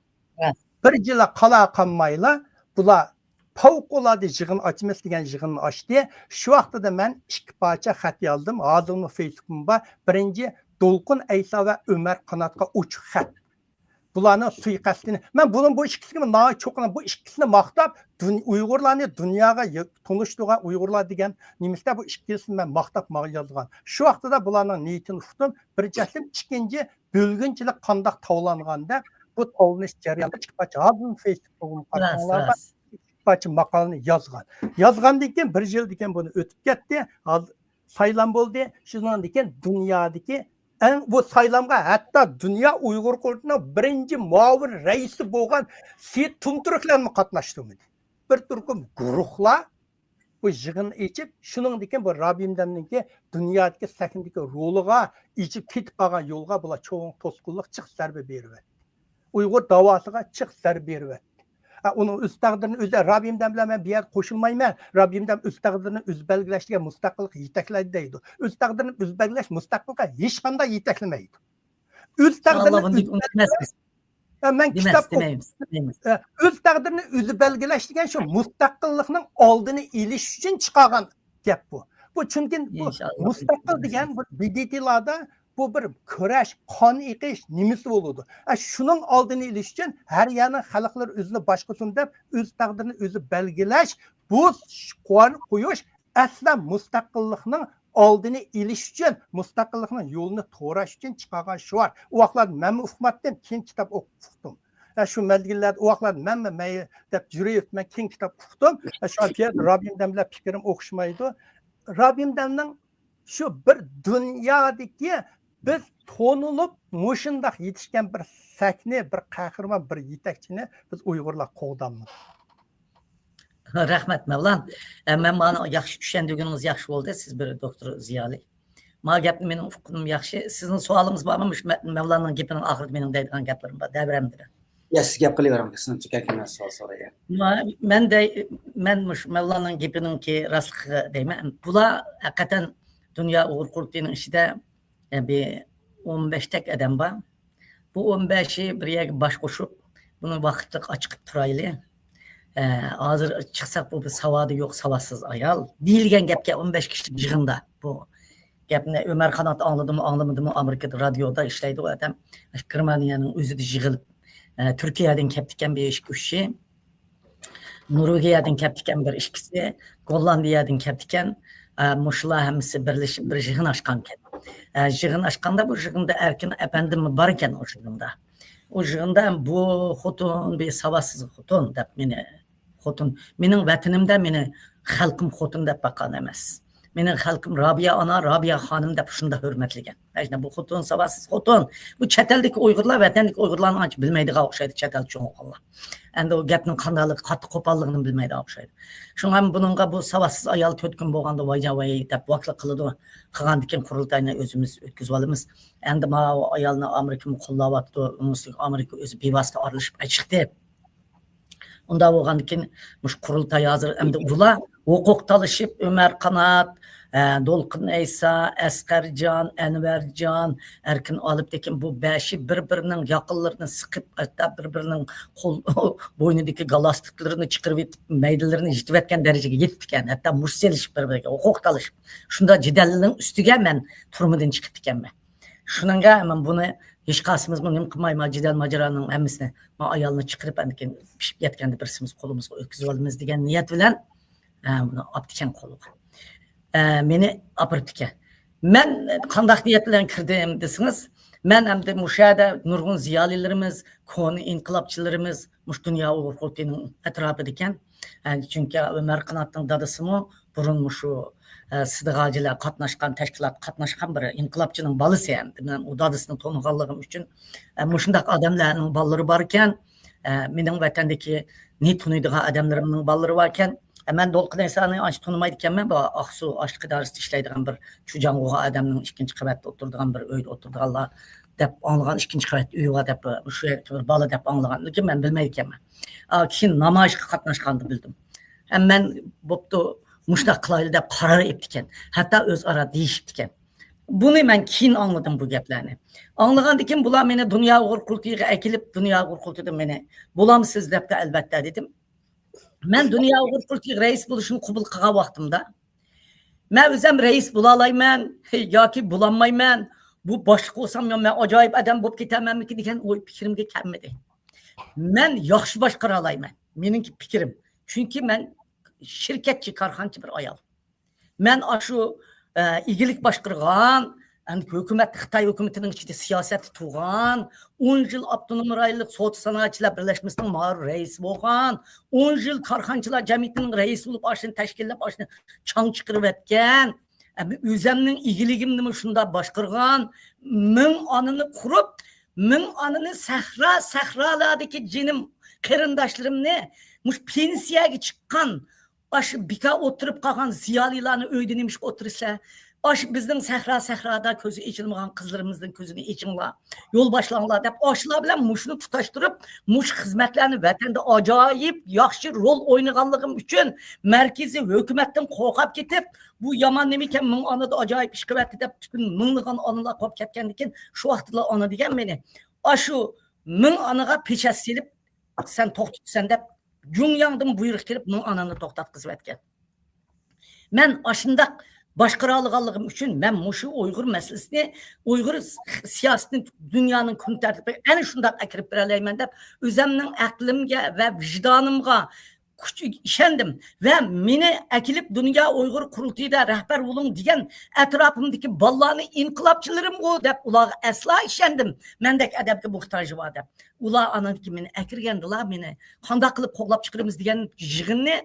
بىر يىللا قالا قالمايلا، بۇلار پەۋقۇلئاددە يىغىن ئاچىمىز دېگەن يىغىننى ئاچتى. شۇ ۋاقتىدا مەن ئىككى پارچە خەت يازدىم. ھازىرمۇ فېيسبۇكۇمدا بار. بىرىنچى، دولقۇن ئەيسا ۋە ئۆمەر قاناتقا ئوچۇق خەت. بۇلارنىڭ سۇيىقەستىنى، مەن بۇنىڭ بۇ ئىككىسىگە ناھايىتى چوقۇنام. بۇ ئىككىسىنى ماختاپ، دۇن-، ئۇيغۇرلارنى دۇنياغا ي-، تونۇشتۇرغان ئۇيغۇرلار دېگەن نېمىسىدە بۇ ئىككىسىنى مەن ماختاپ ماڭا يازغان. شۇ ۋاقتىدا بۇلارنىڭ نىيىتىنى ئۇقتۇم. بىرىنچى، ئىككىنچى، بۆلگۈنچىلىك قانداق تاۋلانغان دەپ بۇ تاۋلىنىش جەريانىدا ئىككى پارچە، ھازىرمۇ فېيسبۇكتا قارىساڭلار بار، ئىككى پارچە ماقالىنى يازغان. يازغاندىن كېيىن بىر يىلدىن كېيىن بۇنى ئۆتۈپ كەتتى. ھازىر سايلام بولدى. شۇنىڭدىن كېيىن دۇنيادىكى ئەڭ، بۇ سايلامغا ھەتتا دۇنيا ئۇيغۇر قۇرۇلتىيىنىڭ بىرىنچى مۇئاۋىن رەئىسى بولغان سېيىت تۇمتۈركلەرمۇ قاتناشتۇرمىدى. بىر تۈركۈم گۇرۇھلار بۇ يىغىننى ئېچىپ، شۇنىڭدىن كېيىن بۇ رابىيىمدەمنىڭكى دۇنيادىكى سەھنىدىكى رولىغا، ئېچىپ كېتىپ قالغان يولىغا بۇلار چوڭ توسقۇنلۇق، جىق زەربە بېرىۋەتتى. ئۇيغۇر داۋاسىغا جىق زەربە بېرىۋەتتى. ھە، ئۇنىڭ ئۆز تەقدىرىنى ئۆزى، رابىيىمدەم بىلەن مەن بۇ يەردە قوشۇلمايمەن. رابىيىمدەم ئۆز تەقدىرىنى ئۆزى بەلگىلەش دېگەن مۇستەقىللىققا يېتەكلەيدۇ دەيدۇ. ئۆز تەقدىرىنى ئۆزى بەلگىلەش مۇستەقىللىققا ھېچقانداق يېتەكلىمەيدۇ. ئۆز تەقدىرىنى ئۆزى بەلگىلەش، ھە، مەن كىتاب ئوقۇپ، ھە، ئۆز تەقدىرىنى ئۆزى بەلگىلەش دېگەن شۇ مۇستەقىللىقنىڭ ئالدىنى ئېلىش ئۈچۈن چىقارغان گەپ بۇ. بۇ چۈنكى بۇ مۇستەقىل دېگەن بۇ بىدىتىلاردا بۇ بىر كۈرەش، قان ئېقىش نېمىسى بولىدۇ. ئە، شۇنىڭ ئالدىنى ئېلىش ئۈچۈن ھەر يەرنىڭ خەلقلىرى ئۆزىنى باشقۇرسۇن دەپ ئۆز تەقدىرىنى ئۆزى بەلگىلەش، بۇ شوئارنى قويۇش ئەسلى مۇستەقىللىقنىڭ ئالدىنى ئېلىش ئۈچۈن، مۇستەقىللىقنىڭ يولىنى توراش ئۈچۈن چىقارغان شوئار. ئۇ ۋاقىتلاردا مەنمۇ ئۇقماپتىم، كېيىن كىتاب ئوقۇپ ئۇقتۇم. ھە، شۇ مەزگىللەردە ئۇ ۋاقىتلاردا مەنمۇ مەي دەپ يۈرۈۋېتىپمەن، كېيىن كىتاب ئۇقتۇم. ھە، شۇڭا پىياد رابىيىم دەم بىلەن پىكرىم ئوخشىمايدۇ. رابىيىم دەمنىڭ شۇ بىر دۇنيادىكى بىز تونۇلۇپ مۇشۇنداق يېتىشكەن بىر سەھنە، بىر قەھرىمان، بىر يېتەكچىنى بىز ئۇيغۇرلار قوغدالمىدۇق. رەھمەت، مەۋلان. ئە، مەن مانا ياخشى چۈشەندۈرگىنىڭىز ياخشى بولدى، سىز بىر دوكتور زىيالىي. ما گەپنى مېنىڭ ئۇققىنىم ياخشى. سىزنىڭ سوئالىڭىز بارمۇ؟ مۇشۇ مە-، مەۋلاننىڭ گېپىنىڭ ئاخىرىدا مېنىڭ دەيدىغان گەپلىرىم بار، دەۋرەمدە. يا، سىز گەپ قىلىۋېرىڭ، سىزنىڭ تۈكەكىمەن سوئال سورايا. ما-، مەن دەي-، مەن مۇشۇ مەۋلاننىڭ گېپىنىڭكى راستلىقىغا دەيمەن. بۇلار ھەقىقەتەن دۇنيا ئۇيغۇر قۇرۇلتىيىنىڭ ئىچىدە، ئە، بىر ئون بەشتەك ئادەم بار. بۇ ئون بەشى بىر يەرگە باش قوشۇپ، بۇنى ۋاقىتلىق ئاچىقىپ تۇرايلى. ئە، ھازىر چىقساق، بۇ بىر ساۋادى يوق، ساۋاتسىز ئايال دېيىلگەن گەپكە ئون بەش كىشىلىك يىغىندا بۇ گەپنى ئۆمەر قانات ئاڭلىدىمۇ، ئاڭلىمىدىمۇ، ئامېرىكىدا رادىيودا ئىشلەيدۇ ئۇ ئادەم. گېرمانىيەنىڭ ئۆزىدە يىغىلىپ، ئە، تۈركىيەدىن كەپتىكەن بىر ئىككى ئۈچى، نورۋېگىيەدىن كەپتىكەن بىر ئىككىسى، گوللاندىيەدىن كەپتىكەن. ئە، مۇشۇلار ھەممىسى بىرلىشىپ بىر يىغىن ئاچقانكەن. ئە، يىغىن ئاچقاندا بۇ يىغىندا ئەركىن ئەپەندىممۇ بار ئىكەن ئۇ يىغىندا. ئۇ يىغىندا بۇ خوتۇن، بىر ساۋاتسىز خوتۇن دەپ مېنى، خوتۇن، مېنىڭ ۋەتىنىمدە مېنى خەلقىم خوتۇن دەپ باققان ئەمەس. مېنىڭ خەلقىم رابىيە ئانا، رابىيە خانىم دەپ شۇنداق ھۆرمەتلىگەن. ئەجنە، بۇ خوتۇن ساۋاتسىز خوتۇن. بۇ چەت ئەلدىكى ئۇيغۇرلار ۋەتەندىكى ئۇيغۇرلارنىڭ ئانچە بىلمەيدىغان ئوخشايدۇ، چەت ئەلدە چوڭ بولغانلار. ئەمدى ئۇ گەپنىڭ قانداقلىقى، قاتتىق قوپاللىقىنى بىلمەيدىغان ئوخشايدۇ. شۇڭا بۇنىڭغا بۇ ساۋاتسىز ئايال تۆت كۈن بولغاندا ۋايجان ۋاي دەپ ۋاكلىق قىلىدۇ. قىلغاندىن كېيىن قۇرۇلتاينى ئۆزىمىز ئۆتكۈزۈۋالىمىز. ئەمدى ماۋۇ ئايالنى ئامېرىكىمۇ قوللاۋاتىدۇ. ئۇنىڭ ئۈستىگە ئامېرىكا ئۆزى بىۋاسىتە ئارىلىشىپ چىقتى. ئۇنداق بولغاندىن كېيىن مۇشۇ قۇرۇلتاي ھازىر ئەمدى بۇلار ھوقۇق تالىشىپ، ئۆمەر قانات، ئە، دولقۇن ئەيسا، ئەسقەرجان، ئەنۋەرجان، ئەركىن ئالىپتېكىن، بۇ بەشى بىر-بىرىنىڭ ياقىلىرىنى سىقىپ، ھەتتا بىر-بىرىنىڭ قول، بوينىدىكى گالاستۇكلىرىنى چىقىرىۋېتىپ، مەيدىلىرىنى يىتىۋەتكەن دەرىجىگە يېتىپتىكەن. ھەتتا مۇش سېلىشىپ بىر-بىرىگە، ھوقۇق تالىشىپ. شۇنداق جېدەلنىڭ ئۈستىگە مەن تۈرمىدىن چىقىپتىكەنمەن. شۇنىڭغا مەن بۇنى ھېچقايسىمىزمۇ نېمە قىلماي، ما جېدەل ماجىرانىڭ ھەممىسىنى، ما ئايالنى چىقىرىپ، ئاندىن كېيىن پىشىپ يەتكەندە بىرسىمىز قولىمىزغا ئۆتكۈزۈۋالىمىز دېگەن نىيەت بىلەن، ئە، بۇنى ئاپتىكەن قولىغا. ئە، مېنى ئاپىرىپتىكەن. مەن قانداق نىيەت بىلەن كىردىم دېسىڭىز، مەن ئەمدى مۇشۇ يەردە نۇرغۇن زىيالىيلىرىمىز، كونا ئىنقىلابچىلىرىمىز، مۇشۇ دۇنيا ئۇيغۇر قۇرۇلتىيىنىڭ ئەتراپىدىكەن. ئە، چۈنكى ئۆمەر قاناتنىڭ دادىسىمۇ بۇرۇن مۇشۇ، ئە، سىدىغاجىلار قاتناشقان، تەشكىلاتقا قاتناشقان بىر ئىنقىلابچىنىڭ بالىسى ئەمدى. مەن ئۇ دادىسىنى تونۇغانلىقىم ئۈچۈن، ئە، مۇشۇنداق ئادەملەرنىڭ بالىلىرى باركەن، ئە، مېنىڭ ۋەتەندىكى نى تونۇيدىغان ئادەملىرىمنىڭ بالىلىرى باركەن. ئە، مەن دولقۇن ئەيسانى ئانچە تونۇمايدىكەنمەن. بۇ ئاقسۇ ئاشلىق ئىدارىسىدا ئىشلەيدىغان بىر چۇجاڭغۇغا ئادەمنىڭ ئىككىنچى قەۋەتتە ئولتۇرىدىغان بىر ئۆيدە ئولتۇرىدىغانلار دەپ ئاڭلىغان، ئىككىنچى قەۋەتتە ئۆيى بار دەپ، شۇ يەردىكى بىر بالا دەپ ئاڭلىغان، لېكىن مەن بىلمەيدىكەنمەن. ئا، كېيىن نامايىشقا قاتناشقاندا بىلدىم. ھەم مەن بوپتۇ، مۇشۇنداق قىلايلى دەپ قارار ئېلىپتىكەن. ھەتتا ئۆزئارا دېيىشىپتىكەن. بۇنى مەن كېيىن ئاڭلىدىم بۇ گەپلەرنى. ئاڭلىغاندىن كېيىن بۇلار مېنى دۇنيا ئۇيغۇر قۇرۇلتىيىغا ئەكېلىپ، دۇنيا ئۇيغۇر قۇرۇلتىيىدا مېنى بولامسىز دەپتۇ، ئەلۋەتتە دېدىم. مەن دۇنيا ئۇيغۇر قۇرۇلتىيىغا رەئىس بولۇشنى قوبۇل قىلغان ۋاقتىمدا، مەن ئۆزۈم رەئىس بولالايمەن ياكى بولالمايمەن، بۇ باشلىق بولسام يا مەن ئاجايىپ ئادەم بولۇپ كېتەرمەنمىكىن دېگەن ئوي پىكرىمگە كەلمىدى. مەن ياخشى باشقۇرالايمەن، مېنىڭكى پىكرىم. چۈنكى مەن شىركەتچى، كارخانىچى بىر ئايال. مەن ئاشۇ، ئە، ئىگىلىك باشقۇرغان، ئەمدى ھۆكۈمەت، خىتاي ھۆكۈمىتىنىڭ ئىچىدە سىياسەتتە تۇرغان، ئون يىل ئاپتونوم رايونلۇق سودا سانائەتچىلەر بىرلەشمىسىنىڭ مۇئاۋىن رەئىسى بولغان، ئون يىل كارخانىچىلار جەمئىيىتىنىڭ رەئىسى بولۇپ، ئاشۇنى تەشكىللەپ، ئاشۇنى چاڭ چىقىرىۋەتكەن، ئەمدى ئۆزەمنىڭ ئىگىلىكىمنىمۇ شۇنداق باشقۇرغان، مىڭ ئانىنى قۇرۇپ، مىڭ ئانىنى سەھرا، سەھرالاردىكى جېنىم قېرىنداشلىرىمنى مۇشۇ پېنسىيەگە چىققان، ئاشۇ بىكار ئولتۇرۇپ قالغان زىيالىيلارنى ئۆيدە نېمىشقا ئولتۇرىسىلەر؟ ئاشۇ بىزنىڭ سەھرا، سەھرادا كۆزى ئېچىلمىغان قىزلىرىمىزنىڭ كۆزىنى ئېچىڭلار، يول باشلاڭلار دەپ، ئاشۇلار بىلەن مۇشۇنى تۇتاشتۇرۇپ، مۇشۇ خىزمەتلەرنى ۋەتەندە ئاجايىپ ياخشى رول ئوينىغانلىقىم ئۈچۈن مەركىزىي ھۆكۈمەتتىن قورقۇپ كېتىپ، بۇ يامان نېمىكەن، مىڭ ئانىدا ئاجايىپ ئىش قىلىۋەتتى دەپ، پۈتۈن مىڭلىغان ئانىلار قوپۇپ كەتكەندىن كېيىن، شۇ ۋاقىتلا ئانا دېگەن مېنى، ئاشۇ مىڭ ئانىغا پېچەت سېلىپ، سەن توختىتىسەن دەپ، جۇڭياڭدىن بۇيرۇق كېلىپ، مىڭ ئانىنى توختاتقۇزۇۋەتكەن. مەن ئاشۇنداق باشقۇرالىغانلىقىم ئۈچۈن مەن مۇشۇ ئۇيغۇر مەسىلىسىنى، ئۇيغۇر سىياسىتىنى دۇنيانىڭ كۈن تەرتىپىگە ئەنە شۇنداق ئەكىرىپ بېرەلەيمەن دەپ، ئۆزەمنىڭ ئەقلىمگە ۋە ۋىجدانىمغا كۈچ، ئىشەندىم. ۋە مېنى ئەكېلىپ دۇنيا ئۇيغۇر قۇرۇلتىيىدا رەھبەر بولۇڭ دېگەن ئەتراپىمدىكى بالىلارنى ئىنقىلابچىلىرىمغۇ دەپ، ئۇلارغا ئەسلا ئىشەندىم. مەندەك ئادەمگە موھتاجى بار دەپ. ئۇلار ئاندىن كېيىن مېنى ئەكىرگەندىلا، مېنى قانداق قىلىپ قوغلاپ چىقىرىمىز دېگەن يىغىننى،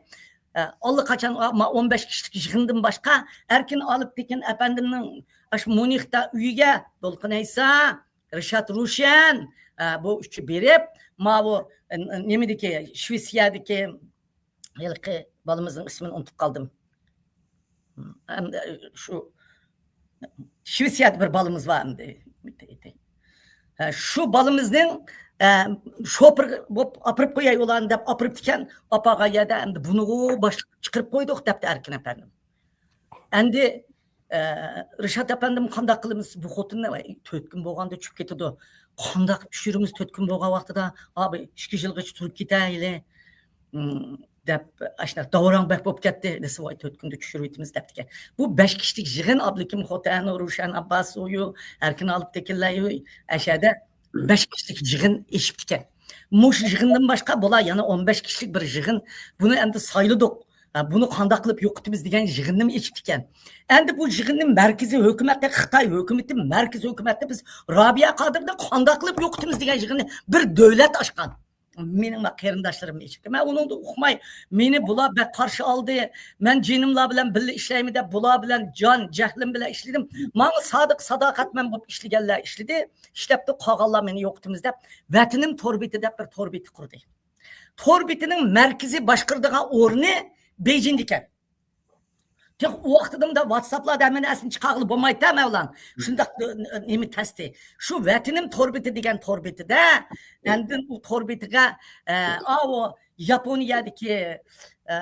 ئە، ئاللىقاچان، ئا، ما-، ئون بەش كىشىلىك يىغىندىن باشقا، ئەركىن ئالىپتېكىن ئەپەندىمنىڭ ئاشۇ مۇنىختا ئۆيىگە، دولقۇن ئەيسا، رىشات روشەن، ئە، بۇ ئۈچى بېرىپ، ماۋۇ، ئە، نېمىدىكى، شۋېتسىيەدىكى ھېلىقى بالىمىزنىڭ ئىسمىنى ئۇنتۇپ قالدىم. ئەمدى شۇ شۋېتسىيەدە بىر بالىمىز بار ئەمدى. ھە، شۇ بالىمىزنىڭ، ئە، شوپۇر بولۇپ ئاپىرىپ قوياي ئۇلارنى دەپ ئاپىرىپتىكەن. ئاپارغان يەردە ئەمدى بۇنىغۇ باشلىق چىقىرىپ قويدۇق دەپتۇ ئەركىن ئەپەندىم. ئەمدى، ئە، رىشات ئەپەندىم، قانداق قىلىمىز؟ بۇ خوتۇننى، ۋاي، تۆت كۈن بولغاندا چۈشۈپ كېتىدۇ. قانداق چۈشۈرىمىز تۆت كۈن بولغان ۋاقتىدا؟ ئا، بىر ئىككى يىلغىچە تۇرۇپ كېتەيلى. ئىم، دەپ، ئاشۇنداق داۋراڭ بەك بولۇپ كەتتى دېسە، ۋاي، تۆت كۈندە چۈشۈرۈۋېتىمىز دەپتىكەن. بۇ بەش كىشىلىك يىغىن، ئابلىكىم خوتەن، روشەن ئابباسۇيۇ، ئەركىن ئالىپتېكىنلەيۇ، ئەشەدە بەش كىشىلىك يىغىن ئېچىپتىكەن. مۇشۇ يىغىندىن باشقا بۇلار يەنە ئون بەش كىشىلىك بىر يىغىن، بۇنى ئەمدى سايلىدۇق. ھە، بۇنى قانداق قىلىپ يوقىتىمىز دېگەن يىغىننىمۇ ئېچىپتىكەن. ئەمدى بۇ يىغىننى مەركىزىي ھۆكۈمەتتە، خىتاي ھۆكۈمىتى، مەركىزىي ھۆكۈمەتتە بىز رابىيە قادىرنى قانداق قىلىپ يوقىتىمىز دېگەن يىغىننى بىر دۆلەت ئاچقان. مېنىڭ قېرىنداشلىرىم ئېچىپتۇ. مەن ئۇنىڭدىن ئۇقماي، مېنى بۇلار بەك قارشى ئالدى. مەن جېنىملار بىلەن بىللە ئىشلەيمەن دەپ، بۇلار بىلەن جان جەھلىم بىلەن ئىشلىدىم. ماڭا سادىق ساداقەتمەن بولۇپ ئىشلىگەنلەر ئىشلىدى. ئىشلەپتۇ، قالغانلار مېنى يوقىتىمىز دەپ، ۋەتىنىم تور بېتى دەپ بىر تور بېتى قۇردى. تور بېتىنىڭ مەركىزىي باشقۇرىدىغان ئورنى بېيجىڭدىكەن. تېخى ئۇ ۋاقتىدا مۇنداق ۋاتساپلاردا ھەممە نەرسىنى چىقارغىلى بولمايتتى ھەممەۋلان. شۇنداق، ئە، نېمە تەستى. شۇ ۋەتىنىم تور بېتى دېگەن تور بېتىدە، ئاندىن ئۇ تور بېتىگە، ئە، ئاۋۇ ياپونىيەدىكى، ئە،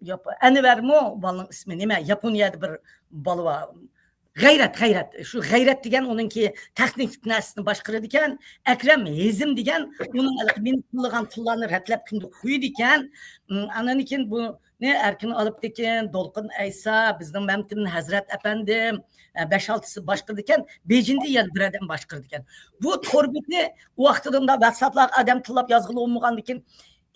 ياپ-، ئەنۋەرمۇ بالىنىڭ ئىسمى نېمە؟ ياپونىيەدە بىر بالا بار. غەيرەت، غەيرەت. شۇ غەيرەت دېگەن ئۇنىڭكى تېخنىك نەرسىسىنى باشقۇرىدىكەن. ئەكرەم ھېزىم دېگەن ئۇنىڭ ھېلىقى مېنى پۇللىغان پۇللارنى رەتلەپ كۈندە قويىدىكەن. ئم، ئاندىن كېيىن بۇنى ئەركىن ئالىپتىكەن، دولقۇن ئەيسا، بىزنىڭ مەمتىمىن ھەزرەت ئەپەندىم، ئە، بەش-ئالتىسى باشقۇرىدىكەن. بېيجىڭدا يەنە بىر ئادەم باشقۇرىدىكەن. بۇ تور بېتى ئۇ ۋاقتىدا مۇنداق ۋاتساپلارغا ئادەم تىللاپ يازغىلى بولمىغاندىكىن،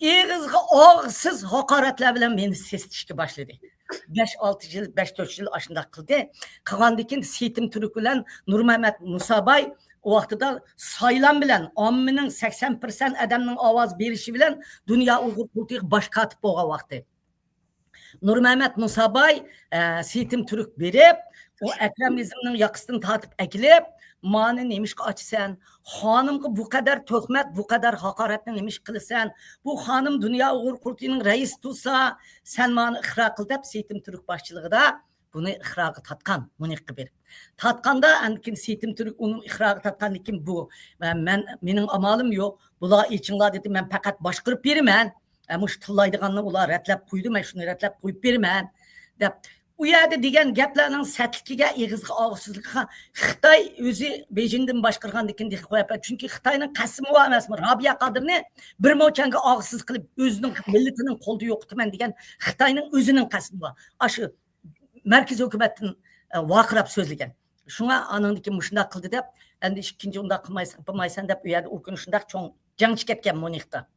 ئېغىزغا ئاغزىسىز ھاقارەتلەر بىلەن مېنى سېسىتىشكە باشلىدى. بەش-ئالتە يىل، بەش-تۆت يىل ئاشۇنداق قىلدى. قىلغاندىن كېيىن سېيىتىم تۈرك بىلەن نۇرمەمەت مۇساباي ئۇ ۋاقتىدا سايلام بىلەن ئاممىنىڭ سەكسەن پىرسەنت ئادەمنىڭ ئاۋاز بېرىشى بىلەن دۇنيا ئۇيغۇر قۇرۇلتىيىغا باش كاتىپ بولغان ۋاقتى. نۇرمەمەت مۇساباي، ئە، سېيىتىم تۈرك بېرىپ، ئۇ ئەكرەم ھېزىمنىڭ ياقىسىدىن تارتىپ ئەكېلىپ، مانى نېمىشقا ئاچىسەن؟ خانىمغا بۇ قەدەر تۆھمەت، بۇ قەدەر ھاقارەتنى نېمىشقا قىلىسەن؟ بۇ خانىم دۇنيا ئۇيغۇر قۇرۇلتىيىنىڭ رەئىسى تۇرسا، سەن مانى ئىقرار قىل دەپ، سېيىتىم تۈرك باشچىلىقىدا بۇنى ئىقرارغا تارتقان، مۇنىققا بېرىپ. تارتقاندا، ئاندىن كېيىن سېيىتىم تۈرك ئۇنىڭ ئىقرارغا تارتقاندىن كېيىن، بۇ، مەن، مېنىڭ ئامالىم يوق، بۇلار ئېچىڭلار دېدى، مەن پەقەت باشقۇرۇپ بېرىمەن. ئە، مۇشۇ تىللايدىغاننى ئۇلار رەتلەپ قويدى، مەن شۇنى رەتلەپ قويۇپ بېرىمەن، دەپ. ئۇ يەردە دېگەن گەپلەرنىڭ سەتلىكىگە، ئېغىزغا ئاغزىسىزلىقىغا خىتاي ئۆزى بېيجىڭدىن باشقۇرغاندىن كېيىن دېقىت قويۇپ، چۈنكى خىتاينىڭ قەسىمى بار ئەمەسمۇ؟ رابىيە قادىرنى بىر موچەنگە ئاغزىسىز قىلىپ، ئۆزىنىڭ مىللىتىنىڭ قولىدا يوقىتىمەن دېگەن خىتاينىڭ ئۆزىنىڭ قەسىمى بار. ئاشۇ مەركىزىي ھۆكۈمەتتىن، ئە، ۋارقىراپ سۆزلىگەن. شۇڭا ئانىڭدىن كېيىن مۇشۇنداق قىلدى دەپ، ئەمدى ئىككىنچى ئۇنداق قىلمايسەن، قىلمايسەن دەپ، ئۇ يەردە ئۇ كۈنى شۇنداق چوڭ جەڭچى كەتكەن مۇنىختا.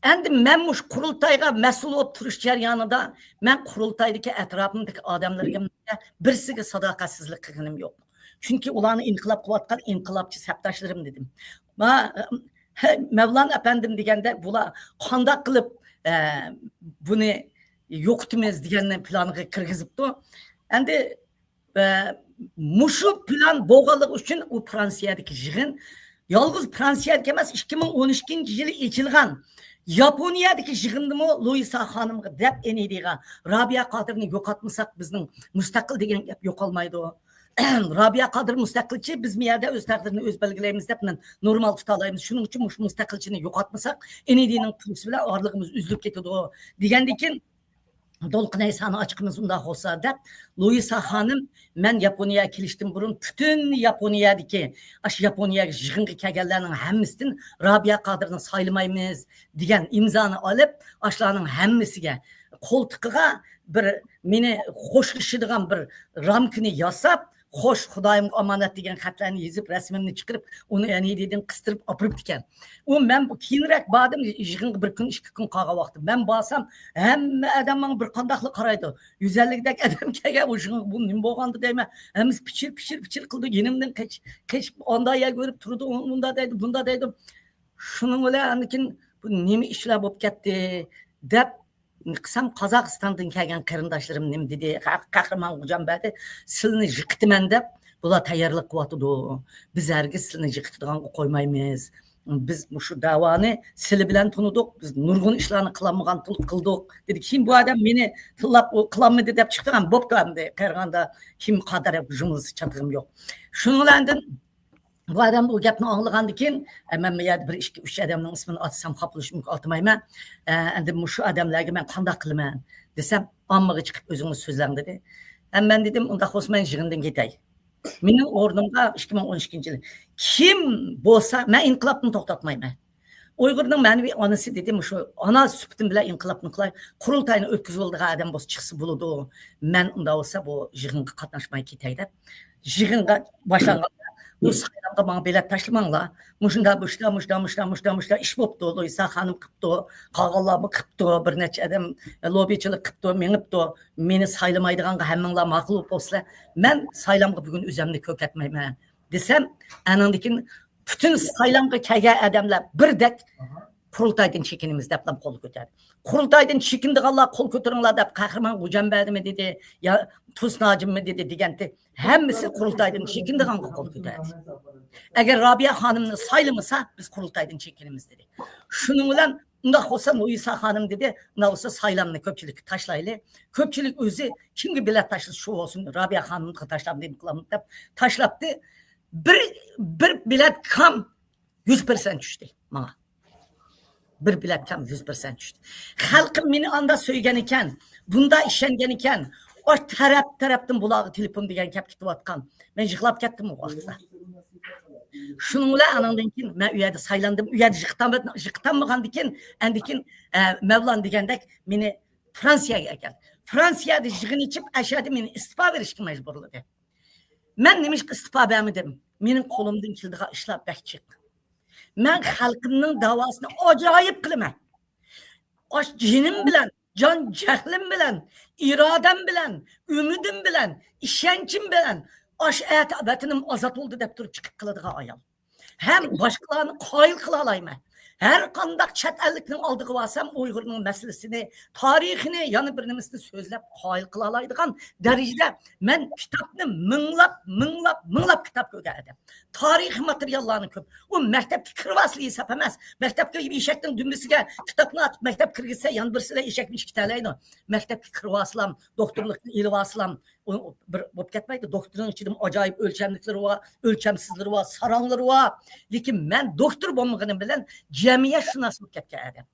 ئەمدى مەن مۇشۇ قۇرۇلتايغا مەسئۇل بولۇپ تۇرۇش جەريانىدا مەن قۇرۇلتايدىكى ئەتراپىمدىكى ئادەملەرگە بىرسىگە ساداقەتسىزلىك قىلغىنىم يوق. چۈنكى ئۇلارنى ئىنقىلاب قىلىۋاتقان ئىنقىلابچى سەپداشلىرىم دېدىم. ما-، مەۋلان ئەپەندىم دېگەندە بۇلار قانداق قىلىپ، ئە، بۇنى يوقىتىمىز دېگەننى پىلانغا كىرگۈزۈپتۇ. ئەمدى ۋە مۇشۇ پىلان بولغانلىقى ئۈچۈن ئۇ فرانسىيەدىكى يىغىن، يالغۇز فرانسىيەدىكى ئەمەس، ئىككى مىڭ ئون ئىككىنچى يىلى ئېچىلغان ياپونىيەدىكى يىغىندىمۇ لۇئىسا خانىمغا دەپ ئېنى دېگەن، رابىيە قادىرنى يوقاتمىساق، بىزنىڭ مۇستەقىل دېگەن گەپ يوقالمايدۇ. رابىيە قادىر مۇستەقىلچى، بىز مۇ يەردە ئۆز تەقدىرىنى ئۆز بەلگىلەيمىز دەپ، مەن نورمال تۇتالايمىز. شۇنىڭ ئۈچۈن مۇشۇ مۇستەقىلچىنى يوقاتمىساق، ئېنى دېنىڭ پۇلىسى بىلەن ئارىلىقىمىز ئۈزۈلۈپ كېتىدۇ، دېگەندىن كېيىن، دولقۇن ئەيسانى ئاچىقىمىز ئۇنداق بولسا، دەپ، لۇئىسا خانىم، مەن ياپونىيەگە كېلىشتىن بۇرۇن پۈتۈن ياپونىيەدىكى، ئاشۇ ياپونىيەگە يىغىنغا كەلگەنلەرنىڭ ھەممىسىدىن رابىيە قادىرنى سايلىمايمىز دېگەن ئىمزانى ئېلىپ، ئاشۇلارنىڭ ھەممىسىگە قولتۇقىغا بىر مېنى خوشلىشىدىغان بىر رامكىنى ياساپ، «خوش، خۇدايىمغا ئامانەت» دېگەن خەتلەرنى يېزىپ، رەسىمىمنى چىقىرىپ، ئۇنى ئەنىدىدىن قىستۇرۇپ ئاپىرىپتىكەن. ئۇ، مەن بۇ كېيىنرەك باردىم، يىغىنغا بىر كۈن، ئىككى كۈن قالغان ۋاقتىدا. مەن بارسام، ھەممە ئادەم ماڭا بىر قانداقلا قارايدۇ. يۈز ئەللىكتەك ئادەم كەلگەن، ئۇ يىغىنغا بۇ نېمە بولغاندۇ دەيمەن. ھەممىسى پىچىر، پىچىر، پىچىر قىلىدۇ. يېنىمدىن قېچىپ، قېچىپ، ئاندا يەرگە بېرىپ تۇرىدۇ، ئۇ-، ئۇندا دەيدۇ، بۇندا دەيدۇ. شۇنىڭ بىلەن ئاندىن كېيىن، «بۇ نېمە ئىشلار بولۇپ كەتتى؟» دەپ، قىلسام، قازاقىستاندىن كەلگەن قېرىنداشلىرىم نېمە دېدى؟ قە-، قەھرىمان غوجام بەردى، «سىلىنى يىقىتىمەن دەپ بۇلار تەييارلىق قىلىۋاتىدۇ. بىز ھەرگىز سىلىنى يىقىتىدىغانغا قويمايمىز. بىز مۇشۇ دەۋانى سىلى بىلەن تونۇدۇق. بىز نۇرغۇن ئىشلارنى قىلالمىغان تۇل-، قىلدۇق» دېدى. كېيىن بۇ ئادەم مېنى تىللاپ، ئۇ قىلالمىدى دەپ چىقتى. ھەم بوپتۇ ئەمدى. قېرىغاندا كىم قادىر جۈملىسى چاتىقىم يوق. شۇنىڭ بىلەن ئاندىن بۇ ئادەم بۇ گەپنى ئاڭلىغاندىن كېيىن، ئە، مەن بۇ يەردە بىر ئىككى، ئۈچ ئادەمنىڭ ئىسمىنى ئاتىسام خاپىلىشىپ مۇمكىن ئاتىمايمەن. ئە، ئەمدى مۇشۇ ئادەملەرگە مەن قانداق قىلىمەن دېسەم، ئاممىغا چىقىپ ئۆزىڭىز سۆزلەڭ دېدى. ئە، مەن دېدىم، ئۇنداق بولسا مەن يىغىندىن كېتەي. مېنىڭ ئورنۇمغا ئىككى مىڭ ئون ئىككىنچى يىلى كىم بولسا، مەن ئىنقىلابنى توختاتمايمەن. ئۇيغۇرنىڭ مەنىۋى ئانىسى دېدى، مۇشۇ ئانا سۈپىتىم بىلەن ئىنقىلابنى قىلاي، قۇرۇلتاينى ئۆتكۈزۈۋالىدىغان ئادەم بولسا چىقسا بولىدۇ. مەن ئۇنداق بولسا بۇ يىغىنغا قاتناشماي كېتەي دەپ، يىغىنغا باشلانغاندا، بۇ سايلامغا ماڭا بېلەت تاشلىماڭلار. مۇشۇنداق، مۇشۇنداق، مۇشۇنداق، مۇشۇنداق، مۇشۇنداق ئىش بوپتۇ. لۇئىسا خانىم قىپتۇ، قالغانلارمۇ قىپتۇ، بىر نەچچە ئادەم لوببىچىلىك قىپتۇ، مېڭىپتۇ. مېنى سايلىمايدىغانغا ھەممىڭلار ماقۇل بولۇپ بولسىلەر. مەن سايلامغا بۈگۈن ئۆزۈمنى كۆركەتمەيمەن دېسەم، ئانىڭدىن كېيىن پۈتۈن سايلامغا كەلگەن ئادەملەر بىردەك قۇرۇلتايدىن چېكىنىمىز دەپلا قول كۆتەردى. قۇرۇلتايدىن چېكىنىدىغانلار قول كۆتۈرۈڭلار دەپ قەھرىمان خوجامبەردىمۇ دېدى، يا تۇرسۇن ھاجىممۇ دېدى دېگەنتى. ھەممىسى قۇرۇلتايدىن چېكىنىدىغانغا قول كۆتەردى. ئەگەر رابىيە خانىمنى سايلىمىسا، بىز قۇرۇلتايدىن چېكىنىمىز دېدى. شۇنىڭ بىلەن ئۇنداق بولسا، نۇرئىسا خانىم دېدى، ئۇنداق بولسا سايلامنى كۆپچىلىككە تاشلايلى. كۆپچىلىك ئۆزى كىمگە بىلەت تاشلىسا شۇ بولسۇن، رابىيە خانىمغا تاشلامدىم قىلامدۇ دەپ تاشلاپتى. بىر، بىر بىلەت كام يۈز پىرسەنت چۈشتى ماڭا. بىر بىلەت كام يۈز پىرسەنت چۈشتى. خەلقىم مېنى ئاندا سۆيگەن ئىكەن، بۇندا ئىشەنگەن ئىكەن، ئاش تەرەپ تەرەپتىن بۇلارغا تېلېفون دېگەن كەپ كېتىۋاتقان. مەن يىغلاپ كەتتىم ئۇ ۋاقىتتا. شۇنىڭ بىلەن ئانىڭدىن كېيىن مەن ئۇ يەردە سايلاندىم. ئۇ يەردە يىغتام-، يىغتاممىغاندىن كېيىن، ئاندىن كېيىن، ئە، مەۋلان دېگەندەك مېنى فرانسىيەگە ئەكەلدى. فرانسىيەدە يىغىن ئېچىپ، ئەشەدە مېنى ئىستېپا بېرىشكە مەجبۇرلىدى. مەن نېمىشقا ئىستېپا بەرمىدىم؟ مېنىڭ قولۇمدىن كېلىدىغان ئىشلار بەك جىق. مەن خەلقىمنىڭ داۋاسىنى ئاجايىپ قىلىمەن. ئاش جېنىم بىلەن، جان جەھلىم بىلەن، ئىرادەم بىلەن، ئۈمىدىم بىلەن، ئىشەنچىم بىلەن، ئاش ئەتە ۋەتىنىم ئازاد بولدى دەپ تۇرۇپ چىقىپ قىلىدىغان ئايال. ھەم باشقىلارنى قايىل قىلالايمەن. ھەر قانداق چەت ئەللىكنىڭ ئالدىغا بارسام، ئۇيغۇرنىڭ مەسىلىسىنى، تارىخىنى، يەنە بىر نېمىسىنى سۆزلەپ قايىل قىلالايدىغان دەرىجىدە مەن كىتابنى مىڭلاپ، مىڭلاپ، مىڭلاپ كىتاب كۆرگەن ئادەم. تارىخىي ماتېرىياللارنى كۆپ. ئۇ مەكتەپكە كىرىۋالسىلا ھېساب ئەمەس. مەكتەپكە ئېشەكنىڭ دۈمبىسىگە كىتابنى ئاتىپ مەكتەپكە كىرگۈزسە، يەنە بىرسىلا ئېشەكنى ئىشكىتەلەيدۇ. مەكتەپكە كىرىۋالسىلام، دوكتورلۇقنى ئېلىۋالسىلام، ئۇ بىر بولۇپ كەتمەيدۇ. دوكتورنىڭ ئىچىدىمۇ ئاجايىپ ئۆلچەملىكلىرى بار، ئۆلچەمسىزلىرى بار، ساراڭلىرى بار. لېكىن مەن دوكتور بولمىغىنىم بىلەن جەمئىيەت شۇناس بولۇپ كەتكەن ئادەم.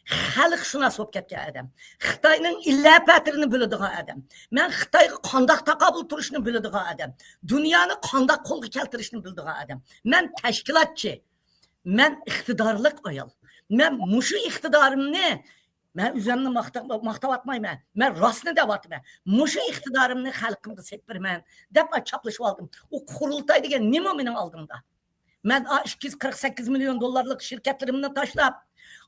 خەلق شۇناس بولۇپ كەتكەن ئادەم. خىتاينىڭ ئىللە پەتىرىنى بىلىدىغان ئادەم. مەن خىتايغا قانداق تاقابىل تۇرۇشنى بىلىدىغان ئادەم. دۇنيانى قانداق قولغا كەلتۈرۈشنى بىلىدىغان ئادەم. مەن تەشكىلاتچى. مەن ئىقتىدارلىق ئايال. مەن مۇشۇ ئىقتىدارىمنى، مەن ئۆزۈمنى ماختا-، ماختاۋاتمايمەن. مەن راستنى دەۋاتىمەن. مۇشۇ ئىقتىدارىمنى خەلقىمگە سېلىپ بېرىمەن دەپ چاپلىشىۋالدىم. ئۇ قۇرۇلتاي دېگەن نېمە مېنىڭ ئالدىمدا؟ مەن ئا، ئىككى يۈز قىرىق سەككىز مىليون دوللارلىق شىركەتلىرىمنى تاشلاپ،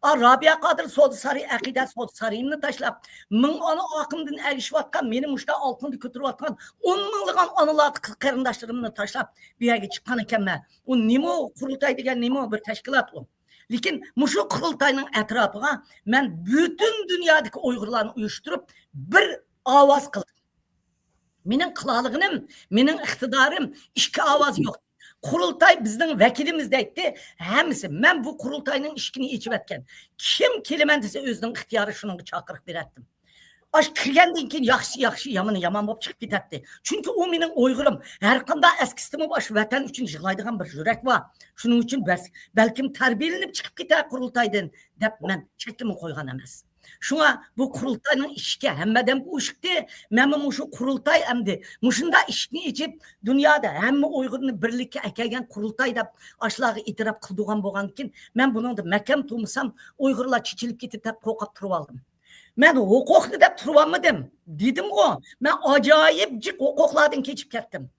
ئا، رابىيە قادىر سودا سارىيى، ئەقىدە سودا سارىيىمنى تاشلاپ، مىڭ ئانا ئارقامدىن ئەگىشىۋاتقان، مېنى مۇشۇنداق ئالقىندا كۆتۈرۈۋاتقان ئون مىڭلىغان ئانىلار، قىز قېرىنداشلىرىمنى تاشلاپ، بۇ يەرگە چىققان ئىكەنمەن. ئۇ نېمە ئۇ قۇرۇلتاي دېگەن نېمە ئۇ؟ بىر تەشكىلات ئۇ. لېكىن مۇشۇ قۇرۇلتاينىڭ ئەتراپىغا مەن پۈتۈن دۇنيادىكى ئۇيغۇرلارنى ئۇيۇشتۇرۇپ، بىر ئاۋاز قىلدىم. مېنىڭ قىلالىغىنىم، مېنىڭ ئىقتىدارىم، ئىككى ئاۋاز يوق. قۇرۇلتاي بىزنىڭ ۋەكىلىمىز دەيتتى. ھەممىسى، مەن بۇ قۇرۇلتاينىڭ ئىشىكىنى ئېچىۋەتكەن. كىم كېلىمەن دېسە، ئۆزىنىڭ ئىختىيارى شۇنىڭغا چاقىرىق بېرەتتىم. ئاش كىرگەندىن كېيىن ياخشى، ياخشى، يامان، يامان بولۇپ چىقىپ كېتەتتى. چۈنكى ئۇ مېنىڭ ئۇيغۇرۇم. ھەر قانداق ئەسكىستىمۇ بار، شۇ ۋەتەن ئۈچۈن يىغلايدىغان بىر يۈرەك بار. شۇنىڭ ئۈچۈن بەس-، بەلكىم تەربىيەلىنىپ چىقىپ كېتەر قۇرۇلتايدىن دەپ مەن چەكلىمە قويغان ئەمەس. شۇڭا بۇ قۇرۇلتاينىڭ ئىشىكى ھەممە ئادەمگە ئوچۇقتى. مەنمۇ مۇشۇ قۇرۇلتاي ئەمدى مۇشۇنداق ئىشىكنى ئېچىپ، دۇنيادا ھەممە ئۇيغۇرنى بىرلىككە ئەكەلگەن قۇرۇلتاي دەپ ئاشۇلارغا ئېتىراپ قىلىدىغان بولغاندىكىن، مەن بۇنىڭدا مەھكەم تۇرمىسام، ئۇيغۇرلار چېچىلىپ كېتىدۇ دەپ قورقۇپ تۇرۇۋالدىم. مەن ھوقۇقنى دەپ تۇرۇۋالمىدىم. دېدىمغۇ، مەن ئاجايىپ جىق ھوقۇقلاردىن كېچىپ كەتتىم.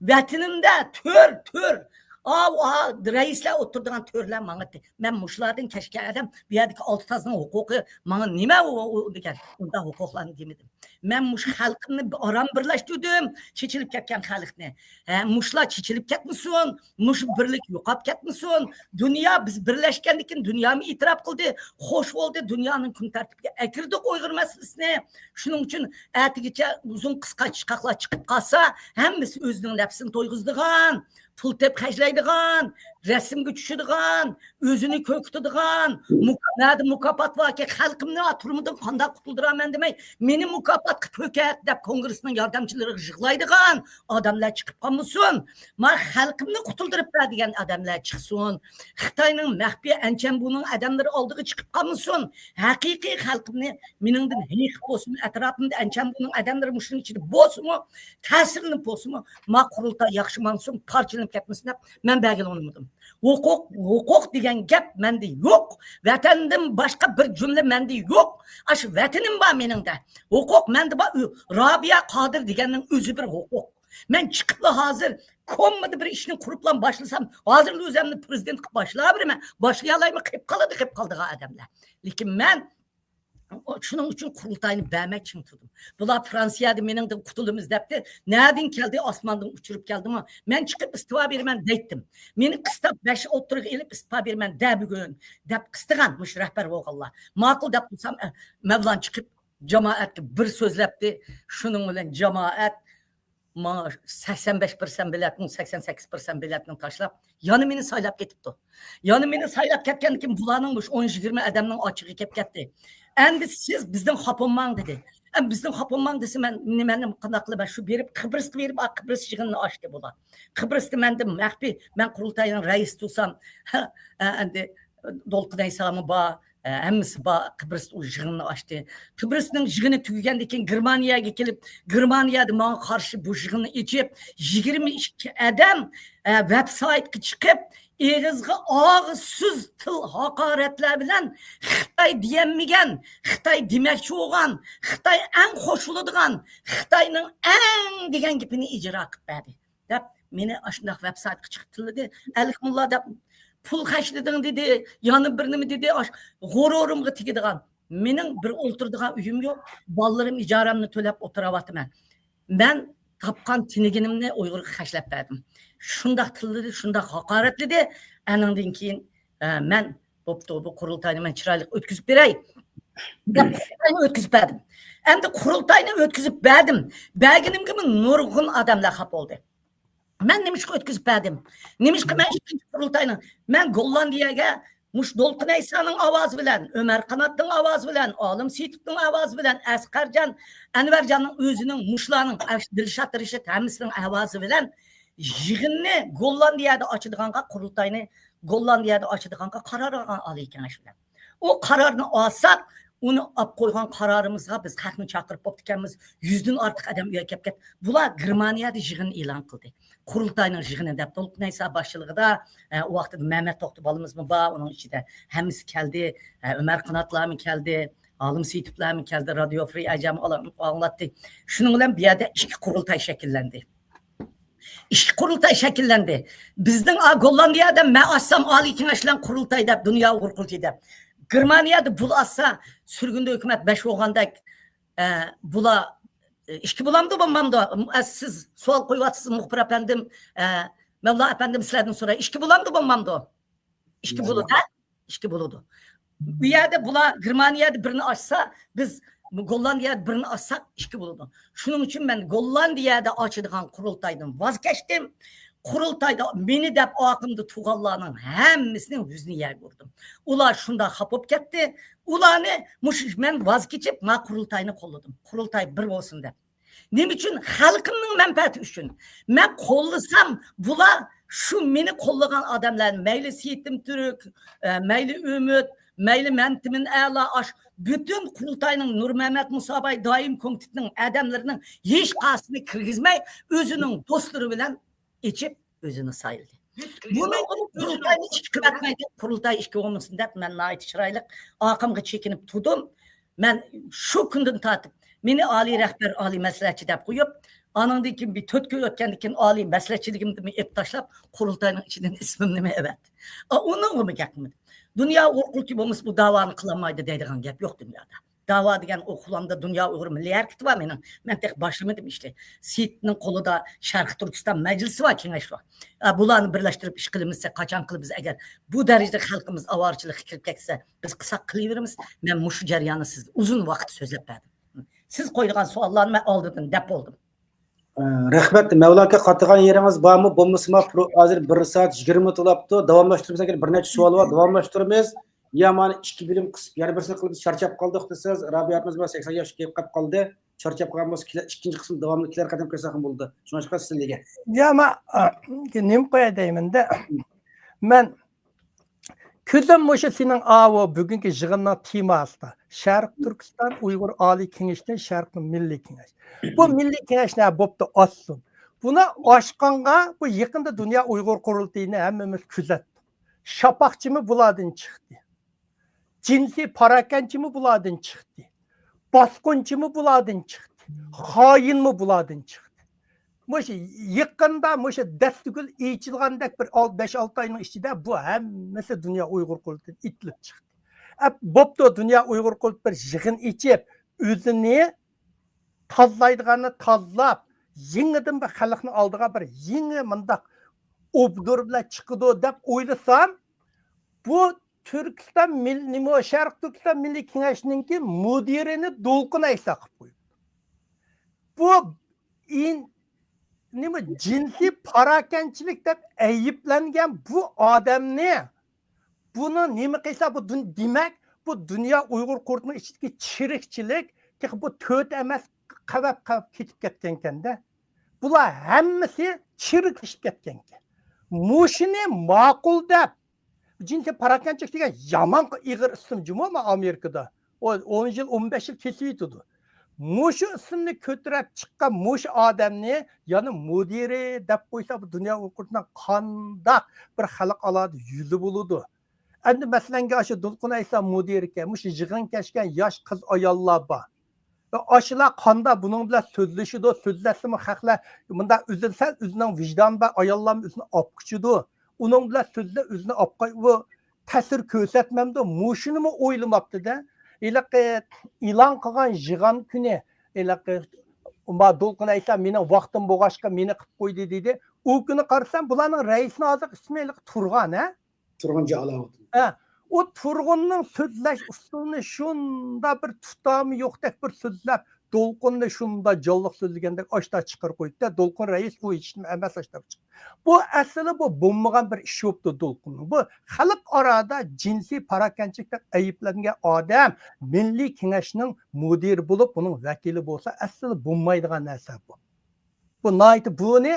ۋەتىنىمدە تۆر، تۆر، ئاۋۇ، ئاۋۇ، رەئىسلەر ئولتۇرىدىغان تۆرلەر ماڭاتتى. مەن مۇشۇلاردىن كەچكەن ئادەم، بۇ يەردىكى ئالتە تازنىڭ ھوقۇقى ماڭا نېمە ئۇ، ئۇ، ئۇ دېگەن، ئۇنداق ھوقۇقلارنى دېمىدىم. مەن مۇشۇ خەلقىمنى ئاران بىرلەشتۈردۈم، چېچىلىپ كەتكەن خەلقنى. ھە، مۇشۇلار چېچىلىپ كەتمىسۇن، مۇشۇ بىرلىك يوقاپ كەتمىسۇن. دۇنيا، بىز بىرلەشكەندىن كېيىن دۇنيامۇ ئېتىراپ قىلدى، خوش بولدى، دۇنيانىڭ كۈن تەرتىپىگە ئەكىردۇق ئۇيغۇر مەسىلىسىنى. شۇنىڭ ئۈچۈن ئەتىگىچە ئۇزۇن قىسقا چىقاقلار چىقىپ قالسا، ھەممىسى ئۆزىنىڭ نەپسىنى تويغۇزىدىغان، پۇل تېپىپ خەجلەيدىغان، رەسىمگە چۈشىدىغان، ئۆزىنى كۆركىتىدىغان، مۇكا-، نەدە مۇكاپات باركەن، خەلقىمنى تۈرمىدىن قانداق قۇتۇلدۇراي مەن دېمەي، مېنى مۇكاپاتقا كۆكەرت دەپ كونگرېسنىڭ ياردەمچىلىرىگە يىغلايدىغان ئادەملەر چىقىپ قالمىسۇن. ما خەلقىمنى قۇتۇلدۇرۇپ بەر دېگەن ئادەملەر چىقسۇن. خىتاينىڭ مەخپىي ئەنچەنبۇنىڭ ئادەملىرى ئالدىغا چىقىپ قالمىسۇن. ھەقىقىي خەلقىمنى مېنىڭدىن ھېيىقىپ بولسىمۇ، ئەتراپىمدا ئەنچەنبۇنىڭ ئادەملىرى مۇشۇنىڭ ئىچىدە بولسىمۇ، تەسىرلىنىپ بولسىمۇ، ما قۇرۇلتاي ياخشى ماڭسۇن، پارچىلىنىپ كەتمىسۇن دەپ مەن بەرگىلى ئۇنىمىدىم. ھوقۇق، ھوقۇق دېگەن گەپ مەندە يوق. ۋەتەندىن باشقا بىر جۈملە مەندە يوق. ئاشۇ ۋەتىنىم بار مېنىڭدە. ھوقۇق مەندە بار. ئۆ-، رابىيە قادىر دېگەننىڭ ئۆزى بىر ھوقۇق. مەن چىقىپلا ھازىر كوممىدا بىر ئىشنى قۇرۇپلا باشلىسام، ھازىرلا ئۆزۈمنى پرېزىدېنت قىلىپ باشلاۋېرىمەن. باشلىيالايمەن، قېلىپ قالىدۇ، قېلىپ قالىدىغان ئادەملەر. لېكىن مەن شۇنىڭ ئۈچۈن قۇرۇلتاينى بەرمەي چىڭ تۇردۇم. بۇلار فرانسىيەدە مېنىڭدىن قۇتۇلىمىز دەپتۇ. نەدىن كەلدى؟ ئاسماندىن ئۇچۇرۇپ كەلدىمۇ؟ مەن چىقىپ ئىستېپا بېرىمەن دەيتتىم. مېنى قىستاپ بەش ئوتتۇرىغا ئېلىپ ئىستېپا بېرىمەن دە بۈگۈن دەپ قىستىغان مۇشۇ رەھبەر بولغانلار. ماقۇل دەپ تۇرسام، ئە، مەۋلان چىقىپ جامائەتكە بىر سۆزلەپتى. شۇنىڭ بىلەن جامائەت ماڭا سەكسەن بەش پىرسەنت بېلەتنىڭ، سەكسەن سەككىز پىرسەنت بېلەتنىڭ تاشلاپ، يەنە مېنى سايلاپ كېتىپتۇ. يەنە مېنى سايلاپ كەتكەندىن كېيىن بۇلارنىڭ مۇشۇ ئون يىگىرمە ئادەمنىڭ ئاچچىقى كەپ كەتتى. ئەمدى سىز بىزدىن خاپا بولماڭ دېدى. ئەم، بىزدىن خاپا بولماڭ دېسە، مەن نېمەنى قانداق قىلىمەن؟ شۇ بېرىپ قىبرىسقا بېرىپ، ئا، قىبرىس يىغىنىنى ئاچتى بۇلار. قىبرىستا مەندىن مەخپىي، مەن قۇرۇلتاينىڭ رەئىسى تۇرسام، ئەمدى دولقۇن ئەيسامۇ بار، ھەممىسى بار، قىبرىس ئۇ يىغىننى ئاچتى. قىبرىسنىڭ يىغىنى تۈگىگەندىن كېيىن گېرمانىيەگە كېلىپ، گېرمانىيەدە ماڭا قارشى بۇ يىغىننى ئېچىپ، يىگىرمە ئىككى ئادەم، ئە، ۋېب سايتقا چىقىپ، ئېغىزغا ئاغزىسىز تىل ھاقارەتلەر بىلەن خىتاي دېيەلمىگەن، خىتاي دېمەكچى بولغان، خىتاي ئەڭ خوش بولىدىغان، خىتاينىڭ ئەڭ دېگەن گېپىنى ئىجرا قىلىپ بەردى دەپ، مېنى ئاشۇنداق ۋېب سايتقا چىقىپ تىللىدى. ئەلىكمۇللا دەپ پۇل خەجلىدىڭ دېدى، يەنە بىر نېمە دېدى، ئاش-، غۇرۇرۇمغا تېگىدىغان. مېنىڭ بىر ئولتۇرىدىغان ئۆيۈم يوق، بالىلىرىم ئىجارەمنى تۆلەپ ئولتۇراۋاتىمەن. مەن تاپقان تىنىگىنىمنى ئۇيغۇرغا خەجلەپ بەردىم. شۇنداق تىللىدى، شۇنداق ھاقارەتلىدى. ئەنىڭدىن كېيىن، ئە، مەن، بوپتۇ، بۇ قۇرۇلتاينى مەن چىرايلىق ئۆتكۈزۈپ بېرەي دەپ قۇرۇلتاينى ئۆتكۈزۈپ بەردىم. ئەمدى قۇرۇلتاينى ئۆتكۈزۈپ بەردىم. بەرگىنىمگىمۇ نۇرغۇن ئادەملەر خاپا بولدى. مەن نېمىشقا ئۆتكۈزۈپ بەردىم؟ نېمىشقا مەن ئىككىنچى قۇرۇلتاينىڭ، مەن گوللاندىيەگە مۇشۇ دولقۇن ئەيسانىڭ ئاۋازى بىلەن، ئۆمەر قاناتنىڭ ئاۋازى بىلەن، ئالىم سېيىتوفنىڭ ئاۋازى بىلەن، ئەسقەرجان، ئەنۋەرجاننىڭ ئۆزىنىڭ، مۇشۇلارنىڭ، دىلشات رىشىت ھەممىسىنىڭ ئاۋازى بىلەن يىغىننى گوللاندىيەدە ئاچىدىغانغا، قۇرۇلتاينى گوللاندىيەدە ئاچىدىغانغا قارار ئالغان ئالىي كېڭەش بىلەن. ئۇ قارارنى ئالساق، ئۇنى ئاپ قويغان قارارىمىزغا بىز خەقنى چاقىرىپ بوپتىكەنمىز. يۈزدىن ئارتۇق ئادەم ئۆيگە كەپ كەت. بۇلار گېرمانىيەدە يىغىن ئېلان قىلدى. قۇرۇلتاينىڭ يىغىنى دەپ دولقۇن ئەيسا باشچىلىقىدا، ئە، ئۇ ۋاقتىدا مەمەت توختى بالىمىزمۇ بار، ئۇنىڭ ئىچىدە ھەممىسى كەلدى. ئە، ئۆمەر قاناتلارمۇ كەلدى، ئالىم سېيىتوفلارمۇ كەلدى، رادىيو فرى ئەجەم ئاڭلاتتى. شۇنىڭ بىلەن بۇ يەردە ئىككى قۇرۇلتاي شەكىللەندى. ئىككى قۇرۇلتاي شەكىللەندى. بىزنىڭ، ئا، گوللاندىيەدە مەن ئاچسام ئالىي كېڭەش بىلەن قۇرۇلتاي دەپ، دۇنيا ئۇيغۇر قۇرۇلتىيى دەپ. گېرمانىيەدە بۇ ئاچسا سۈرگۈندە ھۆكۈمەت بەش بولغاندەك، ئە، بۇلار، ئە، ئىككى بولامدۇ، بولمامدۇ؟ ئە، سىز سوئال قويۇۋاتىسىز، مۇخبىر ئەپەندىم، ئە، مەۋلا ئەپەندىم، سىلەردىن سوراي، ئىككى بولامدۇ، بولمامدۇ؟ ئىككى بولىدۇ، ھە؟ ئىككى بولىدۇ. بۇ يەردە بۇلار گېرمانىيەدە بىرنى ئاچسا، بىز گوللاندىيەدە بىرنى ئاچساق، ئىككى بولىدۇ. شۇنىڭ ئۈچۈن مەن گوللاندىيەدە ئاچىدىغان قۇرۇلتايدىن ۋاز كەچتىم. قۇرۇلتايدا مېنى دەپ ئارقامدا تۇرغانلارنىڭ ھەممىسىنىڭ يۈزىنى يەرگە ئۇردۇم. ئۇلار شۇنداق خاپا بولۇپ كەتتى. ئۇلارنى مۇشۇ مەن ۋاز كېچىپ، ما قۇرۇلتاينى قوللىدىم. قۇرۇلتاي بىر بولسۇن دەپ. نېمە ئۈچۈن؟ خەلقىمنىڭ مەنپەئەتى ئۈچۈن. مەن قوللىسام، بۇلار شۇ مېنى قوللىغان ئادەملەر، مەيلى سېيىتىم تۈرك، ئە، مەيلى ئۈمىد، مەيلى مەمتىمىن ئەلا، ئاش، پۈتۈن قۇرۇلتاينىڭ، نۇرمەمەت مۇساباي دائىم كومىتېتىنىڭ ئادەملىرىنىڭ ھېچقايسىسىنى كىرگۈزمەي، ئۆزىنىڭ دوستلىرى بىلەن ئېچىپ، ئۆزىنى سايلىدى. بۇنىڭغا قۇرۇلتاينى ئىككى قىلىۋەتمەيدۇ، قۇرۇلتاي ئىككى بولمىسۇن دەپ، مەن ناھايىتى چىرايلىق ئارقامغا چېكىنىپ تۇردۇم. مەن شۇ كۈندىن تارتىپ مېنى ئالىي رەھبەر، ئالىي مەسلىھەتچى دەپ قويۇپ، ئانىڭدىن كېيىن بىر تۆت كۈن ئۆتكەندىن كېيىن ئالىي مەسلىھەتچىلىكىمنى ئېلىپ تاشلاپ، قۇرۇلتاينىڭ ئىچىدىن ئىسمىمنى ئەۋەتتى. ئا، ئۇنىڭغىمۇ گەپ قىلمىدىم. دۇنيا ئۇيغۇر قۇرۇلتىيى بولمىسا، بۇ داۋانى قىلالمايدۇ دەيدىغان گەپ يوق دۇنيادا. داۋا دېگەن ئۇ قولۇمدا دۇنيا ئۇيغۇر مىللىي ھەرىكىتى بار مېنىڭ. مەن تېخى باشلىمىدىم ئىشنى. سېيىتنىڭ قولىدا شەرقىي تۈركىستان مەجلىسى بار، كېڭەش بار. ئا، بۇلارنى بىرلەشتۈرۈپ ئىش قىلىمىز دېسە، قاچان قىلىمىز؟ ئەگەر بۇ دەرىجىدە خەلقىمىز ئاۋارىچىلىككە كىرىپ كەتسە، بىز قىلساق قىلىۋېرىمىز. مەن مۇشۇ جەرياننى سىزگە ئۇزۇن ۋاقىت سۆزلەپ بەردىم. سىز قويىدىغان سوئاللارنى مەن ئالدىدىن دەپ بولدۇم. ئە، رەھمەت. مەۋلا ئاكا، قاتىدىغان يېرىڭىز بارمۇ؟ بولمىسىمۇ، پرو-، ھازىر بىر سائەت يىگىرمە تولاپتۇ. داۋاملاشتۇرىمىز. ئەگەر بىر نەچچە سوئال بار، داۋاملاشتۇرىمىز. يا مانا ئىككى بۆلۈم قىسىپ، يەنە بىرسىنى قىلىپ، چارچاپ قالدۇق دېسىز، رابىيە ئاپىمىز بار، سەكسەن ياش كېلىپ قاپ قالدى. چارچاپ قالغان بولسا، كېلە-، ئىككىنچى قىسىم داۋاملىق كېلەر قېتىم قىلساق بولىدۇ. شۇڭلاشقا سىلەرگە. يا، ما-، نېمە قوياي دەيمەن-دە. مەن كۈزۈم مۇشۇ سېنىڭ ئاۋۇ بۈگۈنكى يىغىننىڭ تېماسىدا، شەرقىي تۈركىستان ئۇيغۇر ئالىي كېڭىشىدىن شەرقىي مىللىي كېڭەش. بۇ مىللىي كېڭەش نە بوپتۇ ئاچسۇن. بۇنى ئاچقانغا، بۇ يېقىندا دۇنيا ئۇيغۇر قۇرۇلتىيىنى ھەممىمىز كۆزەتتۇق. شاپاقچىمۇ بۇلاردىن چىقتى. جىنسىي پاراكەندىچىمۇ بۇلاردىن چىقتى. باسقۇنچىمۇ بۇلاردىن چىقتى. خائىنمۇ بۇلاردىن چىقتى. مۇشۇ يېقىندا مۇشۇ دەستىگۈل ئېچىلغاندەك بىر ئال-، بەش-ئالتە ئاينىڭ ئىچىدە بۇ ھەممىسى دۇنيا ئۇيغۇر قۇرۇلتىيىدىن ئېتىلىپ چىقتى. ئەپ، بوپتۇ، دۇنيا ئۇيغۇر قۇرۇلتىيى بىر يىغىن ئېچىپ، ئۆزىنى تاللايدىغاننى تاللاپ، يېڭىدىن بىر خەلقنى ئالدىغا بىر يېڭى مۇنداق ئوبدۇر بىلەن چىقىدۇ دەپ ئويلىسام، بۇ تۈركىستان مىل-، نېمە، شەرقىي تۈركىستان مىللىي كېڭەشنىڭكى مۇدىرىنى دولقۇن ئەيسا قىلىپ قويۇپتۇ. بۇ ئىن-، نېمە، جىنسىي پاراكەنچىلىك دەپ ئەيىبلەنگەن بۇ ئادەمنى، بۇنى نېمە قىلسا، بۇ دۇن-، دېمەك، بۇ دۇنيا ئۇيغۇر قۇرۇلتىيىنىڭ ئىچىدىكى چىرىكچىلىك تېخى بۇ تۆت ئەمەس، قەۋەپ قەۋەپ كېتىپ كەتكەنكەندە. بۇلار ھەممىسى چىرىكلىشىپ كەتكەنكەن. مۇشۇنى ماقۇل دەپ، جىنسىي پاراكەنچىلىك دېگەن يامان ئېغىر ئىسىم جۇمۇ ئامېرىكىدا. ئۇ ئون يىل، ئون بەش يىل كېسىۋېتىدۇ. مۇشۇ ئىسىمنى كۆتۈرۈپ چىققان مۇشۇ ئادەمنى يەنە مۇدىرى دەپ قويسا، بۇ دۇنيا ئۇيغۇر قۇرۇلتىيىنىڭ قانداق بىر خەلقئارادا يۈزى بولىدۇ؟ ئەمدى مەسىلەنگە ئاشۇ دولقۇن ئەيسا مۇدىركەن، مۇشۇ يىغىنغا كەلگەن ياش قىز ئاياللار بار. ئاشۇلار قانداق بۇنىڭ بىلەن سۆزلىشىدۇ، سۆزلەشسىمۇ خەقلەر مۇنداق ئۆزىدە سەل ئۆزىنىڭ ۋىجدانى بار ئاياللارمۇ ئۆزىنى ئاپقۇچىدۇ. ئۇنىڭ بىلەن سۆزلەپ ئۆزىنى ئاپقاي-، ئۇ تەسىر كۆرسەتمەمدۇ؟ مۇشۇنىمۇ ئويلىماپتىدە. ھېلىقى ئېلان قىلغان يىغان كۈنى، ھېلىقى ما دولقۇن ئەيسا مېنىڭ ۋاقتىم بولغاچقا مېنى قىلىپ قويدى دېدى. ئۇ كۈنى قارىسام، بۇلارنىڭ رەئىسىنىڭ ھازىر ئىسمى ھېلىقى تۇرغان، ھە؟ تۇرغۇن جالالىدىن. ھە، ئۇ تۇرغۇننىڭ سۆزلەش ئۇسۇلىنى شۇنداق بىر تۇتامى يوقتەك بىر سۆزلەپ، دولقۇننى شۇنداق جانلىق سۆزلىگەندەك ئاشتا چىقىرىپ قويۇپتۇ. دولقۇن رەئىس ئۇ ھېچنېمە ئەمەس، ئاشتا چىقىپ. بۇ ئەسلى بۇ بولمىغان بىر ئىش بوپتۇ دولقۇننىڭ. بۇ خەلقئارادا جىنسىي پاراكەنچىلىكتە ئەيىبلەنگەن ئادەم مىللىي كېڭەشنىڭ مۇدىرى بولۇپ، ئۇنىڭ ۋەكىلى بولسا، ئەسلى بولمايدىغان نەرسە بۇ. بۇ ناھايىتى بۇنى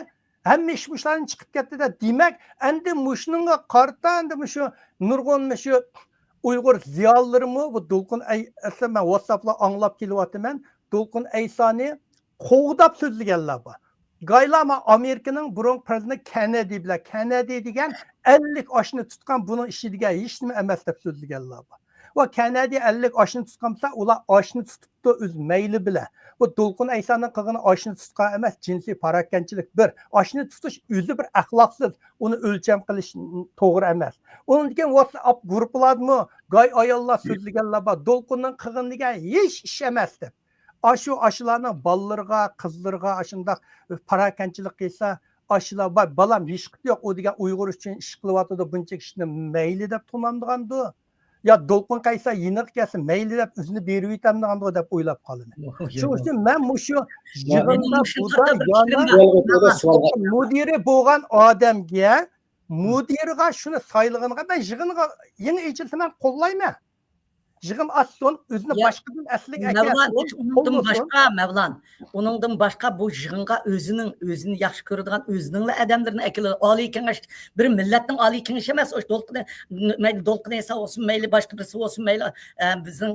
ھەممە ئىش مۇشۇلاردىن چىقىپ كەتتى-دە. دېمەك، ئەمدى مۇشۇنىڭغا قارىتا ئەمدى مۇشۇ نۇرغۇن مۇشۇ ئۇيغۇر زىيالىيلىرىمۇ بۇ دولقۇن ئەي-، ئەسلى مەن ۋاتساپلا ئاڭلاپ كېلىۋاتىمەن. دولقۇن ئەيسانى قوغداپ سۆزلىگەنلەر بار. گايلار ما ئامېرىكىنىڭ بۇرۇنقى پرېزىدېنتى كېننېدى بىلەن، كېننېدى دېگەن ئەللىك ئاشنى تۇتقان، بۇنىڭ ئىشى دېگەن ھېچنېمە ئەمەس دەپ سۆزلىگەنلەر بار. ۋە كەنەدى ئەللىك ئاشنى تۇتقان بولسا، ئۇلار ئاشنى تۇتۇپتۇ ئۆز مەيلى بىلەن. بۇ دولقۇن ئەيسانىڭ قىلغىنى ئاشنى تۇتقان ئەمەس، جىنسىي پاراكەنچىلىك بىر. ئاشنى تۇتۇش ئۆزى بىر ئەخلاقسىز، ئۇنى ئۆلچەم قىلىش توغرا ئەمەس. ئۇنىڭدىن كېيىن ۋاتساپ گۇرۇپپىلاردىمۇ گاي ئاياللار سۆزلىگەنلەر بار، دولقۇننىڭ قىلغىنى دېگەن ھېچ ئىش ئەمەس دەپ. ئاشۇ، ئاشۇلارنىڭ بالىلىرىغا، قىزلىرىغا ئاشۇنداق پاراكەنچىلىك قىلسا، ئاشۇلار بار، بالام ھېچقىسى يوق، ئۇ دېگەن ئۇيغۇر ئۈچۈن ئىش قىلىۋاتىدۇ، بۇنچە كىشىنى مەيلى دەپ تونامدىغاندۇ؟ يا دولقۇن قەيسەر يېنىغا كەلسە مەيلى دەپ ئۆزىنى بېرىۋېتەمدىغاندۇ دەپ ئويلاپ قالىمەن. شۇنىڭ ئۈچۈن مەن مۇشۇ يىغىندا بۇدا يەنە مۇدىرى بولغان ئادەمگە، مۇدىرىغا شۇنى سايلىغىنىغا مەن يىغىنغا يېڭى ئېچىلسا مەن قوللايمەن. يىغىن ئاچسۇن، ئۆزىنى باشقىدىن ئەسلىگە ئەكەلسۇن، ئۇنىڭدىن باشقا، مەۋلان، ئۇنىڭدىن باشقا بۇ يىغىنغا ئۆزىنىڭ، ئۆزىنى ياخشى كۆرىدىغان ئۆزىنىڭلا ئادەملىرىنى ئەكېلىدۇ. ئالىي كېڭەش بىر مىللەتنىڭ ئالىي كېڭىشى ئەمەس، ئۇ دولقۇن، مەيلى دولقۇن ئەيسا بولسۇن، مەيلى باشقا بىرسى بولسۇن، مەيلى، ئە، بىزنىڭ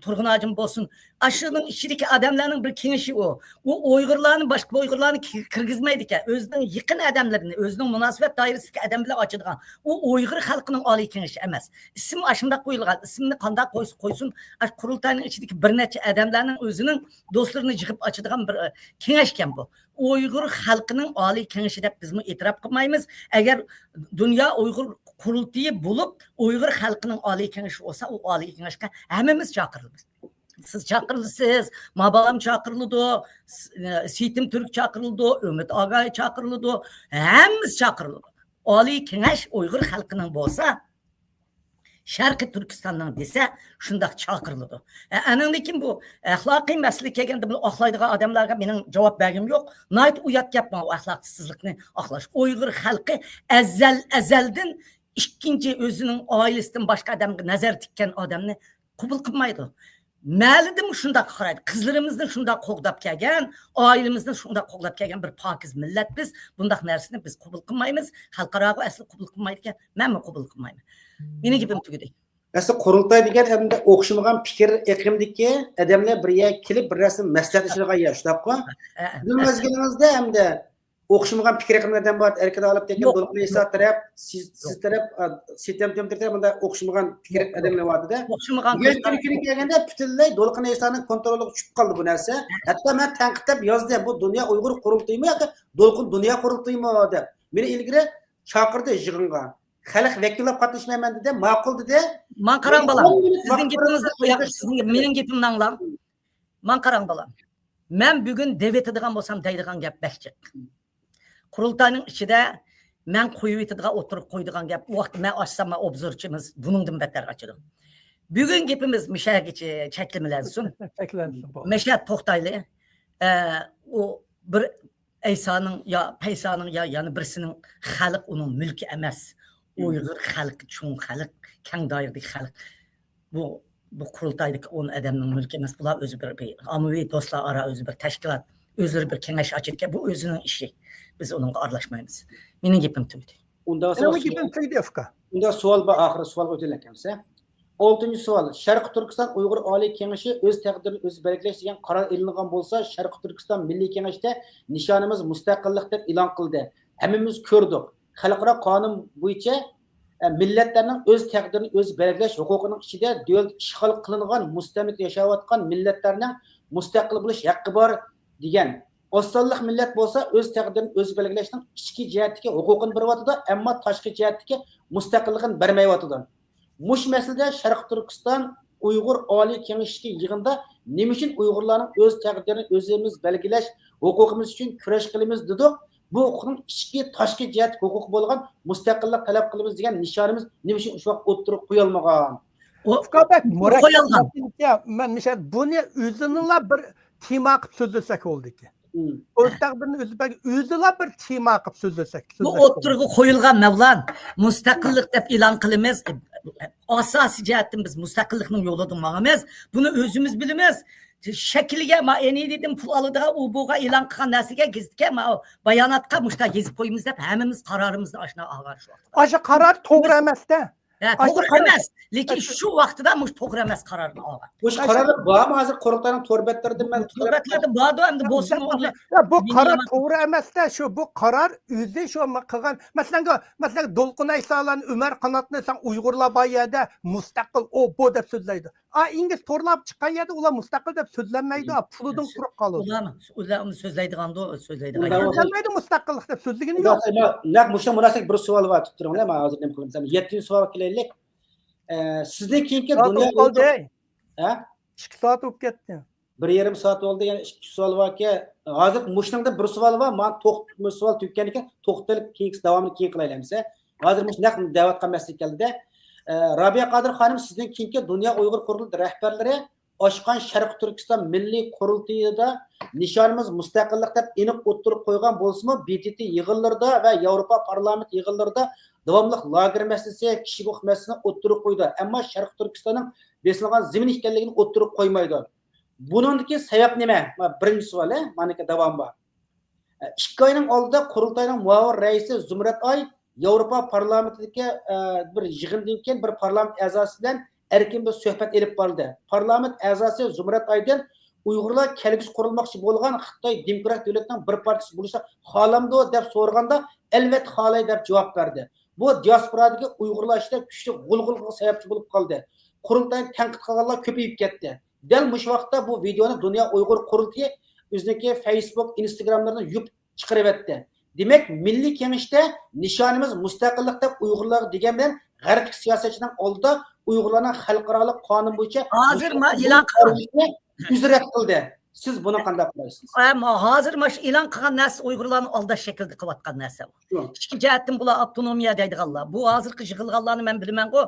تۇرغۇن ھاجىم بولسۇن. ئاشۇنىڭ ئىچىدىكى ئادەملەرنىڭ بىر كېڭىشى ئۇ. ئۇ ئۇيغۇرلارنى، باشقا ئۇيغۇرلارنى كىر-، كىرگۈزمەيدىكەن. ئۆزىنىڭ يېقىن ئادەملىرىنى، ئۆزىنىڭ مۇناسىۋەت دائىرىسىدىكى ئادەم بىلەن ئاچىدىغان. ئۇ ئۇيغۇر خەلقىنىڭ ئالىي كېڭىشى ئەمەس. ئىسىم ئاشۇنداق قويۇلغان. ئىسىمنى قانداق قويسا قويسۇن، ئاشۇ قۇرۇلتاينىڭ ئىچىدىكى بىر نەچچە ئادەملەرنىڭ ئۆزىنىڭ دوستلىرىنى يىغىپ ئاچىدىغان بىر، ئە، كېڭەشكەن بۇ. ئۇيغۇر خەلقىنىڭ ئالىي كېڭىشى دەپ بىزمۇ ئېتىراپ قىلمايمىز. ئەگەر دۇنيا ئۇيغۇر قۇرۇلتىيى بولۇپ، ئۇيغۇر خەلقىنىڭ ئالىي كېڭىشى بولسا، ئۇ ئالىي كېڭەشكە ھەممىمىز چاقىرىلىمىز. سىز چاقىرىلىسىز، ما بالام چاقىرىلىدۇ، س-، سېيىتىم تۈرك چاقىرىلىدۇ، ئۈمىد ئاگاي چاقىرىلىدۇ، ھەممىسى چاقىرىلىدۇ. ئالىي كېڭەش ئۇيغۇر خەلقىنىڭ بولسا، شەرقىي تۈركىستاننىڭ دېسە، شۇنداق چاقىرىلىدۇ. ئە، ئاندىن كېيىن بۇ ئەخلاقىي مەسىلە كەلگەندە، بۇنى ئاقلايدىغان ئادەملەرگە مېنىڭ جاۋاب بەرگۈم يوق. ناھايىتى ئۇيات گەپ ماڭا ئۇ ئەخلاقسىزلىقنى ئاقلاش. ئۇيغۇر خەلقى ئەزەل، ئەزەلدىن ئىككىنچى ئۆزىنىڭ ئائىلىسىدىن باشقا ئادەمگە نەزەر تىككەن ئادەمنى قوبۇل قىلمايدۇ. مەھەللىدىمۇ شۇنداق قارايدۇ. قىزلىرىمىزنى شۇنداق قوغداپ كەلگەن، ئائىلىمىزنى شۇنداق قوغداپ كەلگەن بىر پاكىز مىللەت بىز. بۇنداق نەرسىنى بىز قوبۇل قىلمايمىز. خەلقئاراغۇ ئەسلى قوبۇل قىلمايدىكەن. مەنمۇ قوبۇل قىلمايمەن. مېنىڭ گېپىم تۈگىدى. ئەسلى قۇرۇلتاي دېگەن ئەمدى ئوخشىمىغان پىكىر ئېقىمدىكى ئادەملەر بىر يەرگە كېلىپ، بىر نەرسىنى مەسلىھەتلىشىدىغان يەر، شۇنداققۇ؟ ھە، ھە. بىزنىڭ مەزگىلىمىزدە ئەمدى ئوخشىمىغان پىكىر ئېقىملىرىدىن بار، ئەركىن ئالىپ تېكىن، دولقۇن ئەيسا تەرەپ، سىز، سىز تەرەپ، ئا، سېيىتىم تۆمۈر تەرەپ، مۇنداق ئوخشىمىغان پىكىر ئادەملەر بار ئىدى. ئوخشىمىغان بۈگۈنكى كۈنگە كەلگەندە پۈتۈنلەي دولقۇن ئەيسانىڭ كونترولىغا چۈشۈپ قالدى بۇ نەرسە. ھەتتا مەن تەنقىدلەپ يازدىم، بۇ دۇنيا ئۇيغۇر قۇرۇلتىيىمۇ ياكى دولقۇن دۇنيا قۇرۇلتىيىمۇ دەپ. مېنى ئىلگىرى چاقىردى يىغىنغا. خەلق ۋەكىللەپ قاتنىشمايمەن دېدى، ماقۇل دېدى. ماڭا قاراڭ، بالام. سىزنىڭ گېپىڭىزنى قوياق، سىزنىڭ گېپ-، مېنىڭ گېپىمنى ئاڭلاڭ. ماڭا قاراڭ، بالام. مەن بۈگۈن دەۋېتىدىغان بولسام دەيدىغان گەپ بەك جىق. قۇرۇلتاينىڭ ئىچىدە مەن قويۇۋېتىدىغان، ئوتتۇرىغا قويىدىغان گەپ، ئۇ ۋاقىتتا مەن ئاچسام، مەن ئوبزورچىمىز بۇنىڭدىن بەتتەر ئاچىدۇ. بۈگۈن گېپىمىز مۇشەگىچە چەكلىمىلەنسۇن. چەكلەنسۇن، بولدى. مەشەدە توختايلى. ئە، ئۇ بىر ئەيسانىڭ يا پەيسانىڭ يا يەنە بىرسىنىڭ خەلق ئۇنىڭ مۈلكى ئەمەس. ئۇيغۇر خەلقى چوڭ خەلق، كەڭ دائىرىدىكى خەلق. بۇ، بۇ قۇرۇلتايدىكى ئون ئادەمنىڭ مۈلكى ئەمەس. بۇلار ئۆزى بىر، بىر ئاممىۋى دوستلار ئارا ئۆزى بىر تەشكىلات، ئۆزلىرى بىر كېڭەش ئاچىدىكەن. بۇ ئۆزىنىڭ ئىشى. بىز ئۇنىڭغا ئارىلاشمايمىز. مېنىڭ گېپىم تۈگىدى. ئۇنداق مېنىڭ سوئال گېپىم تۈگىدى، ئۇكا. ئۇنداق سوئال بار، ئاخىرى سوئالغا ئۆتەيلى ئەمسە. ئالتىنچى سوئال. شەرقىي تۈركىستان ئۇيغۇر ئالىي كېڭىشى ئۆز تەقدىرىنى ئۆزى بەلگىلەش دېگەن قارار ئېلىنغان بولسا، شەرقىي تۈركىستان مىللىي كېڭەشتە نىشانىمىز مۇستەقىللىق دەپ ئېلان قىلدى. ھەممىمىز كۆردۇق. خەلقئارا قانۇن بويىچە، ئە، مىللەتلەرنىڭ ئۆز تەقدىرىنى ئۆزى بەلگىلەش ھوقۇقىنىڭ ئىچىدە دۆلەت ئىشغال قىلىنغان، مۇستەملىكە ياشاۋاتقان مىللەتلەرنىڭ مۇستەقىل بولۇش ھەققى بار دېگەن. ئاز سانلىق مىللەت بولسا ئۆز تەقدىرىنى ئۆزى بەلگىلەشنىڭ ئىچكى جەھەتتىكى ھوقۇقىنى بېرىۋاتىدۇ، ئەمما تاشقى جەھەتتىكى مۇستەقىللىقىنى بەرمەيۋاتىدۇ. مۇشۇ مەسىلىدە شەرقىي تۈركىستان ئۇيغۇر ئالىي كېڭىشىدىكى يىغىندا نېمە ئۈچۈن ئۇيغۇرلارنىڭ ئۆز تەقدىرىنى ئۆزىمىز بەلگىلەش ھوقۇقىمىز ئۈچۈن كۈرەش قىلىمىز دېدۇق؟ بۇ ھوقۇقنىڭ ئىچكى، تاشقى جەھەتتىكى ھوقۇقى بولغان مۇستەقىللىق تەلەپ قىلىمىز دېگەن نىشانىمىز نېمە ئۈچۈن شۇ ۋاقىت ئوتتۇرىغا قويۇلمىغان؟ ئۇكا بەك مۇرەككەپ قويۇلغان. مەسىلە، مەن مىشە بۇنى ئۆزىنىلا بىر تېما قىلىپ سۆزلىسەك بولدىكەن. ئۆز تەقدىرىنى ئۆزى بەلگى-، ئۆزىلا بىر تېما قىلىپ سۆزلىسەك، بۇ سۆزلەشتۇق. ئوتتۇرىغا قويۇلغان مەۋلان، مۇستەقىللىق دەپ ئېلان قىلىمىز. ئاساسىي جەھەتتىن بىز مۇستەقىللىقنىڭ يولىدا ماڭىمىز. بۇنى ئۆزىمىز بىلىمىز. شەكىلگە، ما، ئەنى دېدىم، پۇل ئالىدىغان، ئۇ بۇغا ئېلان قىلغان نەرسىگە، گېزىتكە، ما، باياناتقا مۇشۇنداق يېزىپ قويىمىز دەپ ھەممىمىز قارارىمىزنى ئاشۇنداق ئالغان شۇ ۋاقىتتا. ئاشۇ قارار توغرا ئەمەس-دە. ھە، توغرا ئەمەس. لېكىن شۇ ۋاقتىدا مۇشۇ توغرا ئەمەس قارارنى ئالغان. مۇشۇ قارارلار بارمۇ ھازىر قۇرۇلتاينىڭ تور بەتلىرىدە؟ مەن تور بەتلەردە باردۇ، ئەمدى بولسىمۇ ئۇنى يا، بۇ قارار توغرا ئەمەس-دە، شۇ بۇ قارار ئۆزى شۇ قىلغان، مەسىلەن، مەسىلەن، دولقۇن ئەيسالارنى، ئۆمەر قاناتنى سەن ئۇيغۇرلار بار يەردە مۇستەقىل، ئۇ، بۇ دەپ سۆزلەيدۇ. ئا، ئىنگلىز تورلاپ چىققان يەردە ئۇلار مۇستەقىل دەپ سۆزلەنمەيدۇ، پۇلىدىن قۇرۇق قالىدۇ. ئۇلار، ئۇلار ئۇنى سۆزلەيدىغاندۇ، سۆزلەيدىغان. سۆزلەنمەيدۇ مۇستەقىللىق دەپ سۆزلىگىنى يوق. نەق مۇشۇنىڭ مۇناسىۋەتلىك بىر سوئال بار، ئېيتىپ تۇرۇڭلار، مەن ھازىر نېمە قىلىمەن؟ يەتتىنچى سوئالغا كېلەيلى. ئە، سىزدىن كېيىنكى دۇنيا ئويۇن-، ھە؟ ئىككى سائەت بولۇپ كەتتى. بىر يېرىم سائەت بولدى، يەنە ئىككى سوئال باركەن. ھازىر مۇشۇنىڭدا بىر سوئال بار، مانا توختىلىپ، بىر سوئال تۈگىگەندىن كېيىن توختىلىپ، كېيىنكى داۋامىنى كېيىن قىلايلى ئەمىسە. ھازىر مۇشۇ نەق دەۋاتقان مەسىلە كەلدى-دە. ئە، رابىيە قادىر خانىم، سىزدىن كېيىنكى دۇنيا ئۇيغۇر قۇرۇلتىيى رەھبەرلىرى ئاچقان شەرقىي تۈركىستان مىللىي قۇرۇلتىيىدا نىشانىمىز مۇستەقىللىق دەپ ئېنىق ئوتتۇرىغا قويغان بولسىمۇ، ب ت ت يىغىنلىرىدا ۋە ياۋروپا پارلامېنت يىغىنلىرىدا داۋاملىق لاگېر مەسىلىسى، كىشىلىك ھوقۇق مەسىلىسىنى ئوتتۇرىغا قويىدۇ. ئەمما شەرقىي تۈركىستاننىڭ بېسىلغان زېمىن ئىكەنلىكىنى ئوتتۇرىغا قويمايدۇ. بۇنىڭدىكى سەۋەب نېمە؟ مانا بىرىنچى سوئال، ھە؟ مانىكى داۋامى بار. ئىككى ئاينىڭ ئالدىدا قۇرۇلتاينىڭ مۇئاۋىن رەئىسى زۇمرەت ئاي ياۋروپا پارلامېنتىدىكى، ئە، بىر يىغىندىن كېيىن بىر پارلامېنت ئەزاسى بىلەن ئەركىن بىر سۆھبەت ئېلىپ باردى. پارلامېنت ئەزاسى زۇمرەت ئايدىن ئۇيغۇرلار كەلگۈسى قۇرۇلماقچى بولغان خىتاي دېموكرات دۆلىتىنىڭ بىر پارچىسى بولۇشنى خالامدۇ دەپ سورىغاندا، ئەلۋەتتە خالاي دەپ جاۋاب بەردى. بۇ دىياسپورادىكى ئۇيغۇرلار ئىچىدە كۈچلۈك غۇلغۇلىغا سەۋەبچى بولۇپ قالدى. قۇرۇلتاينى تەنقىد قىلغانلار كۆپىيىپ كەتتى. دەل مۇشۇ ۋاقىتتا بۇ ۋىدېونى دۇنيا ئۇيغۇر قۇرۇلتىيى ئۆزىنىڭكى فېيسبۇك، ئىنستاگراملىرىنى يۇيۇپ چىقىرىۋەتتى. دېمەك، مىللىي كېڭەشتە نىشانىمىز مۇستەقىللىق دەپ ئۇيغۇرلارغا دېگەن بىلەن غەربلىك سىياسەتچىنىڭ ئالدىدا ئۇيغۇرلارنىڭ خەلقئارالىق قانۇن بويىچە ھازىر ما-، ئېلان قىلغان ئۆزى رەت قىلدى. سىز بۇنى قانداق قارايسىز؟ ئەم، ھازىر مانا شۇ ئېلان قىلغان نەرسە ئۇيغۇرلارنى ئالداش شەكلىدە قىلىۋاتقان نەرسە. شۇ. ئىچكى جەھەتتىن بۇلار ئاپتونومىيە دەيدىغانلار. بۇ ھازىرقى يىغىلغانلارنى مەن بىلىمەنغۇ.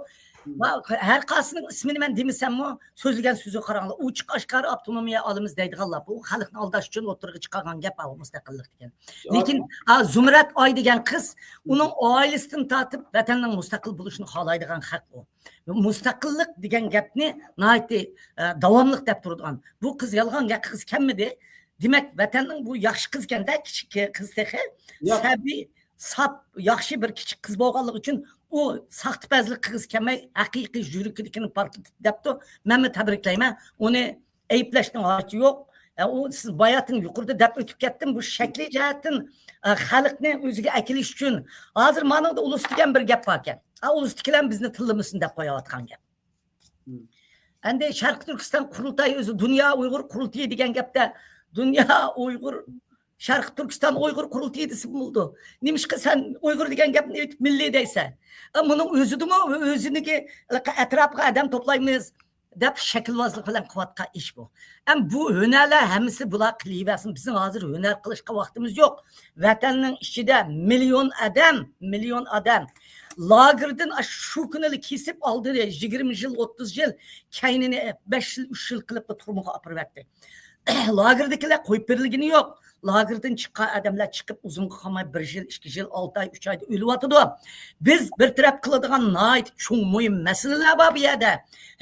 ما-، ھەر قايسىسىنىڭ ئىسمىنى مەن دېمىسەممۇ، سۆزلىگەن سۆزىگە قاراڭلار. ئوچۇق ئاشكارا ئاپتونومىيە ئالىمىز دەيدىغانلار. بۇ خەلقنى ئالداش ئۈچۈن ئوتتۇرىغا چىقارغان گەپ، ئاۋۇ مۇستەقىللىق دېگەن. لېكىن، ئا، زۇمرەت ئاي دېگەن قىز، ئۇنىڭ ئائىلىسىدىن تارتىپ ۋەتەننىڭ مۇستەقىل بولۇشىنى خالايدىغان خەق ئۇ. مۇستەقىللىق دېگەن گەپنى ناھايىتى، ئە، داۋاملىق دەپ تۇرىدىغان. بۇ قىز يالغان گەپ قىز كەلمىدى. دېمەك، ۋەتەننىڭ بۇ ياخشى قىزكەن-دە، كىچىك قىز تېخى. سەبىي، ساپ، ياخشى بىر كىچىك قىز بولغانلىقى ئۈچۈن ئۇ ساختىپەزلىك قىلغۇسى كەلمەي، ھەقىقىي يۈرىكىدىكىنى پارتلىتىپ دەپتۇ. مەنمۇ تەبرىكلەيمەن. ئۇنى ئەيىبلەشنىڭ ھاجىتى يوق. ئە، ئۇ سىز باياتىن يۇقىرىدا دەپ ئۆتۈپ كەتتىم. بۇ شەكلىي جەھەتتىن، ئە، خەلقنى ئۆزىگە ئەكېلىش ئۈچۈن. ھازىر مانىڭدا ئۇلۇس دېگەن بىر گەپ باركەن. ئا، ئۇلۇستىكىلەر بىزنى تىللىمىسۇن دەپ قويۇۋاتقان گەپ. ئەمدى شەرقىي تۈركىستان قۇرۇلتايى ئۆزى دۇنيا ئۇيغۇر قۇرۇلتىيى دېگەن گەپتە دۇنيا ئۇيغۇر شەرقىي تۈركىستان ئۇيغۇر قۇرۇلتىيى دېسە بولىدۇ. نېمىشقا سەن ئۇيغۇر دېگەن گەپنى ئېيتىپ مىللىي دەيسەن؟ ئە، مۇنىڭ ئۆزىدىمۇ، ئۆزىنىڭكى ئەتراپىغا ئادەم توپلايمىز دەپ شەكىلۋازلىق بىلەن قىلىۋاتقان ئىش بۇ. ئەم بۇ ھۈنەرلەر ھەممىسى بۇلار قىلىۋەرسۇن. بىزنىڭ ھازىر ھۈنەر قىلىشقا ۋاقتىمىز يوق. ۋەتەننىڭ ئىچىدە مىليون ئادەم، مىليون ئادەم لاگېردىن ئاشۇ شۇ كۈنىلا كېسىپ ئالدى يىگىرمە يىل، ئوتتۇز يىل، كەينىنى بەش يىل، ئۈچ يىل قىلىپ بۇ تۈرمىگە ئاپىرىۋەتتى. لاگېردىكىلەر قويۇپ بېرىلگىنى يوق. لاگېردىن چىققان ئادەملەر چىقىپ ئۇزۇنغا قالماي بىر يىل، ئىككى يىل، ئالتە ئاي، ئۈچ ئايدا ئۆلۈۋاتىدۇ. بىز بىر تەرەپ قىلىدىغان ناھايىتى چوڭ مۇھىم مەسىلىلەر بار بۇ يەردە.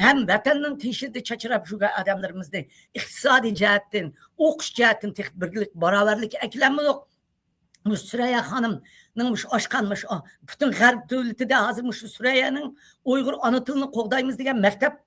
ھەم ۋەتەننىڭ تېشىدا چاچراپ يۈرگەن ئادەملىرىمىزنى ئىقتىسادىي جەھەتتىن، ئوقۇش جەھەتتىن تېخى بىرلىك، باراۋەرلىككە ئەكېلەلمىدۇق. مۇشۇ سۈرەييە خانىمنىڭ مۇشۇ ئاچقان مۇشۇ، ئا، پۈتۈن غەرب دۆلىتىدە ھازىر مۇشۇ سۈرەييەنىڭ ئۇيغۇر ئانا تىلىنى قوغدايمىز دېگەن مەكتەپ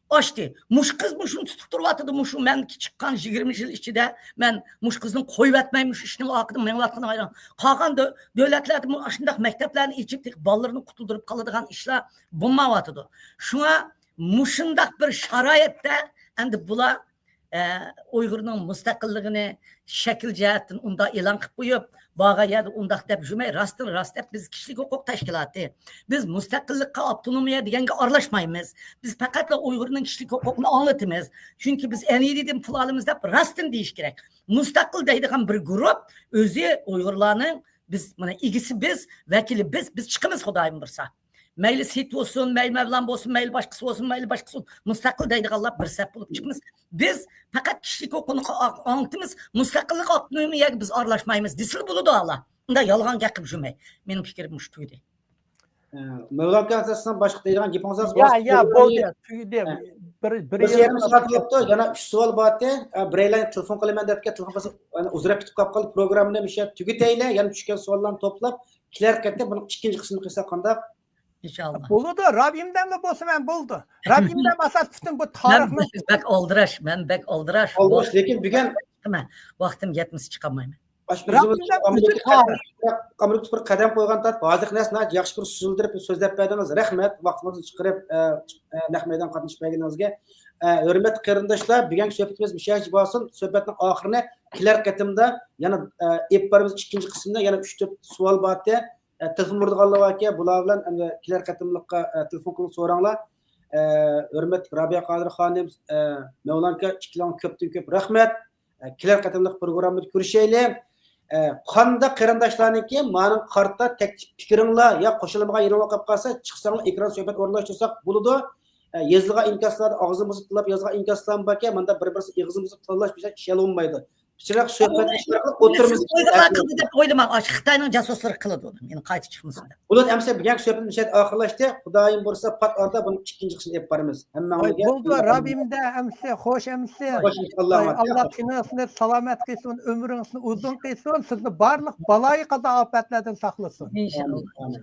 ئاچتى. مۇشۇ قىز مۇشۇنى تۇتۇپ تۇرۇۋاتىدۇ. مۇشۇ مەن چىققان يىگىرمە يىل ئىچىدە مەن مۇشۇ قىزنى قويۇۋەتمەي مۇشۇ ئىشنىڭ ئارقىدىن مېڭىۋاتقىنىغا ھەيران. قالغان دۆ-، دۆلەتلەردىمۇ ئاشۇنداق مەكتەپلەرنى ئېچىپ، تېخى بالىلىرىنى قۇتۇلدۇرۇپ قالىدىغان ئىشلار بولمايۋاتىدۇ. شۇڭا مۇشۇنداق بىر شارائىتتا ئەمدى بۇلار ئە، ئۇيغۇرنىڭ مۇستەقىللىقىنى شەكىل جەھەتتىن ئۇنداق ئېلان قىلىپ قويۇپ، بارغان يەردە ئۇنداق دەپ يۈرمەي، راستتىن راست دەپ، بىز كىشىلىك ھوقۇق تەشكىلاتى، بىز مۇستەقىللىققە، ئاپتونومىيە دېگەنگە ئارىلاشمايمىز. بىز پەقەتلا ئۇيغۇرنىڭ كىشىلىك ھوقۇقىنى ئاڭلىتىمىز. چۈنكى بىز ئېن ئى دىدىن پۇل ئالىمىز دەپ راستتىن دېيىش كېرەك. مۇستەقىل دەيدىغان بىر گۇرۇپ ئۆزى ئۇيغۇرلارنىڭ، بىز مانا ئىگىسى بىز، ۋەكىلى بىز، بىز چىقىمىز خۇدايىم بۇيرۇسا. مەيلى سېيىت بولسۇن، مەيلى مەۋلان بولسۇن، مەيلى باشقىسى بولسۇن، مەيلى باشقىسى بولسۇن. مۇستەقىل دەيدىغانلار بىر سەپ بولۇپ چىقىمىز. بىز پەقەت كىشىلىك ھوقۇقنى ئاڭلىتىمىز، مۇستەقىللىق، ئاپتونومىيەگە بىز ئارىلاشمايمىز دېسىلا بولىدۇ ھالا. ئۇنداق يالغان گەپ قىلىپ يۈرمەي. مېنىڭ پىكرىم مۇشۇ تۈگىدى. ئە، مەۋلان ئاكا، سىزنىڭ باشقا دەيدىغان گېپىڭىز يا، بولسا يا، بولدى، تۈگىدى. ھە. بىر، بىر بىر يېرىم سائەت بولۇپتۇ. يەنە ئۈچ سوئال بار ئىدى. ئە، بىرەيلەن تېلېفون قىلىمەن دەپتىكەن، تېلېفون قىلسا، يەنە ئۇزىراپ كېتىپ قاپقالدى. پروگراممىنى مۇشۇ يەردە تۈگىتەيلى. يەنە چۈشكەن سوئاللارنى توپلاپ، كېلەر قېتىم بۇنىڭ ئىككىنچى قىسمىنى قىلساق قانداق؟ ئىنشاللا. بولىدۇ، رابىيەمدەملا بولسا مەن بولىدۇ. رابىيەمدەم ئاساس پۈتۈن بۇ مەن تارىخنى بەك ئالدىراش، مەن بەك ئالدىراش. ئالدىراش، لېكىن بۈگۈن ۋاقتىم يەتمىسە چىقالمايمەن. ئاشۇ ئۆزىمىز رابىيەمدەم ئۆزى تارىخ. ئامېرىكىغا بىر قەدەم قويغان تارتىپ، ھازىرقى نەرسىنى ياخشى بىر سۈزۈلدۈرۈپ سۆزلەپ بەردىڭىز. رەھمەت، ۋاقتىڭىزنى چىقىرىپ، ئە، ئە، نەق مەيدانغا قاتنىشىپ بەرگىنىڭىزگە. ئە، ھۆرمەتلىك قېرىنداشلار، بۈگۈنكى سۆھبىتىمىز مۇشۇ يەرگىچە بولسۇن. سۆھبەتنىڭ ئاخىرىنى كېلەر قېتىمدا يەنە، ئە، ئېلىپ بارىمىز ئىككىنچى قىسمىنى. يەنە ئۈچ تۆت سوئال بار ئىدى. ئە، تېلېفون ئۇرىدىغانلار باركەن، بۇلار بىلەن ئەمدى كېلەر قېتىملىققا، ئە، تېلېفون قىلىپ سوراڭلار. ئە، ھۆرمەتلىك رابىيە قادىر خانىم، ئە، مەۋلان ئاكا، ئىككىلەڭگە كۆپتىن كۆپ رەھمەت. ئە، كېلەر قېتىملىق پروگراممىدا كۆرۈشەيلى. ئە، قانداق قېرىنداشلارنىڭكى ماڭا قارىتا تەكلىپ پىكرىڭلار يا قوشۇلمىغان يېرىڭلار قالىپ قالسا، چىقساڭلار ئېكران سۆھبەت ئورۇنلاشتۇرساق بولىدۇ. ئە، يېزىلغان ئىنكاسلاردا ئاغزىنى بۇزۇپ تىللاپ يازغان ئىنكاسلارمۇ باركەن، ماندا بىر-بىرسى ئېغىزىنى بۇزۇپ تىللاش بىلەن ئىش ھەل بولمايدۇ. پىچىراق سۆھبەت ئورتىمىزدا ئۇيغۇرلار قىلدى دەپ ئويلىماڭ، ئاشۇ خىتاينىڭ جاسۇسلىرى قىلىدۇ ئۇنى. مېنى قايتا چىقمىسۇن دەپ. بولدى، ئەمىسە بۈگۈنكى سۆھبىتىمىز مۇشۇ يەردە ئاخىرلاشتى. خۇدايىم بۇيرۇسا پات ئارىدا بۇنىڭ ئىككىنچى قىسمىنى ئېلىپ بارىمىز. ھەممەڭلارگە بولدى، رابىيەمدە ئەمىسە، خوش ئەمىسە. خوش، ئىنشاللا. ئاللا تېنىڭىزنى سالامەت قىلسۇن، ئۆمرىڭىزنى ئۇزۇن قىلسۇن، سىزنى بارلىق بالايىقازا ئاپەتلەردىن ساقلىسۇن. ئىنشاللا. ئامىن، ئامىن.